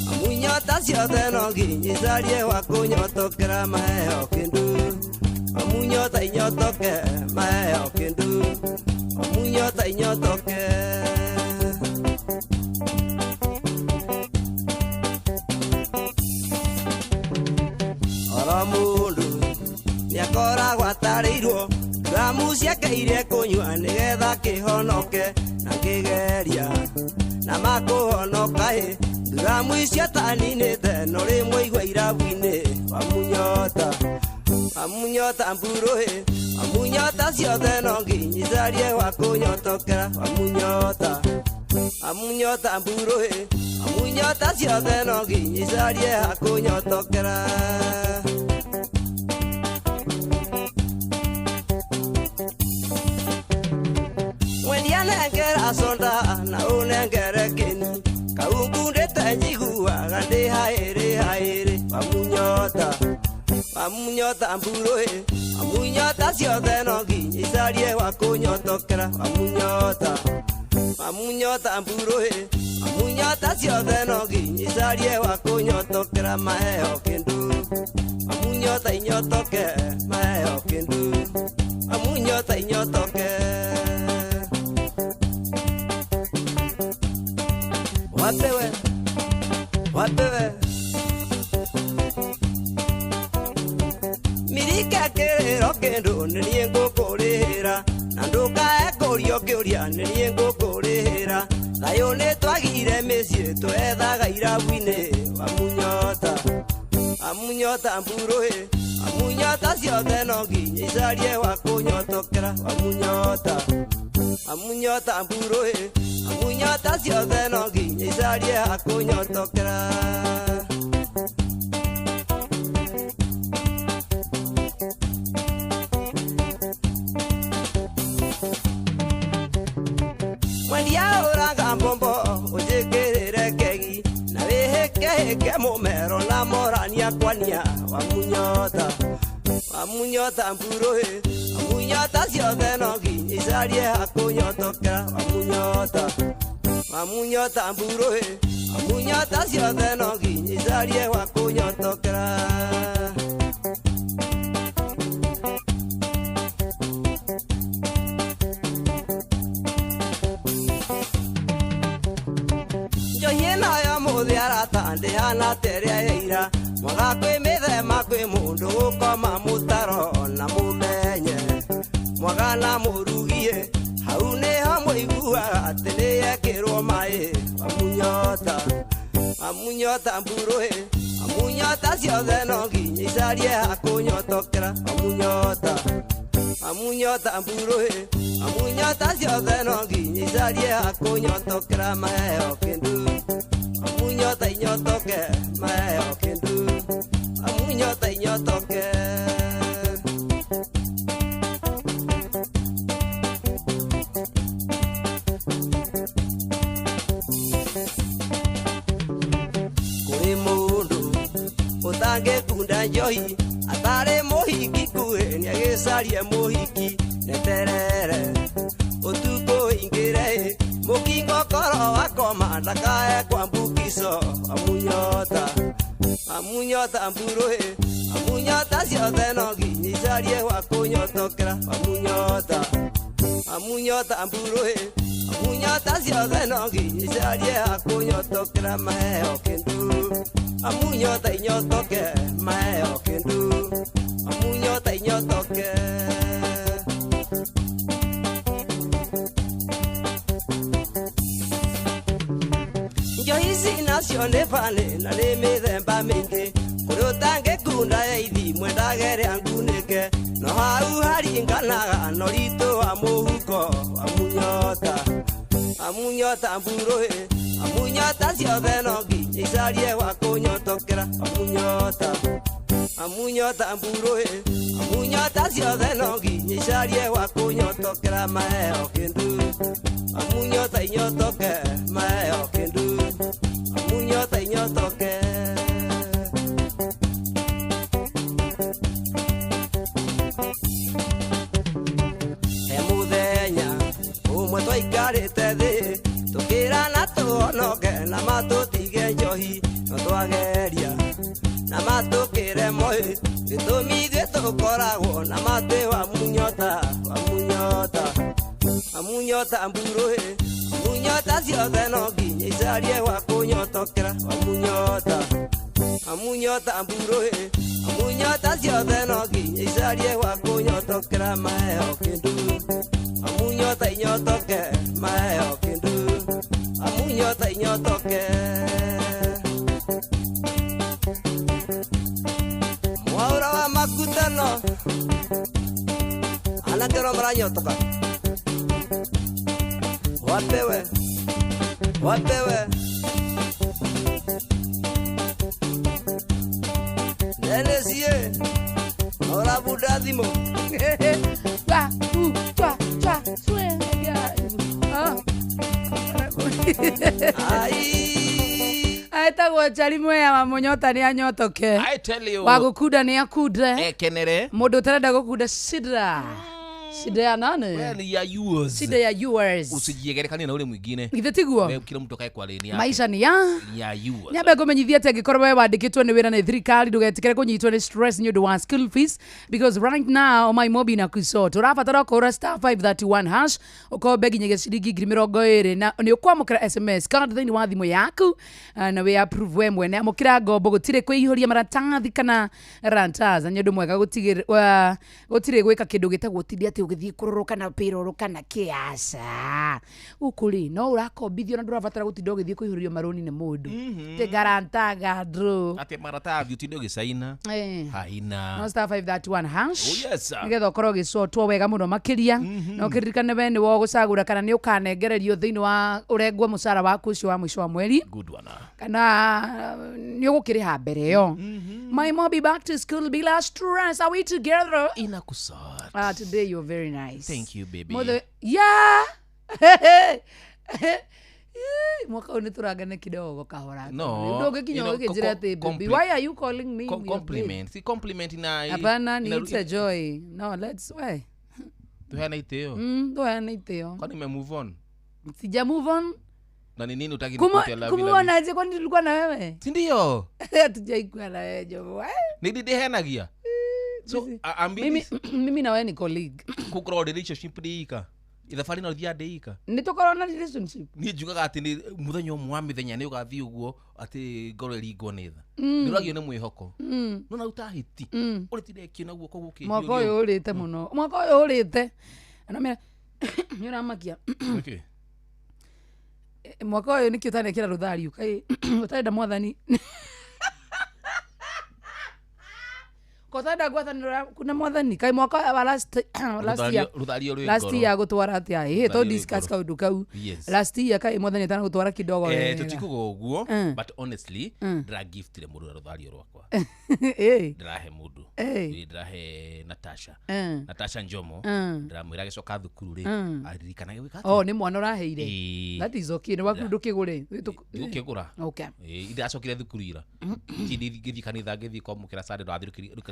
wa munyota ciothe no nginya icarie wa kũnyotokera maheo kĩndũ wa munyota inyotoke maheo kĩndũ wa munyota inyotoke. Oro mũndũ nĩakoragwo atarĩirwo ngamu ciake iria kũnyua nĩgetha kĩhonoke na kĩgeria na makũhonoka ĩ nduramu icio taninĩte no rĩmwe igua irabu-inĩ wa munyota wa munyota mburũ ĩ wa munyota ciothe no nginya icarie wa kũnyotokera wa munyota wa munyota mburũ ĩ wa munyota ciothe no nginya icarie ha kũnyotokera. Mwendia nengera sonda na ũnengere kĩni kaungundĩte njiguaga ndĩ haĩrĩ haĩrĩ wa munyota wa munyota mburũ ĩ wa munyota ciothe no nginya icarie wa kũnyotokera wa munyota wa munyota mburũ ĩ wa munyota ciothe no nginya icarie wa kũnyotokera maheo kĩndũ wa munyota inyotoke maheo kĩndũ wa munyota inyotoke. Wapewe, wapewe. Mirika kĩrĩro kĩndũ nĩ niĩ ngũkũrĩhĩra na ndũkae kũrio kĩũria nĩ niĩ ngũkũrĩhĩra thayũ nĩ twagire mĩciĩ twethaga irabu-inĩ wa munyota wa munyota mburũ ĩ wa munyota ciothe no nginya icarie wa kũnyotokera wa munyota wa munyota mburũ ĩ wa munyota ciothe no nginya icarie ha kũnyotokera. Mwendia ũraga mbombo ũnjĩkĩrĩre kegi na wĩhĩkehĩke mũmero na morania kwania wa munyota wa munyota mburũ ĩ wa munyota ciothe no nginya icarie ha kũnyotokera wa munyota wa munyota mburũ ĩ wa munyota ciothe no nginya icarie wa kũnyotokera. Njohi ĩno ya mũthĩ arata ndĩhana ta ĩrĩa ya ira mwaga kwĩ mĩthema kwĩ mũndũ gũkoma mũtaro na mũmenye mwaga na mũrugie hau nĩho mũiguaga atĩ nĩyekĩrwo maĩ wa munyota wa munyota mburũ ĩ wa munyota ciothe no nginya icarie ha kũnyotokera wa munyota wa munyota mburũ ĩ wa munyota ciothe no nginya icarie ha kũnyotokera maheo kĩndũ wa munyota inyotoke maheo kĩndũ wa munyota inyotoke. Kũrĩ mũndũ ũtangĩkunda njohi atarĩ mũhiki kuhĩ nĩagĩcarie mũhiki neterere ũtukũ ingĩre ĩ mũkingo koro wakoma ndakae kwambukico wa munyota wa munyota mburũ ĩ wa munyota ciothe no nginya icarie wa kũnyotokera wa munyota wa munyota mburũ ĩ wa munyota ciothe no nginya icarie ha kũnyotokera maheo kĩndũ wa munyota inyotoke maheo kĩndũ wa munyota inyotoke. Njohi ici nacio nĩ bani na nĩ mĩthemba mĩingĩ kũrĩ ũtangĩkunda ya ithi mwendage ĩrĩa ngunĩke no hau haringanaga no ritũ wa wa mũhuko amunyota amunyota mburũ amunyota ciothe no nginya icarie wa kũnyotokera amunyota amunyota mburũ amunyota ciothe no nginya icarie wa kũnyotokera maheo kĩndũ amunyota inyotoke maheo kĩndũ amunyota inyotoke. He mũthenya ũmwe twaikarĩte thĩ tũkĩrana tũhonoke na matũtige njohi no twageria na matũkĩre moi gĩtũmi ithuĩ tũkoragwo na matĩ wa munyota wa munyota amunyota mburũ amunyota ciothe no nginya icarie wa kũnyotokera wa munyota amunyota mburũ amunyota ciothe no nginya icarie wa kũnyotokera maheo kĩndũ amunyota inyotoke maheo kĩndũ amunyota inyotoke. Mwaura wa makutano anake no maranyotoka wapewe wapewe nenesie ora budathimo Twa, tu, twa, twa, swe, ya. Ah. Aetagwo Chari Mwea wa Munyota nĩ anyotoke. I tell you. Wa gũkunda nĩ akunde. Ekenere. Mũndũ ũtarenda gũkunda shida. Shida ya nani? Well, ya yours. Shida ya yours. Usijiegerekanie na ule mwingine. Githĩ tiguo? Wewe kila mtu akae kwa lane yake. Maisha ni ya ya yours. Nyambe ngũmenyithie atĩ angĩkorwo we wandĩkĩtwo nĩ wĩra nĩ thirikari ndũgetikĩre kũnyitwo nĩ stress nĩ ũndũ wa school fees because right now my mobi na kusort ũrabatara kũhũra star 531 hash ũkombe nginyagia ciringi 20,000 na nĩ ũkwamũkĩra SMS card thĩinĩ wa thimũ yaku na wĩ approve we mwene amũkĩra ngombo gũtirĩ kwĩihũria maratathi kana rantars na nĩ ũndũ mwega gũtirĩ gwĩka kĩndũ gĩtagwo tindi atĩ ũgĩthiĩ kũrorwo kana payroll kana kĩaca gũkũ rĩ no ũrakombithio na ndũrabatara gũtinda ũgĩthiĩ kũihũrĩrio marũni nĩ mũndũ te garantaga ndũ Ati maratathi utinde ũgĩcaina. Haina. No star 531 hash. Oh, yes, sir. Nĩgetha ũkorwo ũgĩcotwo wega mũno makĩria na ũkĩririkane we nĩwe ũgũcagũra kana nĩ ũkanengererio thĩinĩ wa ũrengwo mũcara waku ũcio wa mũico wa mweri Good one. kana nĩ ũgũkĩrĩha mbere ĩyo. My mobi back to school bila stress. Are we together? Inakusort. Ah, today you're very nice. Thank you, baby. Mother, yeah. Mwaka ũyũ nĩtũrangane kidogo kahora. No. Ndũngĩkinya You know, ũgĩkĩnjĩra atĩ baby, why are you calling me your babe? Compliment. Si compliment ina. Hapana, niite Joy. No, let's we. Tuheane itĩo. Tuheane itĩo. Kwani ume move on? Sija move on. Na ni nini utaki nikupatie love? Kumuona aje kwani tulikuwa na wewe? Si ndio? Hatujaikuwa na wewe Jomo. Nidi ndehenagia. So mimi na wewe ni colleague. Kukorwo relationship ndĩika. Ithabarĩ no rithiaga ndĩika. Nĩ tũkorwo na relationship. Niĩ njugaga atĩ nĩ mũthenya ũmwe wa mĩthenya nĩ ũgathiĩ ũguo atĩ ngoro ĩringwo nĩ tha. Nĩ ũragio nĩ mwĩhoko. No na ũtahĩti. Ũrĩtinda ĩkĩona guoko gũkĩ. Mwaka ũyũ ũrĩte mũno. Mwaka ũyũ ũrĩte. Ana nĩ ũramakia. Nĩkĩ? Mwaka ũyũ nĩkĩo ũtanekĩra rũthari ũkai ũtarenda mwathani. Kotanda ngwatanĩro kuna mwathani kai mwaka wa last year last year gũtwara atĩa ĩ to discuss kaũndũ kau last year kai mwathani atanagũtwara kidogo tũtikuga ũguo but honestly ndĩragiftire mũndũ na rũthario rwakwa ndĩrahe mũndũ ndĩrahe Natasha Natasha Njomo ndĩramwĩra agĩcoka thukuru rĩ aririkanage gwĩka atĩa. Oh, nĩ mwana ũraheire. That is okay. Nĩ waku ndũkĩgũre. Ndũkĩgũra. Okay. Ndĩracokire thukuru ira ngĩthiĩ kanitha ngĩthiĩ kwamũkĩra Sunday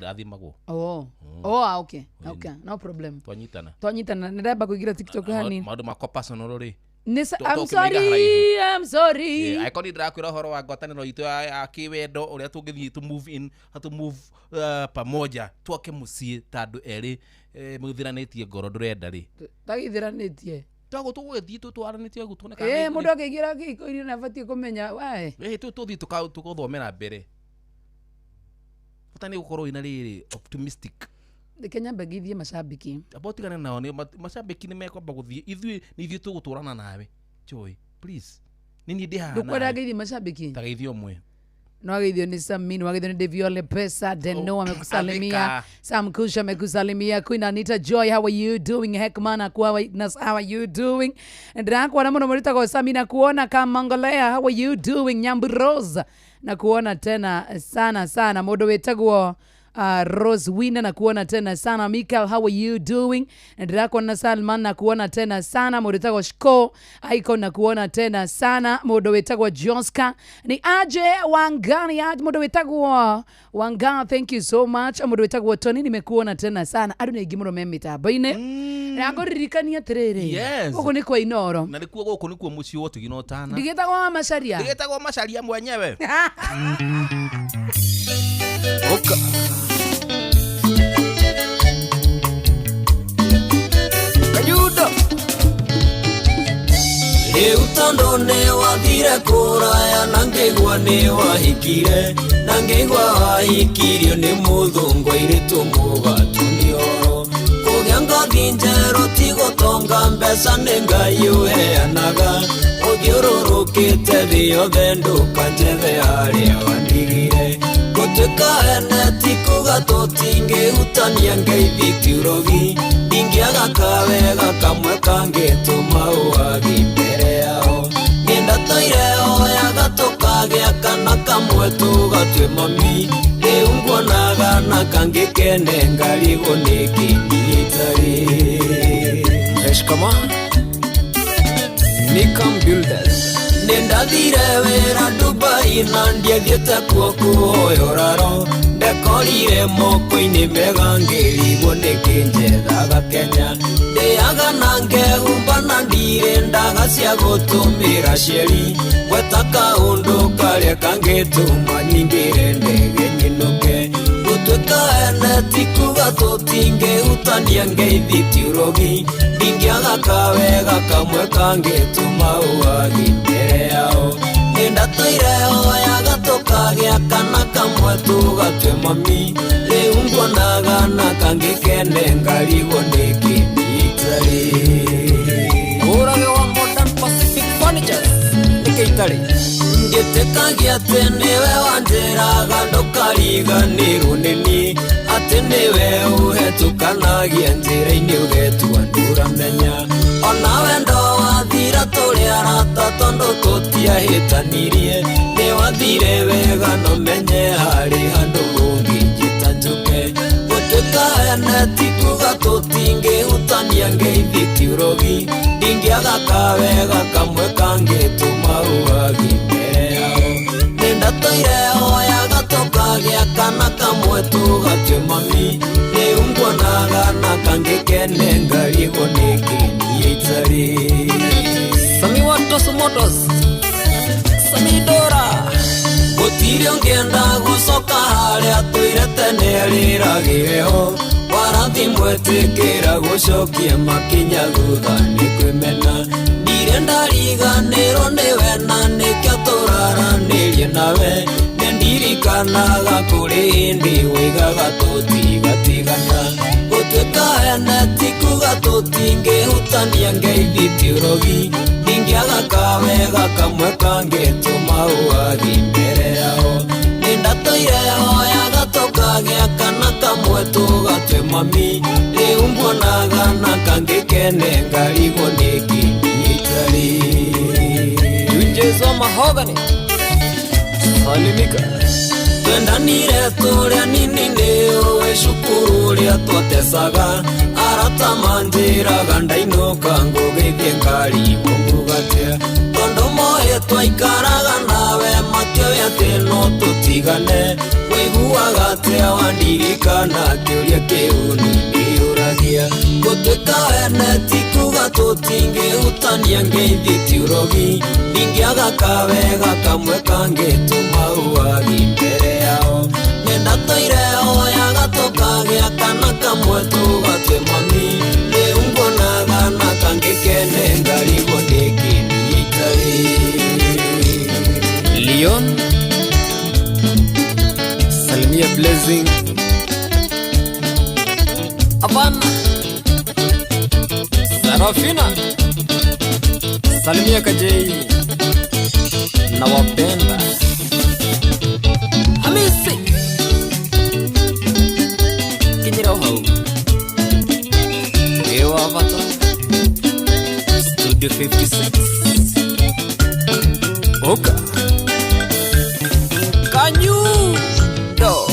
ndĩrathiĩ magwo. Oh. Oh, okay. Okay. No problem. Twanyitana. Twanyitana. Nĩndamba kũingĩra TikTok hanini. Maũndũ makwa personal rĩ. I'm sorry. I'm sorry. Angĩkorwo nĩ ndĩrakwĩra ũhoro wa ngwatanĩro itũ ya kĩwendo ũrĩa tũngĩthiĩ to move in, to move pamoja twake mũciĩ ta andũ erĩ mũthiranĩtie ngoro ndũrenda rĩ. Tagĩthiranĩtie. Twagwo tũgũgĩthiĩ tũtwaranĩtie ũguo tuone kana mũndũ akĩingĩra kĩhiko-inĩ nĩ abatiĩ kũmenya wae. Tũthiĩ tũgũthomera mbere. Bata nĩ gũkorwo wĩna rĩrĩ optimistic. Reke nyambe ngithie macambĩki. Amba ũtigane nao nĩ macambĩki nĩ mekwamba gũthiĩ ithuĩ nĩ ithuĩ tũgũtũrana nawe. Joy, please. Nĩ niĩ ndĩ haha. Ndũkwenda ngeithie macambĩki? Ta geithie ũmwe. Nwageithio nĩ Samin, wageithio nĩ Daviole Pesa, Deno amekusalimia, Avika. Sam Kusha amekusalimia, Queen Anita Joy, how are you doing? Hekman akua Witness, how are you doing? Ndirakuona muno mũritagwo Sami na kuona Kamangolea, how are you doing? Nyambu Rose na kuona tena sana sana, mũndũ wĩtagwo Rose Wina na kuona tena sana. Michael, how are you doing? Ndirakuona Salman na kuona tena sana. Mũndũ wĩtagwo Shko Icon na kuona tena sana. Mũndũ wĩtagwo Joska ni aje Wangani aje mũndũ wĩtagwo Wanga, thank you so much. Mũndũ wĩtagwo Tony, nimekuona tena sana. Andũ nĩ aingĩ mũno me mĩtambo-inĩ na ngũririkania atĩrĩrĩ, Yes. gũkũ nĩ kwa Inoro, Na nĩkuo gũkũ nĩkuo mũciĩ wa ũtugi na ũtana. Ndigĩtagwo wa Macharia, Ndigĩtagwo Macharia mwenyewe. Oka. Kayuda. Rĩu tondũ nĩ wathire kũraya na ngĩigua nĩ wahikire na ngĩigua wahikirio nĩ mũthũngũ airĩtu mũgatunioro kũgĩa ngothi njerũ ti gũtonga mbeca nĩ Ngai ũheanaga ũthiũrũrũkĩte thĩ yothe ndũkanjethe harĩa wandigire gũtuĩka ene ti kuga tũtingĩhutania ngeithi ti ũrogi ndingĩaga kawega kamwe kangĩtũma ũwagi mbere yao nĩndatũire oyaga tũkagĩa kana kamwe tũgatue mami rĩu nguonaga na kangĩ kene ngarigwo nĩkĩ niĩ itarĩ. Eshikama Nikam Builders. Nĩndathire wĩra Dubai na ndiathiĩte kuo kũhoya ũraro ndekorire moko-inĩ mega ngĩrigwo nĩkĩ njethaga Kenya ndĩaga na ngehumba na ndirĩ ndaga cia gũtũmĩra cieri gweta kaũndũ karĩa kangĩtũma nyingĩre ndege nyinũke gũtuĩka ene ti kuga tũtingĩhutania ngeithi ti ũrogi ndingĩaga kawega kamwe kangĩtũma ũwagi mbere yao nĩndatũire oyaga tũkagĩa kana kamwe tũgatue mami rĩu nguonaga na kangĩ kene ngarigwo nĩkĩ niĩ itarĩ. Ũrage wa Modern Pacific Furnitures nĩkĩ itarĩ ngĩtĩkagia atĩ nĩwe wanjĩraga ndũkariganĩrwo nĩ niĩ atĩ nĩwe ũhetũkanagia njĩra-inĩ ũgetua ndũramenya ona wendo wathira tũrĩ arata tondũ tũtiahĩtanirie nĩ wathire wega no menye harĩ handũ ũngĩnjĩta njũke gũtuĩka ene ti kuga tũtingĩhutania ngeithi ti ũrogi ndingĩaga kawega kamwe kangĩtũma ũwagi mbere yao nĩndatũire oyaga tũkagĩa kana kamwe tũgatue mami rĩu nguonaga na kangĩ kene ngarigwo nĩkĩ niĩ itarĩ. Sami wa Tosu Motors, Sami Dora gũtirĩ ũngĩenda gũcoka harĩa tũire tene rĩragĩre ho warathi mwetĩkĩra gũcokia makinya thutha nĩ kwĩmena ndirĩ ndariganĩrwo nĩwe na nĩkĩo tũraranĩrie nawe nĩ ndirikanaga kũrĩ hĩndĩ woigaga tũtigatigana gũtuĩka ene ti kuga tũtingĩhutania ngeithi ti ũrogi ndingĩaga kawega kamwe kangĩtũma ũwagi mbere yao nĩndatũire oyaga tũkagĩa kana kamwe tũgatue mami rĩu nguonaga na kangĩ kene ngarigwo nĩkĩ niĩ itarĩ. Junjezo Mahogany Salimika twendanire tũrĩa nini nĩ ũĩ cukuru ũrĩa twatecaga arata manjĩraga ndainũka ngũgĩthiĩ ngarigwo ngugatĩa tondũ moĩ twaikaraga nawe matioĩ atĩ no tũtigane wĩiguaga atĩa wandirikana kĩũria kĩu niĩ ndĩyũragia gũtuĩka ene ti kuga tũtingĩhutania ngeithi ti ũrogi ndingĩaga kawega kamwe kangĩtũma ũwagi mbere yao nĩndatũire oyaga tũkagĩa kana kamwe tũgatue mami rĩu nguonaga na kangĩ kene ngarigwo nĩkĩ niĩ itarĩ. Leon Salimia Blessing Avana Sarafina Salimia Kajei nawapenda. Oka Kanyundo.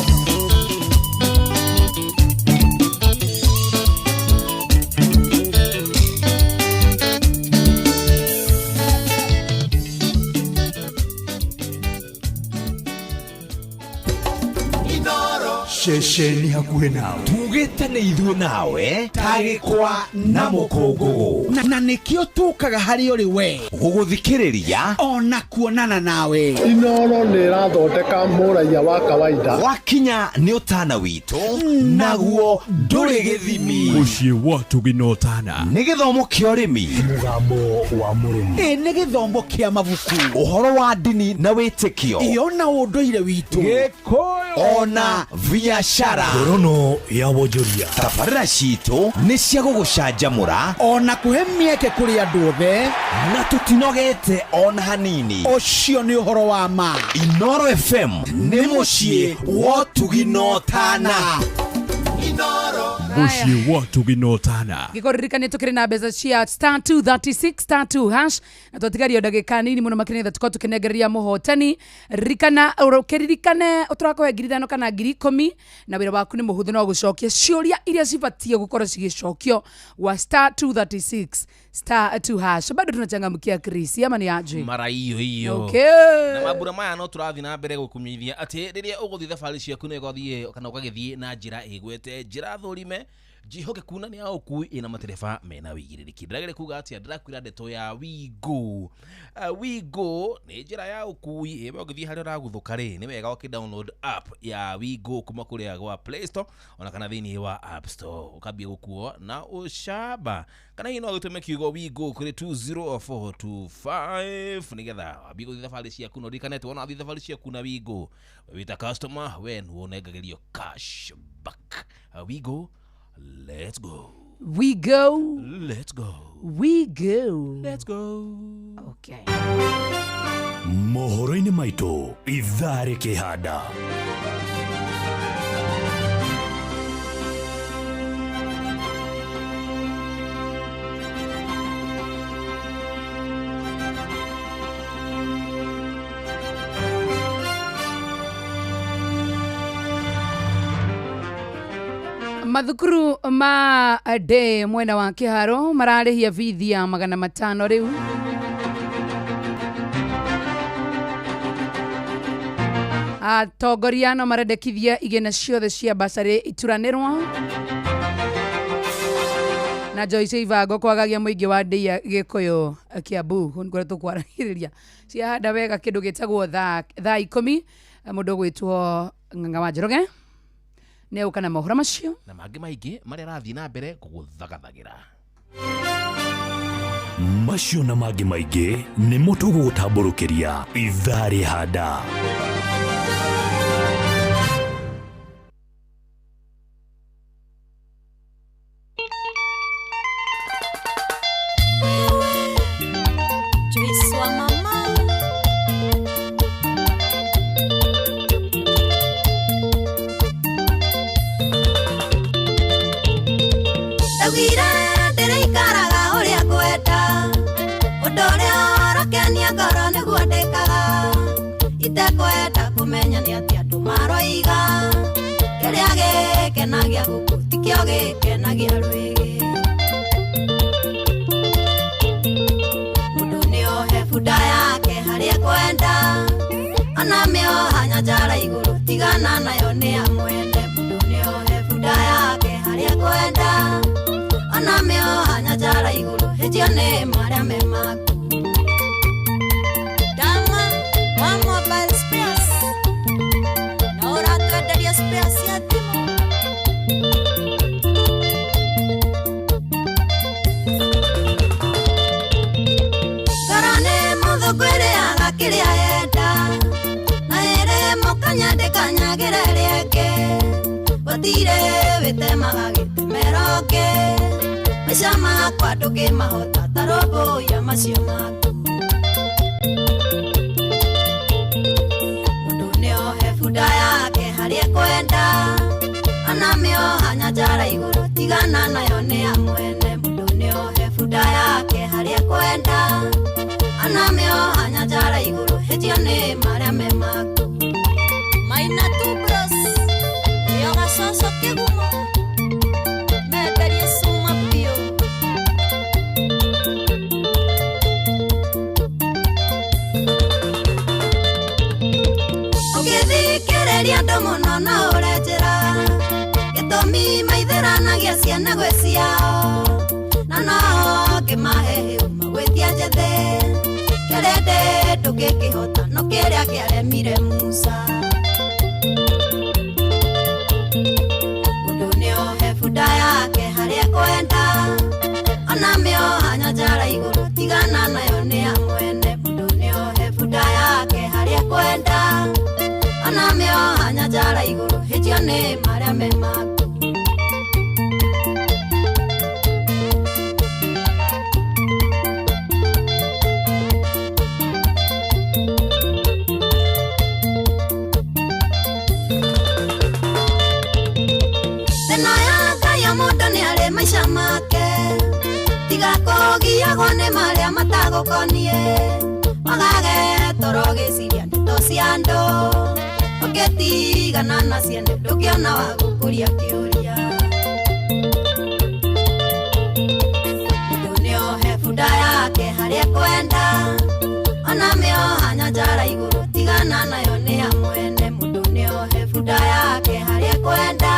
Ceceni hakuhĩ nawe tugĩte nĩ ithuĩ nawe tagĩkwa na mũkũngũgũ na nĩkĩo tũkaga harĩ ũrĩ we gũgũthikĩrĩria ona kuonana nawe. Inoro nĩ ĩrathondeka mũraiya wa kawaida. Wakinya nĩ ũtana witũ naguo ndũrĩ gĩthimi. Mũciĩ wa Ũtugi na Ũtana nĩ gĩthomo kĩa ũrĩmi, mũgambo wa mũrĩmi, ĩ nĩ gĩthomo kĩa mabuku, ũhoro wa ndini na wĩtĩkio, ĩ ona ũndũire witũ, Gĩkũyũ ona biashara. Ngorono ya wonjoria. Tabarĩra citũ nĩ cia gũgũcanjamũra ona kũhe mĩeke kũrĩ andũ othe, na tũtinogete ona hanini. Ũcio nĩ ũhoro wa ma. Inoro FM nĩ mũciĩ wa Ũtugi na Ũtana. Mũciĩ wa Ũtugi na Ũtana. Gĩkũririkanie tũkĩrĩ na mbeca cia star 236 star 2 hash na twatigario ndagĩka nini mũno makĩria nĩgetha tũkorwo tũkĩnengereria mũhotani. Ririkana ũkĩririkane tũrakũhe 5,000 kana 10,000 na wĩra waku nĩ mũhũthũ no gũcokia ciũria iria cibatiĩ gũkorwo cigĩcokio wa star 236 star 2 hash. Bado tunachangamkia Chris ama ni aje? Mara hiyo hiyo. Okay. Na mambura maya no tũrathiĩ na mbere gũkũmenyithia atĩ rĩrĩa ũgũthiĩ thabarĩ ciaku nĩ ũgathiĩ kana ũgagĩthiĩ na njĩra ĩgwete, njĩra thũrime njĩhokeku na nĩ ya ũkui ĩna matereba mena wĩigĩrĩrĩki. Ndĩrageria kuga atĩa? Ndĩrakwĩra ndeto ya WeGo. WeGo nĩ njĩra ya ũkui ĩwe ũngĩthiĩ harĩa ũraguthũka rĩ, nĩ wega ũkĩ download app ya WeGo kuma kũrĩa gwa Play Store ona kana thĩinĩ wa App Store, ũkambia gũkuo na ũcamba. Kana hihi no ũgĩtũme kiugo WeGo kũrĩ 20425 nĩgetha wambie gũthiĩ thabarĩ ciaku na ũririkane atĩ wona wathiĩ thabarĩ ciaku na WeGo we wĩta customer we nĩwe ũnengagĩrio cash back. WeGo, let's go. We go. Let's go. We go. Let's go. Okay. Mohoro-inĩ maitũ ithaa rĩkĩhanda. Mathukuru ma de mwena wa Kiharo mararĩhia bithi ya 500 rĩu. Atongoria no marendekithia igĩna ciothe cia basarĩ ituranĩrwo. Na Joyce Ivango kwagagia mũingĩ wa ndĩa Gĩkũyũ Kiambu kũrĩa tũkwaragĩrĩria ciahanda wega kĩndũ gĩtagwo thaa 10 mũndũ ũgwĩtwo Ng'ang'a wa Njoroge nĩ ũka na mohoro macio na mangĩ maingĩ marĩa arathiĩ na mbere kũgũthagathagĩra. Macio na mangĩ maingĩ nĩmo tũgũgũtambũrũkĩria ithaa rĩhanda. Joyce wa mama. Ndaugire ndĩrĩikaraga ũrĩa ngwenda, ũndũ ũrĩa ũrakenia ngoro nĩguo ndĩkaga, itekwenda kũmenya nĩ atĩa andũ maroiga, kĩrĩa gĩkenagia gũkũ tikĩo gĩkenagia rwĩgĩ. Mũndũ nĩohe bunda yake harĩa ekwenda, ona mĩoha nyanjara igũrũ tigana nayo nĩ ya mwene. Mũndũ nĩohe bunda yake harĩa ekwenda, ona mĩoha nyanjara igũrũ hĩtio nĩ marĩa me maku. Dama wa mobile spares na ũratwenderia spares cia thimũ. Ngoro nĩ mũthũngũ ĩrĩaga kĩrĩa yenda, na ĩrĩ mũkanya ndĩkanyagĩra ĩrĩa ĩngĩ, gũtirĩ wĩtemaga gĩtemero ũngĩ, maica makwa ndũngĩmahota ta rũmbũiya macio maku. Mũndũ nĩohe bunda yake harĩa ekwenda, ona mĩoha nyanjara igũrũ tigana nayo nĩ ya mwene. Mũndũ nĩohe bunda yake harĩa ekwenda, ona mĩoha nyanjara igũrũ. Ithĩria andũ mũno no ũre njĩra gĩtũmi maithĩranagia ciana gwĩ ciao na no ngĩmahe hĩu magwĩtia njĩthĩ kĩrĩndĩ ndũngĩkĩhota no kĩrĩa kĩaremire Musa. Mũndũ nĩohe bunda yake harĩa ekwenda ona mĩoha nyanjara igũrũ tigana nayo nĩ ya mwene. Mũndũ nĩohe bunda yake harĩa ekwenda ona mĩoha nyanjara igũrũ hĩtio nĩ marĩa me maku. Thĩna ya Ngai o mũndũ nĩarĩ maica make tiga kũgiagwo nĩ marĩa matagũkoniĩ wagage toro gĩciria ndeto cia andũ ũngĩtigana na ciene ndũngĩona wa gũkũria kĩũria. Mũndũ nĩohe bunda yake harĩa ekwenda ona mĩoha nyanjara igũrũ tigana nayo nĩ ya mwene. Mũndũ nĩohe bunda yake harĩa ekwenda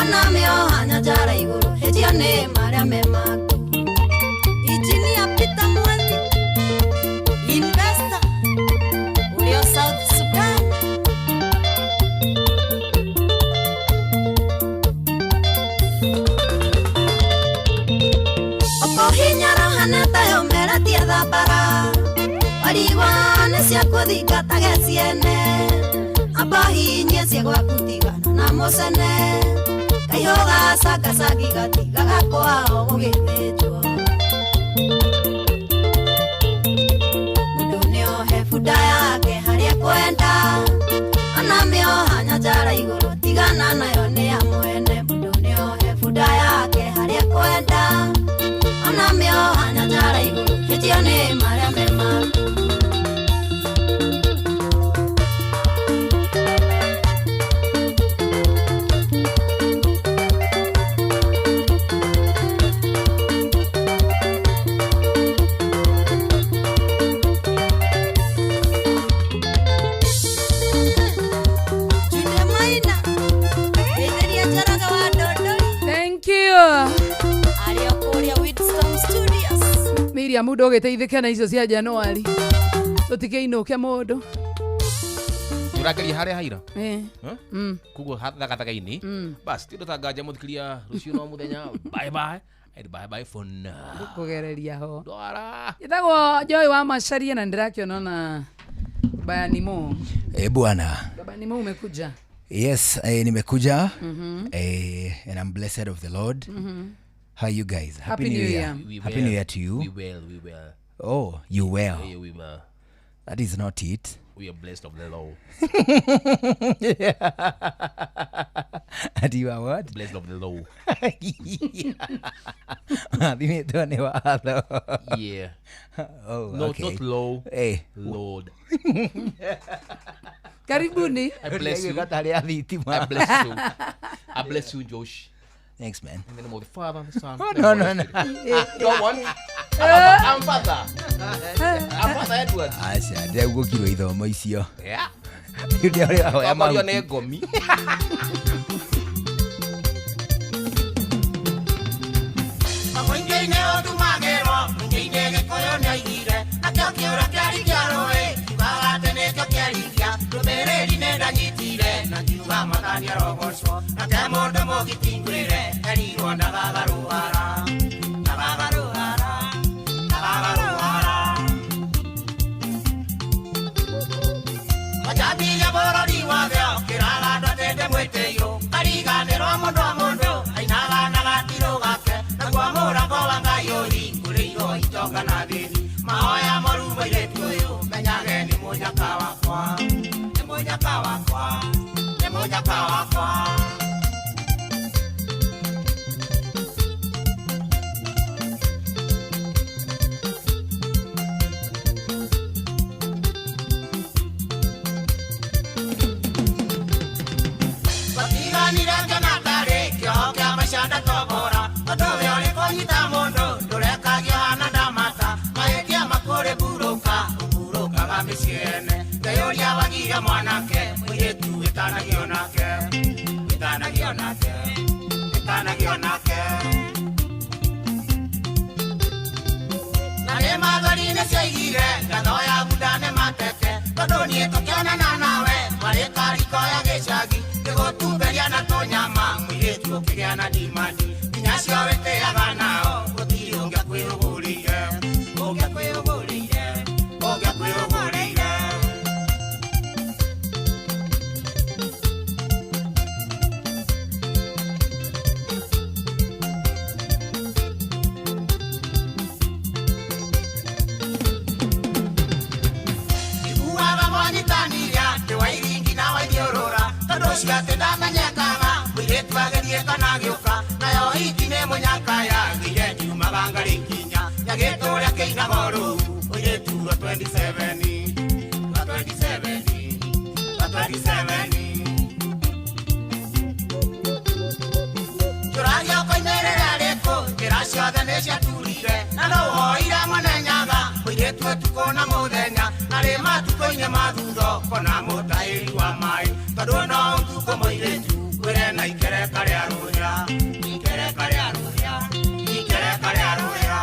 ona mĩoha nyanjara igũrũ hĩtio nĩ marĩa me maku. Engineer Peter Mwangi, investor ũrĩa South Sudan. Ũkũhinyara hana tayo meratia thambara warigwa nĩ cia kũthingatage ciene amba hinyie cia gwaku tigana na mũcene kaihũ gacangacagi gatigaga kwao gũgĩthĩnjwo. Mũndũ nĩohe bunda yake harĩa ekwenda ona mĩoha nyanjara igũrũ tigana nayo nĩ ya mwene. Mũndũ nĩohe bunda yake harĩa ekwenda ona mĩoha nyanjara igũrũ hĩtio nĩ marĩa me maku. Jude Maina, Geithĩria Njoroge wa Ndondori. Thank you. Arĩ o kũrĩa Wheatstone Studios. Miriam ndũgĩteithĩke na icio cia Januari tũtikĩinũke mũndũ. Ũrageria harĩa haira. Eh. Eh? Mm. Koguo thathagathaga-inĩ bas ti ũndũ ta nganja mũthikĩria rũciũ no mũthenya bye bye and bye bye for now. Kũgereria ho. Ndwara. Ĩtagwo Joy wa Macharia na ndĩrakĩona na Bayanimo. Eh, bwana. Bayanimo umekuja. Yes, nimekuja. And I'm blessed of the Lord. How are you guys? Happy New Year. We Happy well. New Year to you. We well, we well. Oh, you well. Yeah, we well. That is not it. We are blessed of the Lord. And you are what? Blessed of the Lord. Thimĩtwo nĩ watho. Yeah. Oh, No, okay. not low. Eh. Lord. Karibuni. I bless you. Gatarĩ a thitima. I bless you. I bless you, Josh. Thanks, man. In the name of the Father, the Son, Oh, and the no, Holy no, no. Spirit. Don't want. I'm Father. I'm Father Edward. Aca, ndĩraugũkirwo ithomo icio. Yeah. Rĩu nĩ ũrĩa wahoya Tongorio mahuti. nĩ ngomi. Mũingĩ-inĩ ũtumagĩrwo, mũingĩ-inĩ Gĩkũyũ nĩoigire, nakĩo kĩũra kĩari kĩa rũĩ, kiugaga atĩ nĩkĩo kĩaringia, ndũmĩrĩri nĩndanyitire, na ngiuga Mwathani arogocwo, nake mũndũ mũgiti ngwĩre, erirwo ndagagarũhara, ndagagarũhara, ndagagarũhara. Majambirie bũrũri wothe ũkĩraga andũ atĩ ndĩmwĩtĩirwo, kariganĩrwo mũndũ o mũndũ, ainaga na gatirũ gake, naguo mũrango wa Ngai ũhingũrĩirwo itonga na thĩni, mahoya moru mũirĩtu ũyũ, menyage nĩ mũnyaka wakwa, nĩ mũnyaka wakwa, nĩ mũnyaka wakwa. Twatiganire ngĩona ndarĩ kĩoho kĩa maica ndatobora, ũndũ ũyũ ũrĩ kũnyita mũndũ ndũrekagio hana ndamata, mahĩtia makũrĩ mburũka, ũmburũkaga mĩciĩ ene, ngeyũria wagire mwanake mũirĩtu Mũirĩtu wĩtanagio nake, wĩtanagio nake, wĩtanagio nake. Na nĩ mathori nĩ ciaigire ngatho ya bunda nĩ mateke, tondũ niĩ tũkĩonana nawe twarĩ kariko ya gĩcagi, ngĩgũtumberia na tũnyama, mũirĩtu ũkĩgĩa na ndimandi, nginya acio wĩtĩaga nao gũtirĩ ũngĩakwĩrũgũrĩire, ũngĩakwĩrũgũrĩire, ũngĩakwĩrũgũrĩire. Iguaga mwanyitanire atĩ wairingi na waithiũrũra, tondũ ũcio atĩ ndamenyekaga, mũirĩtu agerie kana agĩũka, nayo hiti nĩ mũnyaka yagĩire ngiumaga ngarĩ nginya, nyagĩtũrĩa kĩinaga rũu, mũirĩtu wa 27, wa 27, wa 27. Njũragia ũkoimĩrĩra rĩkũ, njĩra ciothe nĩ ciaturire, na no woire mũnenyaga, mũirĩtu ũtukũ na mũthenya, na rĩ matukũ-inĩ ma thutha ũkona mũtahĩri wa maĩ, tondũ no ũtukũ mũirĩtu wĩre na ikereka rĩa rũhĩa, ikereka rĩa rũhĩa, ikereka rĩa rũhĩa.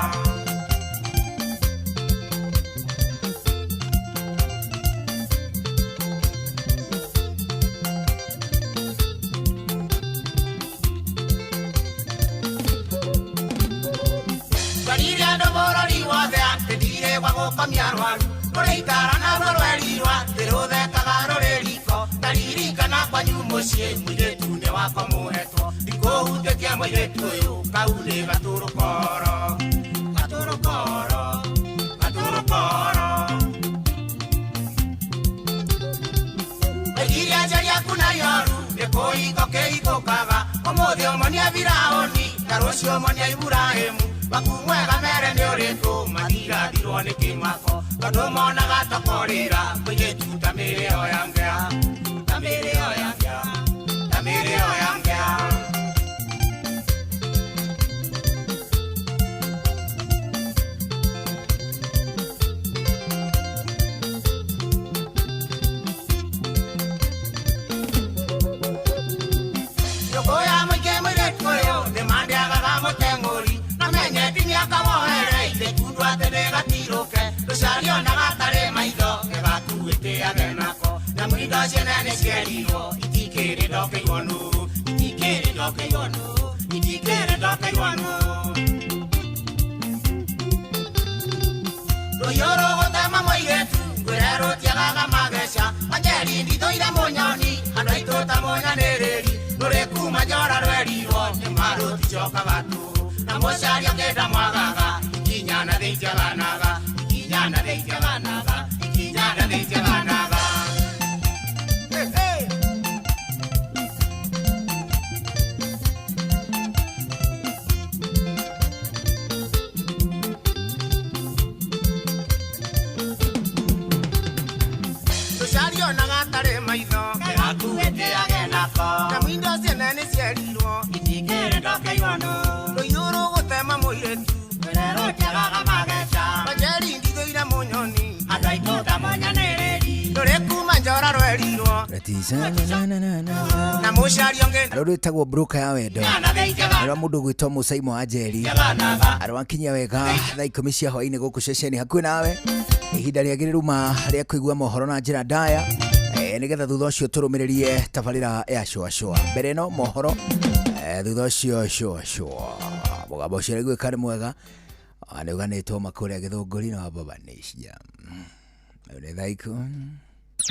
Twarire andũ bũrũri wothe atĩ ndirĩ gwa gũkomia arwaru, rũrĩ itara naruo rwerirwo atĩ rũthekaga rũrĩ riko, ndaririkana kwanyu mũciĩ mũirĩtu nĩ wakwa mũhetwo, ndikũhutĩkia mũirĩtu ũyũ kau nĩ gatũrũkoro, gatũrũkoro, gatũrũkoro. Oigire anjaria aku na ioru nĩ kũhiko kĩhikũkaga, ũmũthĩ ũmonia Firaũni na rũciũ ũmonia Iburahĩmu, waku mwega mere nĩ ũrĩkũ, matirathirwo nĩ kĩmako, tondũ monaga tokorĩra mũirĩtu ta mĩrĩo ya ngĩa, ta mĩrĩo ya ngĩa, ta mĩrĩo ya ngĩa. Nyũngũ ya mũingĩ mũirĩtu ũyũ nĩ mandĩagaga mũteng'ũri, na menyeti mĩaka wohere ithĩkundũ atĩ ndĩgatirũke, rũcarionaga tarĩ maitho gĩgakuĩtĩage nako, nyamũ indo ciene nĩ cierirwo itikĩrĩ ndokeirwo nũ, itikĩrĩ ndokeirwo nũ, itikĩrĩ ndokeirwo nũ. Rũhiũ rũgũtema mũirĩtu ngwĩre rũtiagaga mageca, Wanjeri ndithũire mũnyoni, andũ aitũ ta mũnyanĩrĩri, rũrĩ kuma njora rwerirwo nĩ marũticokaga tu, na mũcaria kĩnda mwagaga, ikinya na thĩ itiaganaga, ikinya na thĩ itiaganaga, ikinya na thĩ itiaganaga. Hey, hey. Rũcarionaga tarĩ maitho gĩgakuĩtĩage nako, nyamũ indo ciene nĩ cierirwo itikĩrĩ ndokeirwo nũ, rũhiũ rũgũtema mũirĩtu ngwĩre rũtiagaga mageca, Wanjeri ndithũire mũnyoni, andũ aitũ ta mũnyanĩrĩri, rũrĩ kuma njora rwerirwo na mũcaria ũngĩ Arå rwĩtagwo broker ya wendo rwa mũndũ gwĩtwo Mũcaimo wa Njeri arwakinyia wega thaa 10 cia hwaĩ-inĩ gũkũ ceceni hakuhĩ nawe, ihinda rĩagĩrĩru ma rĩa kũigua mohoro na njĩra ndaya, nĩgetha thutha ũcio tũrũmĩrĩrie tabarĩra ya cũacũa. Mbere ĩno mohoro, thutha ũcio cũacũa. Mũgambo ũcio ũraiguĩka nĩ mwega, nĩ ũganĩtwo makũrĩa Gĩthũngũri na wa Baba Nation. Nĩ thaa 10.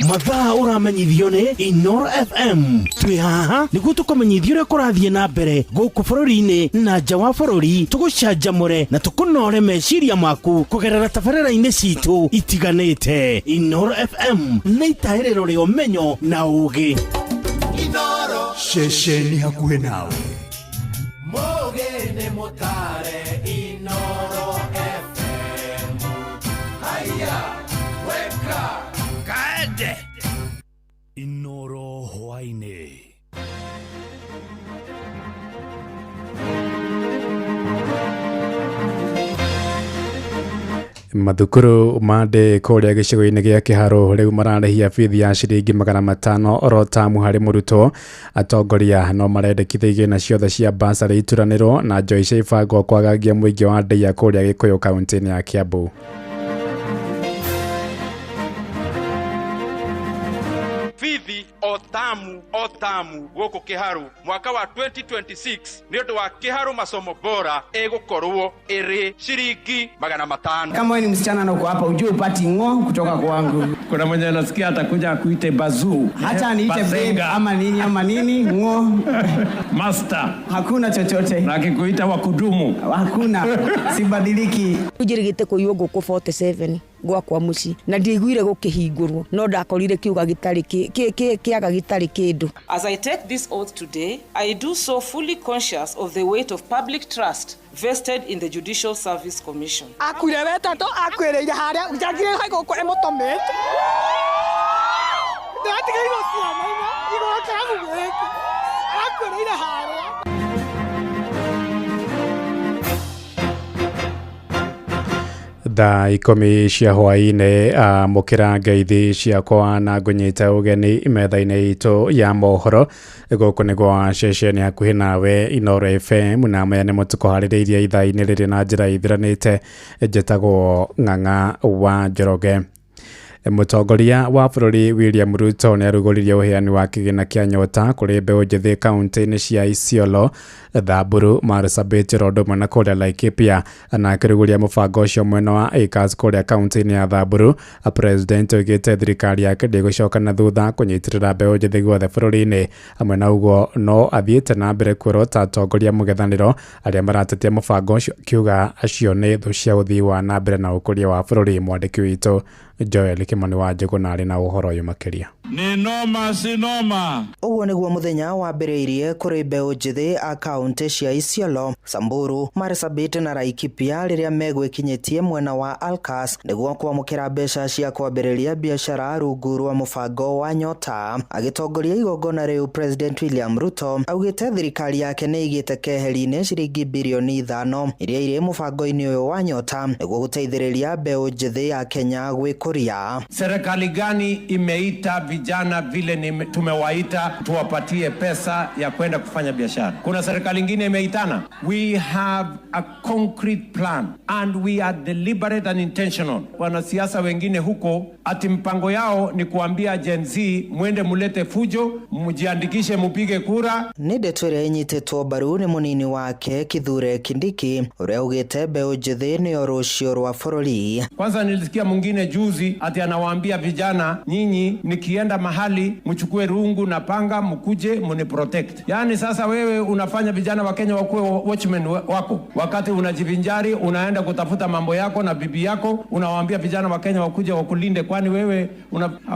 Mathaa ũramenyithio nĩ Inoro FM. Twĩ haha nĩguo tũkũmenyithie ũrĩa kũrathiĩ na mbere gũkũ bũrũri-inĩ na nja wa bũrũri, tũgũcanjamũre na tũkũnore meciria maku kũgerera tabarĩra-inĩ citũ itiganĩte. Inoro FM nĩ itahĩrĩro rĩa ũmenyo na ũũgĩ. Inoro ceceni hakuhĩ nawe. Mũgĩ nĩ mũtare Inoro FM. Haya, weka Kaende Inoro hwaĩ-inĩ. Mathukuru ma ndĩ kũrĩa gĩcigo-inĩ gĩa Kĩharũ rĩu mararĩhia bithi ya ciringi 500 oro tamu harĩ mũrutwo. Atongoria no marendekithia igĩna ciothe cia basarĩ ituranĩrwo na njoi cia ibango kwagagia mũingĩ wa ndĩa kũrĩa Gĩkũyũ kaunti-inĩ ya Kiambu. Bithi o tamu gũkũ Kĩharũ mwaka wa 2026 nĩ ũndũ wa Kĩharũ masomo bora ĩgũkorwo ĩrĩ ciringi 500. Kama wewe ni msichana na uko hapa ujue upati ng'o kutoka kwangu. Kuna mwenye anasikia atakuja akuite bazuu. Hata aniite babe ama nini ama nini ng'o. Master. Hakuna chochote. Na akikuita wa kudumu. Hakuna. Sibadiliki. Njirigite kuiywo ngũkũ 47 gwakwa muciĩ na ndiaiguire gũkĩhingũrwo no ndakorire kiuga gĩtarĩ kĩaga gĩtarĩ kĩndũ. As I take this oath today, I do so fully conscious of the weight of public trust vested in the Judicial Service Commission. Akuire wetatũ akuĩrĩire harĩa njagire gũkũ ĩmũtũmĩte. Ndĩratigĩirwo ciana inya igũrũ kĩrabu gĩkĩ. Arakuĩrĩire harĩa. Thaa 10 cia hwaĩ-inĩ amũkĩra ngeithi ciakwa na ngũnyite ũgeni metha-inĩ itũ ya mohoro. Gũkũ nĩ gwa ceceni hakuhĩ nawe Inooro FM, na maya nĩmo tũkũharĩrĩirie ithaa-inĩ rĩrĩ na njĩra ithiranĩte. Njĩtagwo Ng'ang'a wa Njoroge. Mũtongoria wa bũrũri William Ruto nĩarugũririe ũheani wa kĩgĩna kĩa nyota kũrĩ mbeũ njĩthĩ kaunti-inĩ cia Isiolo, Samburu, Marsabit oro ũndũ ũmwe na kũrĩa Laikipia, na akĩrugũria mũbango ũcio mwena wa Acres kũrĩa kaunti-inĩ ya Samburu. President oigĩte thirikari yake ndĩgũcoka na thutha kũnyitĩrĩra mbeũ njĩthĩ guothe bũrũri-inĩ. Hamwe na ũguo no athiĩte na mbere kuorota atongoria mũng'ethanĩro arĩa maratetia mũbango ũcio, akiuga acio nĩ thũ cia ũthii wa na mbere na ũkũria wa bũrũri. Mwandĩki witũ Joel Kimani wa Njũgũna arĩ na ũhoro ũyũ makĩria. Ni noma si noma. Ũguo nĩguo mũthenya wambĩrĩirie kũrĩ mbeũ njĩthĩ a kaunti cia Isiolo, Samburu, Marsabit na Laikipia rĩrĩa megwĩkinyĩtie mwena wa Alkas nĩguo kwamũkĩra mbeca cia kwambĩrĩria biacara rungu rwa mũbango wa Nyota. Agĩtongoria igongona rĩu, President William Ruto augĩte thirikari yake nĩ ĩigĩte keheri-inĩ ciringi birioni 5 iria irĩ mũbango-inĩ ũyũ wa Nyota nĩguo gũteithĩrĩria mbeũ njĩthĩ ya Kenya gwĩkũria. Serikali gani imeita vijana vile tumewaita tuwapatie pesa ya kwenda kufanya biashara? Kuna serikali ingine imeitana? We have a concrete plan and we are deliberate and intentional. Wanasiasa wengine huko ati mpango yao ni kuambia Gen Z mwende mulete fujo, mjiandikishe mupige kura. Nĩ ndeto ĩrĩa ĩnyitĩtwo mbaru nĩ mũnini wake Kithure Kindiki ũrĩa augĩte mbeũ njĩthĩ nĩyo rũciũ rwa bũrũri. Kwanza nilisikia mwingine juzi ati anawaambia vijana, nyinyi nikienda mahali mchukue rungu na panga mkuje muni protect. Yaani sasa wewe unafanya vijana wa Kenya wakuwe watchmen wako, wakati unajivinjari unaenda kutafuta mambo yako na bibi yako, unawaambia vijana wa Kenya wakuje wakulinde, kwani wewe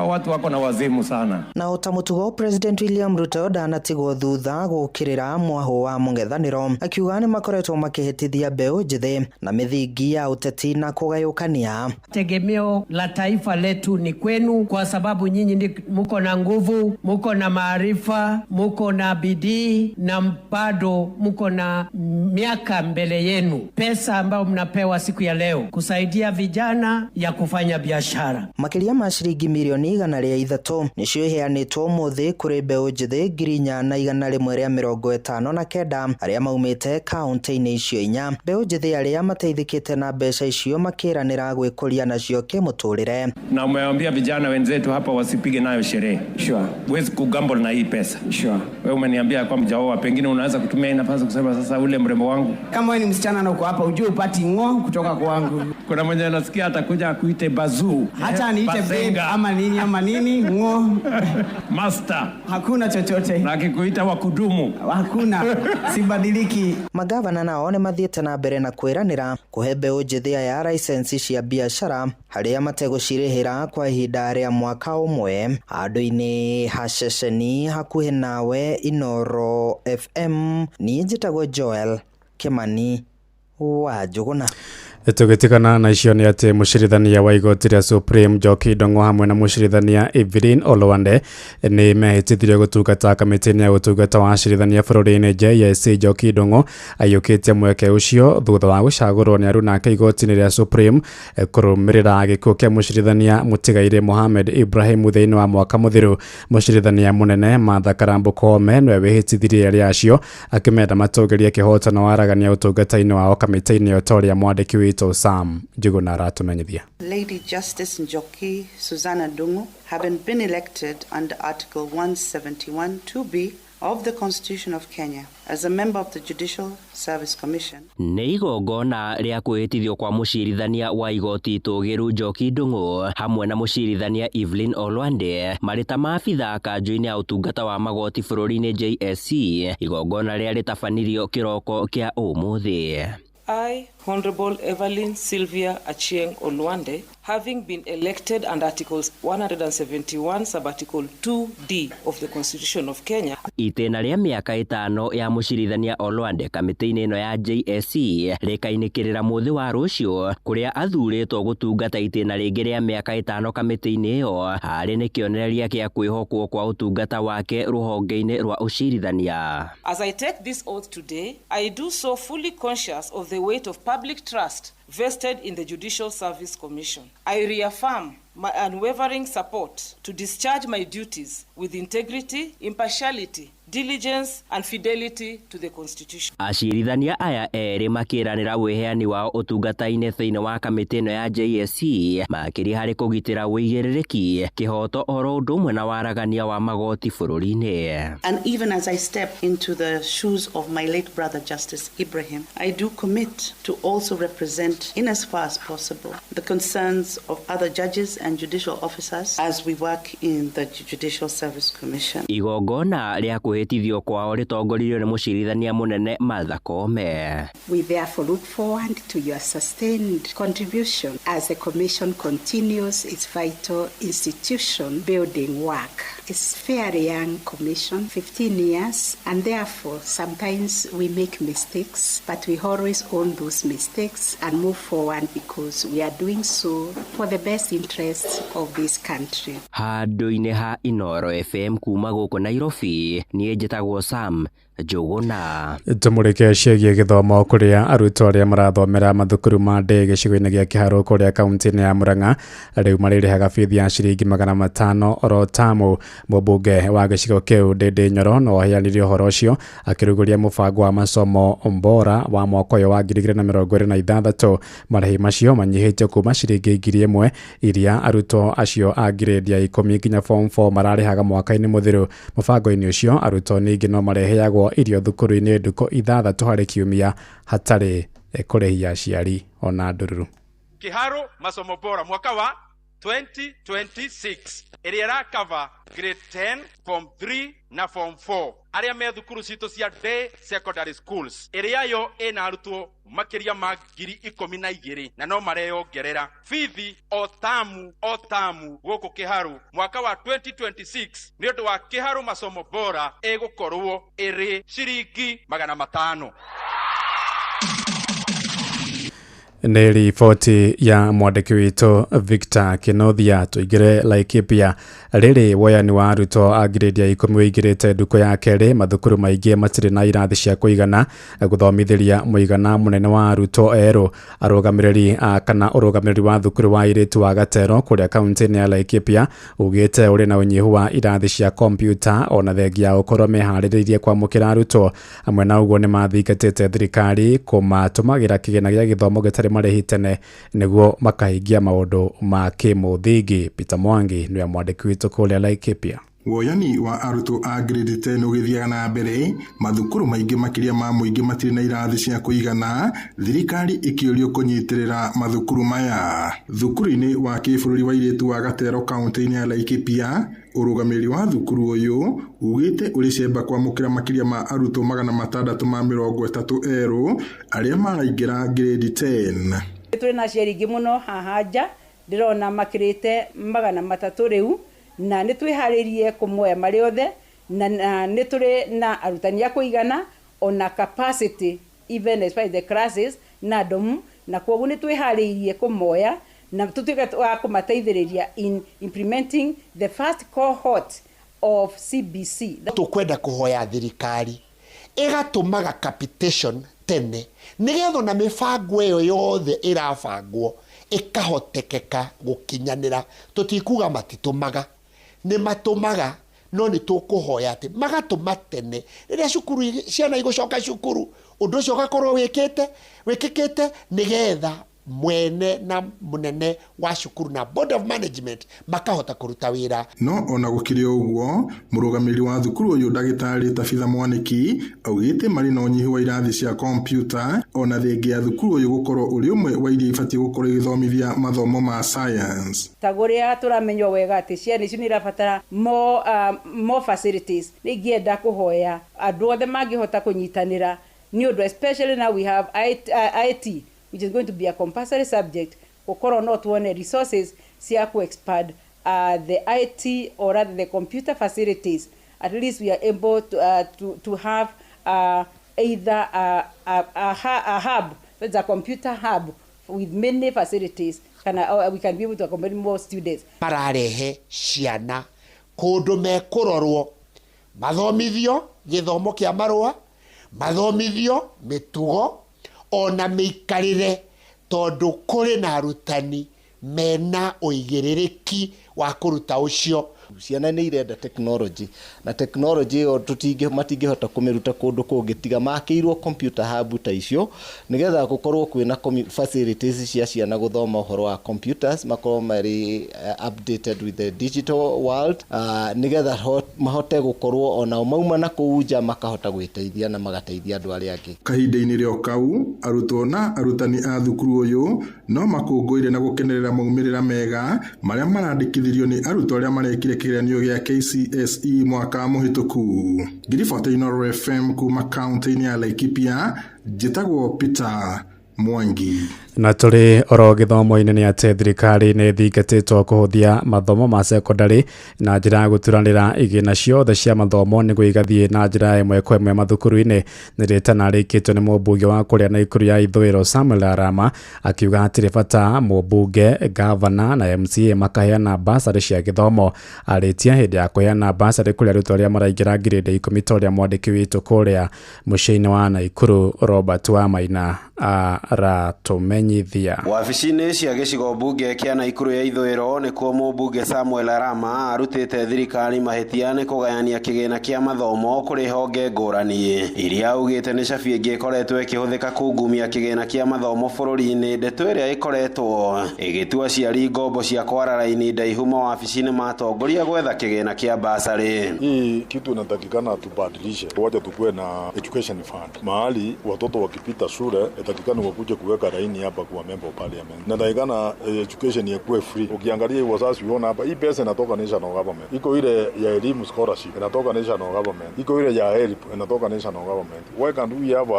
watu wako na wazimu sana. Na ota mũtugo President William Ruto ndanatigwo thutha gũkĩrĩra mwahũ wa mũng'ethanĩro, akiuga nĩ makoretwo makĩhĩtithia mbeũ njĩthĩ na mĩthingi ya ũteti na kũgayũkania. Tegemeo la taifa letu ni kwenu, kwa sababu nyinyi muko na nguvu, muko na maarifa, muko na bidii na bado muko na miaka mbele yenu. Pesa ambayo mnapewa siku ya leo kusaidia vijana ya kufanya biashara. Makĩria ma ciringi mirioni 103 nĩcio iheanĩtwo ũmũthĩ kũrĩ mbeũ njĩthĩ 4,159 arĩa maumĩte kaunti-inĩ icio inya. Mbeũ njĩthĩ arĩa mateithĩkĩte na mbeca icio makĩranĩra gwĩkũria nacio kĩmũtũrĩre. Na umewaambia vijana wenzetu hapa wasipige nayo sherehe. Sure. Huwezi kugamble na hii pesa. Sure. Wewe umeniambia kwamba hujaoa, pengine unaweza kutumia hii nafasi kusema sasa ule mrembo wangu. Kama wewe ni msichana na uko hapa ujue upati ng'o kutoka kwangu. Kuna mwenye anasikia atakuja akuite bazuu. Hata aniite babe ama nini ama nini ng'o. Master. Hakuna chochote. Na akikuita wa kudumu. Hakuna. Sibadiliki. Magavana nao nĩ mathiĩte na mbere na kwĩranĩra kũhe mbeũ njĩthĩ aya license cia biacara harĩa mategũcirĩhĩra kwa ihinda rĩa mwaka ũmwe. Handũ-inĩ ha ceceni hakuhĩ nawe Inooro FM, niĩ njĩtagwo Joel Kimani wa Njũgũna. Tũgĩtigana na icio nĩ atĩ mũcirithania wa igoti rĩa Supreme Njoki Ndung'u hamwe na mũcirithania Evelyn Olwande nĩ mehĩtithirio gũtungata kamĩtĩ-inĩ ya ũtungata wa acirithania bũrũri-inĩ JSC. Njoki Ndung'u aiyũkĩtie mweke ũcio thutha wa gũcagũrwo nĩ aruna ake igoti-inĩ rĩa Supreme kũrũmĩrĩra gĩkuũ kĩa mũcirithania mũtigairĩ Mohamed Ibrahim thĩinĩ wa mwaka mũthiru. Mũcirithania mũnene Martha Karambu Koome nĩwe wĩhĩtithirie arĩa acio akĩmenda matũgĩrie kĩhoto na waragania ũtungata-inĩ wao kamĩtĩ-inĩ ĩyo ta ũrĩa mwandĩki witũ Sam Njuguna aratumenyithia. Lady Justice Njoki Susanna Ndung'u, having been elected under Article 171 2B of the Constitution of Kenya as a member of the Judicial Service Commission. Nĩ igongona rĩa kwĩhĩtithio kwa mũcirithania wa igoti itũgĩru Njoki Ndung'u hamwe na mũcirithania Evelyn Olwande marĩ ta maabitha kanjũ-inĩ ya ũtungata wa magoti bũrũri-inĩ JSC, igongona rĩrĩa rĩtabanirio kĩroko kĩa ũmũthĩ. I, Honorable Evelyn Sylvia Achieng Olwande, having been elected under Articles 171, Subarticle 2D of the Constitution of Kenya. Itĩna rĩa mĩaka 5 ya mũcirithania Olwande kamĩtĩ-inĩ ĩno ya JSC rĩkainĩkĩrĩra mũthĩ wa rũciũ kũrĩa athurĩtwo gũtungata itĩna rĩngĩ rĩa mĩaka 5 kamĩtĩ-inĩ ĩyo arĩ nĩ kĩonereria kĩa kwĩhokwo kwa ũtungata wake rũhonge-inĩ rwa ũcirithania. As I take this oath today, I do so fully conscious of the weight of public trust vested in the Judicial Service Commission. I reaffirm my unwavering support to discharge my duties with integrity, impartiality, diligence and fidelity to the Constitution. Acirithania aya erĩ makĩranĩra wĩheani wao ũtungata-inĩ thĩinĩ wa kamĩtĩ ĩno ya JSC makĩria harĩ kũgitĩra ũigĩrĩrĩki, kĩhoto oro ũndũ ũmwe na waragania wa magoti bũrũri-inĩ. And even as I step into the shoes of my late brother Justice Ibrahim, I do commit to also represent, in as far as possible, the concerns of other judges and judicial officers as we work in the Judicial Service Commission. Igongona rĩa kwĩhĩtithio kwao rĩtongoririo nĩ mũcirithania mũnene Martha Koome. We therefore look forward to your sustained contribution as the Commission continues its vital institution building work. It's fairly young commission, 15 years, and therefore sometimes we make mistakes, but we always own those mistakes and move forward because we are doing so for the best interests of this country. Handũ-inĩ ha Inooro FM kuma gũkũ Nairobi, niĩ njĩtagwo Sam Njuguna. Tũmũrĩke ciĩgiĩ gĩthomo kũrĩa arutwo arĩa marathomera mathukuru ma ndĩ gĩcigo-inĩ gĩa Kĩharũ kũrĩa kaunti-inĩ ya Murang'a rĩu marĩrĩhaga bithi ya ciringi 500 oro tamu. Mũmbunge wa gĩcigo kĩu Ndĩndĩ Nyoro no aheanire ũhoro ũcio akĩrugũria mũbango wa masomo bora wa mwaka ũyũ wa 2026. Marĩhi macio manyihĩtio kuma ciringi 1000 iria arutwo acio a grade ya 10 nginya form 4 mararĩhaga mwaka-inĩ mũthiru. Mũbango-inĩ ũcio arutwo ningĩ no mareheagwo irio thukuru-inĩ ndukũ 6 harĩ kiumia hatarĩ kũrĩhia aciari ona ndururu. Kĩharũ masomo bora mwaka wa 2026 ĩrĩa ĩrakava grade 10, form 3 na form 4 arĩa me thukuru citũ cia day secondary schools ĩrĩa yo ĩna arutwo makĩria ma 12,000 na no mareyongerera bithi o tamu gũkũ Kĩharũ mwaka wa 2026 nĩ ũndũ wa Kĩharũ masomo bora ĩgũkorwo ĩrĩ ciringi 500. Nĩ riboti ya mwandĩki witũ Victor Kinothia. Tũingĩre Laikipia. Rĩrĩ woyani wa arutwo a grade ya 10 wĩingĩrĩte ndukũ ya kerĩ, mathukuru maingĩ matirĩ na irathi cia kũigana gũthomithĩria mũigana mũnene wa arutwo erũ. Arũgamĩrĩri kana ũrũgamĩrĩri wa thukuru wa airĩtu wa Gatero kũrĩa kaunti-inĩ ya Laikipia ugĩte ũrĩ na ũnyihu wa irathi cia kompiuta ona thengia ya gũkorwo meharĩrĩirie kwamũkĩra arutwo. Hamwe na ũguo nĩ mathingatĩte thirikari kũmatũmagĩra kĩgĩna gĩa gĩthomo gĩtarĩ marĩhi tene nĩguo makahingia maũndũ ma kĩmũthingi. Peter Mwangi nĩwe mwandĩki witũ kũrĩa Laikipia. Woyani wa arutwo a grade 10 ũgĩthiaga na mbere, mathukuru maingĩ makĩria ma mũingĩ matirĩ na irathi cia kũigana, thirikari ĩkĩũrio kũnyitĩrĩra mathukuru maya. Thukuru-inĩ wa kĩbũrũri wa airĩtu wa Gatero kaunti-inĩ ya Laikipia, ũrũgamĩrĩri wa thukuru ũyũ ugĩte ũrĩ cemba kwamũkĩra makĩria ma arutwo 630 erũ arĩa maraingĩra grade 10. Tũrĩ na aciari aingĩ mũno haha nja, ndĩrona makĩrĩte 300 rĩu, na nĩ twĩharĩrie kũmoya marĩ othe, na nĩ tũrĩ na arutani a kũigana ona capacity even as far as the classes na domu. Na kwoguo nĩ twĩharĩirie kũmoya na tũtuĩke wa kũmateithĩrĩria in implementing the first cohort of CBC. Tũkwenda kũhoya thirikari ĩgatũmaga capitation tene nĩgetha ona mĩbango ĩyo yothe ĩrabangwo ĩkahotekeka gũkinyanĩra. Tũtikuga matitũmaga, nĩ matũmaga, no nĩ tũkũhoya atĩ magatũma tene rĩrĩa cukuru ciana igũcoka cukuru, ũndũ ũcio ũgakorwo wĩkĩkĩte nĩgetha mwene na munene wa cukuru na board of management makahota kũruta wĩra. No ona gũkĩrĩ ũguo, mũrũgamĩrĩri wa thukuru ũyũ ndagĩtarĩ Tabitha Mwaniki augĩte marĩ na ũnyihu wa irathi cia kompiuta ona thengia ya thukuru ũyũ gũkorwo ũrĩ ũmwe wa iria ibatiĩ gũkorwo igĩthomithia mathomo ma science. Ta ũrĩa tũramenywo wega atĩ ciana icio nĩ irabatara more facilities, nĩ ingĩenda kũhoya andũ othe mangĩhota kũnyitanĩra nĩ ũndũ especially now we have IT, which is going to be a compulsory subject, gũkorwo no tuone resources cia ku expand the IT or rather the computer facilities. At least we are able to have either a hub, that's a computer hub with many facilities, we can be able to accommodate more students. Mararehe ciana kũndũ mekũrorwo, mathomithio gĩthomo kĩa marũa, mathomithio mĩtugo ona mĩikarĩre, tondũ kũrĩ na arutani mena ũigĩrĩrĩki wa kũruta ũcio. Ciana nĩ irenda technology na technology ĩyo matingĩhota kũmĩruta kũndũ kũngĩ tiga makĩirwo computer hub ta icio nĩgetha gũkorwo kwĩna facilities cia ciana gũthoma ũhoro wa computers, makorwo marĩ updated with the digital world, nĩgetha mahote gũkorwo onao mauma na kũu nja makahota gwĩteithia na magateithia andũ arĩa angĩ. Kahinda-inĩ rĩo kau, arutwo na arutani a thukuru ũyũ no makũngũĩire na gũkenerera maumĩrĩra mega marĩa marandĩkithirio nĩ arutwo arĩa marekire kĩgeranio gĩa KCSE mwaka mũhĩtũku. Ngiribota Inooro FM kuma kaunti-inĩ ya Laikipia, njĩtagwo Peter Mwangi. Na tũrĩ oro gĩthomo-inĩ nĩ atĩ thirikari nĩ ĩthingatĩtwo kũhũthia mathomo ma secondary na njĩra ya gũturanĩra igĩna ciothe cia mathomo nĩguo igathiĩ na njĩra ĩmwe kwa ĩmwe mathukuru-inĩ. Nĩ rĩtana rĩkĩtio nĩ mũmbunge wa kũrĩa Naikuru ya ithũĩro Samuel Arama akiuga hatirĩ bata mũmbunge, gavana na MCA makaheana basarĩ cia gĩthomo. Arĩtia hĩndĩ ya kũheana basarĩ kũrĩ arutwo arĩa maraingĩra ngirĩndi 10 ta ũrĩa mwandĩki witũ kũrĩa mũciĩ-inĩ wa Naikuru Robert Wamaina aratũmenyithia. Wabici-inĩ cia gĩcigo mbunge kĩa Naikuru ya ithũĩro nĩkuo mũmbunge Samuel Arama arutĩte thirikari mahĩtia nĩ kũgayania kĩgĩna kĩa mathomo kũrĩ honge ngũrani iria augĩte nĩ cabi ĩngĩ ĩkoretwo ĩkĩhũthĩka kungumia kĩgĩna kĩa mathomo bũrũri-inĩ, ndeto ĩrĩa ĩkoretwo ĩgĩtua aciari ngombo cia kwara raini ndaihu mawabici-inĩ ma atongoria gwetha kĩgĩna kĩa basarĩ. Hii kitu inatakikana tubadilishe, wacha tukue na education fund mahali watoto wakipita shule itakikana wakuje kuweka laini hapa kwa member of parliament. Inatakikana education ikuwe free. Ukiangalia wazazi unaona hapa hii pesa inatoka national government, iko ile ya elimu scholarship inatoka national government, iko ile ya help inatoka national government. Why can't we have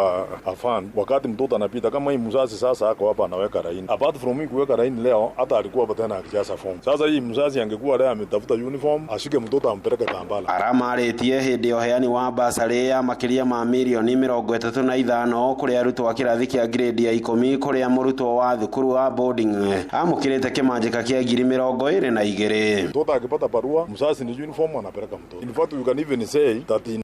a fund wakati mtoto anapita kama hii mzazi sasa ako hapa anaweka laini? Apart from hii kuweka laini leo, hata alikuwa hapa tena akijaza form. Sasa hii mzazi angekuwa leo ametafuta uniform, ashike mtoto ampeleke Kampala. Arama arĩtie hĩndĩ ya ũheani wa basarĩ ya makĩria ma mirioni 35 kũrĩ arutwo a kĩrathi kĩa grade ya 10 kũrĩa mũrutwo wa thukuru wa boarding amũkĩrĩte kĩmanjĩka kĩa 22,000. Mtoto akipata barua, mzazi ni uniform anapeleka mtoto. In fact, you can even say that in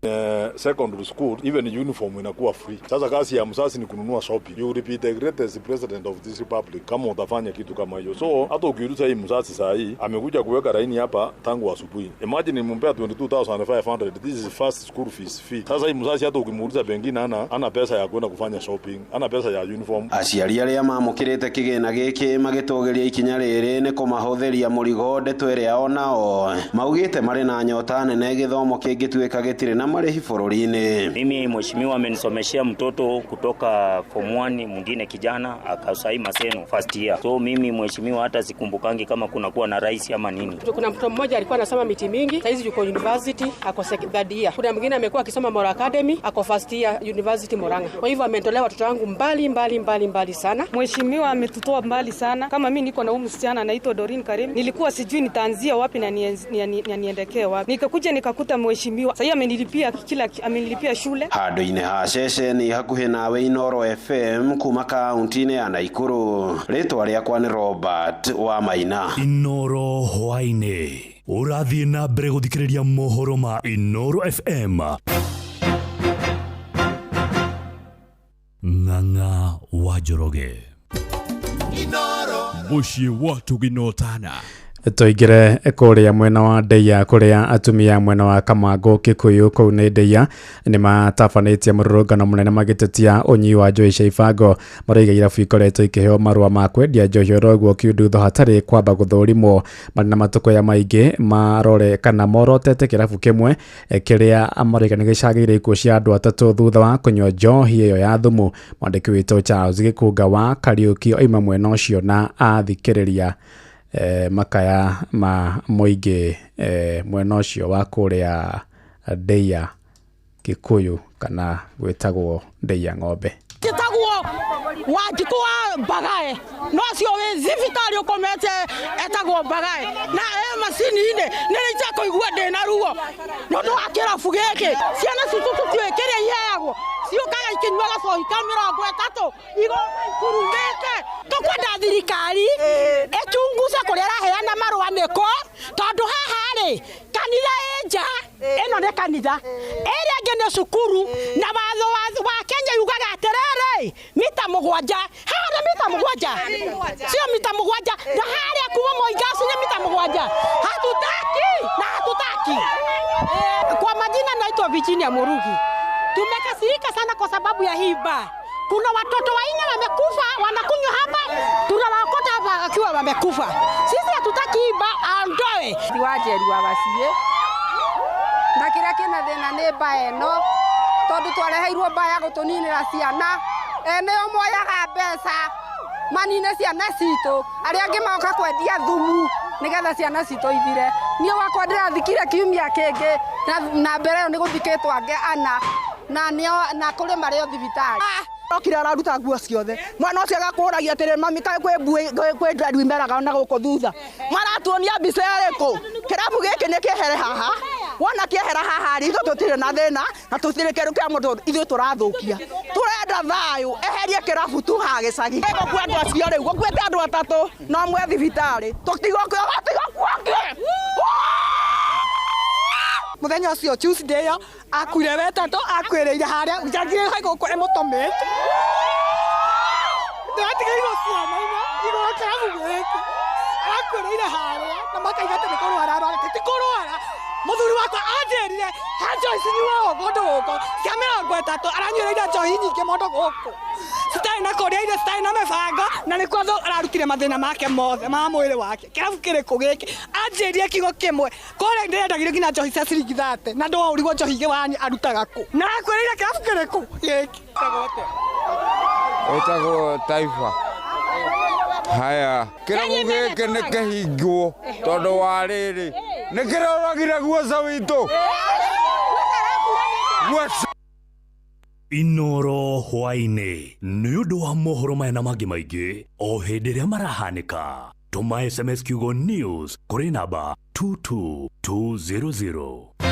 secondary school even uniform inakuwa free. Sasa kazi ya mzazi ni kununua shopping. You will be the greatest president of this republic kama utafanya kitu kama hiyo. So hata ukiuliza hii mzazi saa hii amekuja kuweka laini hapa tangu asubuhi. Imagine nimpea 22,500. This is first school fees fee. Sasa hii mzazi hata ukimuuliza pengine ana pesa ya kwenda kufanya shopping, ana pesa ya uniform. Aciari arĩa mamũkĩrĩte kĩgĩna gĩkĩ magĩtũgĩria ikinya rĩrĩ nĩ kũmahũthĩria mũrigo, ndeto ĩrĩa onao maugĩte marĩ na nyota nene gĩthomo kĩngĩtuĩka gĩtirĩ na marĩhi bũrũri-inĩ. Mimi mheshimiwa amenisomeshea mtoto kutoka form 1, mwingine kijana akasai Maseno first year. So mimi mheshimiwa hata sikumbukangi kama kuna kuwa na rais ama nini. Kuna mtoto mmoja alikuwa anasoma miti mingi, saizi yuko university ako third year. Kuna mwingine amekuwa akisoma Mora Academy ako first year University Murang'a. Kwa hivyo ametolea watoto wangu mbali mbali mbali mbali sana. Mheshimiwa ametutoa mbali sana. Kama mimi niko na huyu msichana anaitwa Doreen Karim, nilikuwa sijui nitaanzia wapi na niendekee wapi. Nikakuja nikakuta mheshimiwa sasa amenilipia kila, amenilipia shule. Handũ-inĩ ha ceceni hakuhĩ nawe Inoro FM kuma kaunti-inĩ ya Naikuru, rĩtwa rĩakwa nĩ Robert wa Maina. Inoro hwaĩ-inĩ ũrathiĩ na mbere gũthikĩrĩria mohoro ma Inoro FM. Ng'ang'a wa Njoroge. Mũciĩ wa Tuginotana. Tũingĩre kũrĩa mwena wa Ndeia kũrĩa atumia mwena wa Kamangũ Kikuyu kũu nĩ Ndeia nĩ matabanĩtie mũrũrũngano mũnene magĩtetia ũnyui wa njohi cia ibango. Maroiga irabu ikoretwo ikĩheo marũa ma kwendia njohi oro ũguo kiundutho hatarĩ kwamba gũthũrimwo. Marĩ na matukũya maingĩ marore kana morotete kĩrabu kĩmwe kĩrĩa maroiga nĩ gĩcangĩire ikuũ cia andũ atatũ thutha wa kũnyua njohi ĩyo ya thumu. Mwandĩki witũ Charles Gĩkunga wa Kariũki oima mwena ũcio na athikĩrĩria makaya ma mũingĩ mwena ũcio wa kũrĩa Ndeia Kikuyu kana gwĩtagwo Ndeia Ng'ombe. Njĩtagwo Wanjikũ wa Mbagae, no cio wĩ thibitarĩ ũkomete etagwo Mbagae, na ĩ macini-inĩ nĩ nĩitekũigua ndĩna ruo nĩ ũndũ wa kĩrabu gĩkĩ. Ciana citũ tũtiũĩ kĩrĩa iheagwo, ciũkaga ikĩnyua gacohi ka 30 igoka ikurumĩte. Tũkwenda thirikari ĩchunguce kũrĩa ĩraheana marũa nĩkũ, tondũ haha rĩ kanitha ĩ nja, ĩno nĩ kanitha, ĩrĩa ĩngĩ nĩ cukuru, na watho wa Kenya yugaga atĩrĩrĩ, mita 7, haha nĩ mita 7, sio mita 7, na harĩa kuma Moigaci nĩ mita 7. Hatutaki na hatutaki. Kwa majina naitwa Virginia Murugi. Tumekasirika sana kwa sababu ya hii bar. Kuna watoto 4 wamekufa, wanakunywa hapa, tunawaokota hapa wakiwa wamekufa. Sisi hatutaki hii bar, aondoe. Wanjeri wa Gaciĩ na kĩrĩa kĩna thĩna nĩ bar ĩno, tondũ twareheirwo bar ya gũtũninĩra ciana. Ene o moyaga mbeca manine ciana citũ, arĩa angĩ magoka kwendia thumu nĩgetha ciana citũ ithire. Niĩ wakwa ndĩrathikire kiumia kĩngĩ, na mbere ĩyo nĩ gũthikĩtwo angĩ ana, na kũrĩ marĩ o thibitarĩ. Okire araruta nguo ciothe, mwana ũcio agakũragia atĩrĩ, mami kaĩ kwĩ nderu imeraga na gũkũ thutha. Maratuonia mbica ĩrĩkũ? Kĩrabu gĩkĩ nĩ kĩehere haha, wona kĩehera haha rĩ, ithuĩ tũtirĩ na thĩna na tũtirĩ kĩndũ kĩa mũndũ ithuĩ tũrathũkia. Tũrenda thayũ, eherie kĩrabu tu haha gĩcagi. Gũkua andũ acio rĩu, gũkuĩte andũ atatũ na ũmwe thibitarĩ, tũtigũkua. Mũthenya ũcio Tuesday ĩyo akuire wetatũ, akuĩrĩire harĩa njagire gũkũ ĩmũtũmĩte. Ndĩratigĩirwo ciana inya igũrũ kĩrabu gĩkĩ, arakuĩrĩire harĩa na makaiga atĩ nĩ kũrwara arwarĩte. Ti kũrwara, mũthuri wakwa anjĩrire he njohi cinyuagwo kũndũ gũkũ cia 30, aranyuĩrĩire njohi nyingĩ mũndũ gũkũ, citarĩ na kũrĩa irio, citarĩ na mĩbango, na nĩkuo ararutire mathĩna make mothe ma mwĩrĩ wake. Kĩrabu kĩrĩkũ gĩkĩ? Anjĩrire kiugo kĩmwe, kũrĩa ndĩrendagĩrio nginya njohi cia ciringi 30, na ndwaũrigwo njohi ingĩ wanyu arutaga kũ, na akwĩrĩire kĩrabu kĩrĩkũ gĩkĩ? Ĩtagwo Taifa. Haya, kĩrabu gĩkĩ nĩ kĩhingwo tondũ wa rĩrĩ nĩ kĩroragire guoca witũ. Inoro hwaĩ-inĩ nĩ ũndũ wa mohoro maya na mangĩ maingĩ o hĩndĩ ĩrĩa marahanĩka. Tũma SMS kiugo news kũrĩ namba 22200.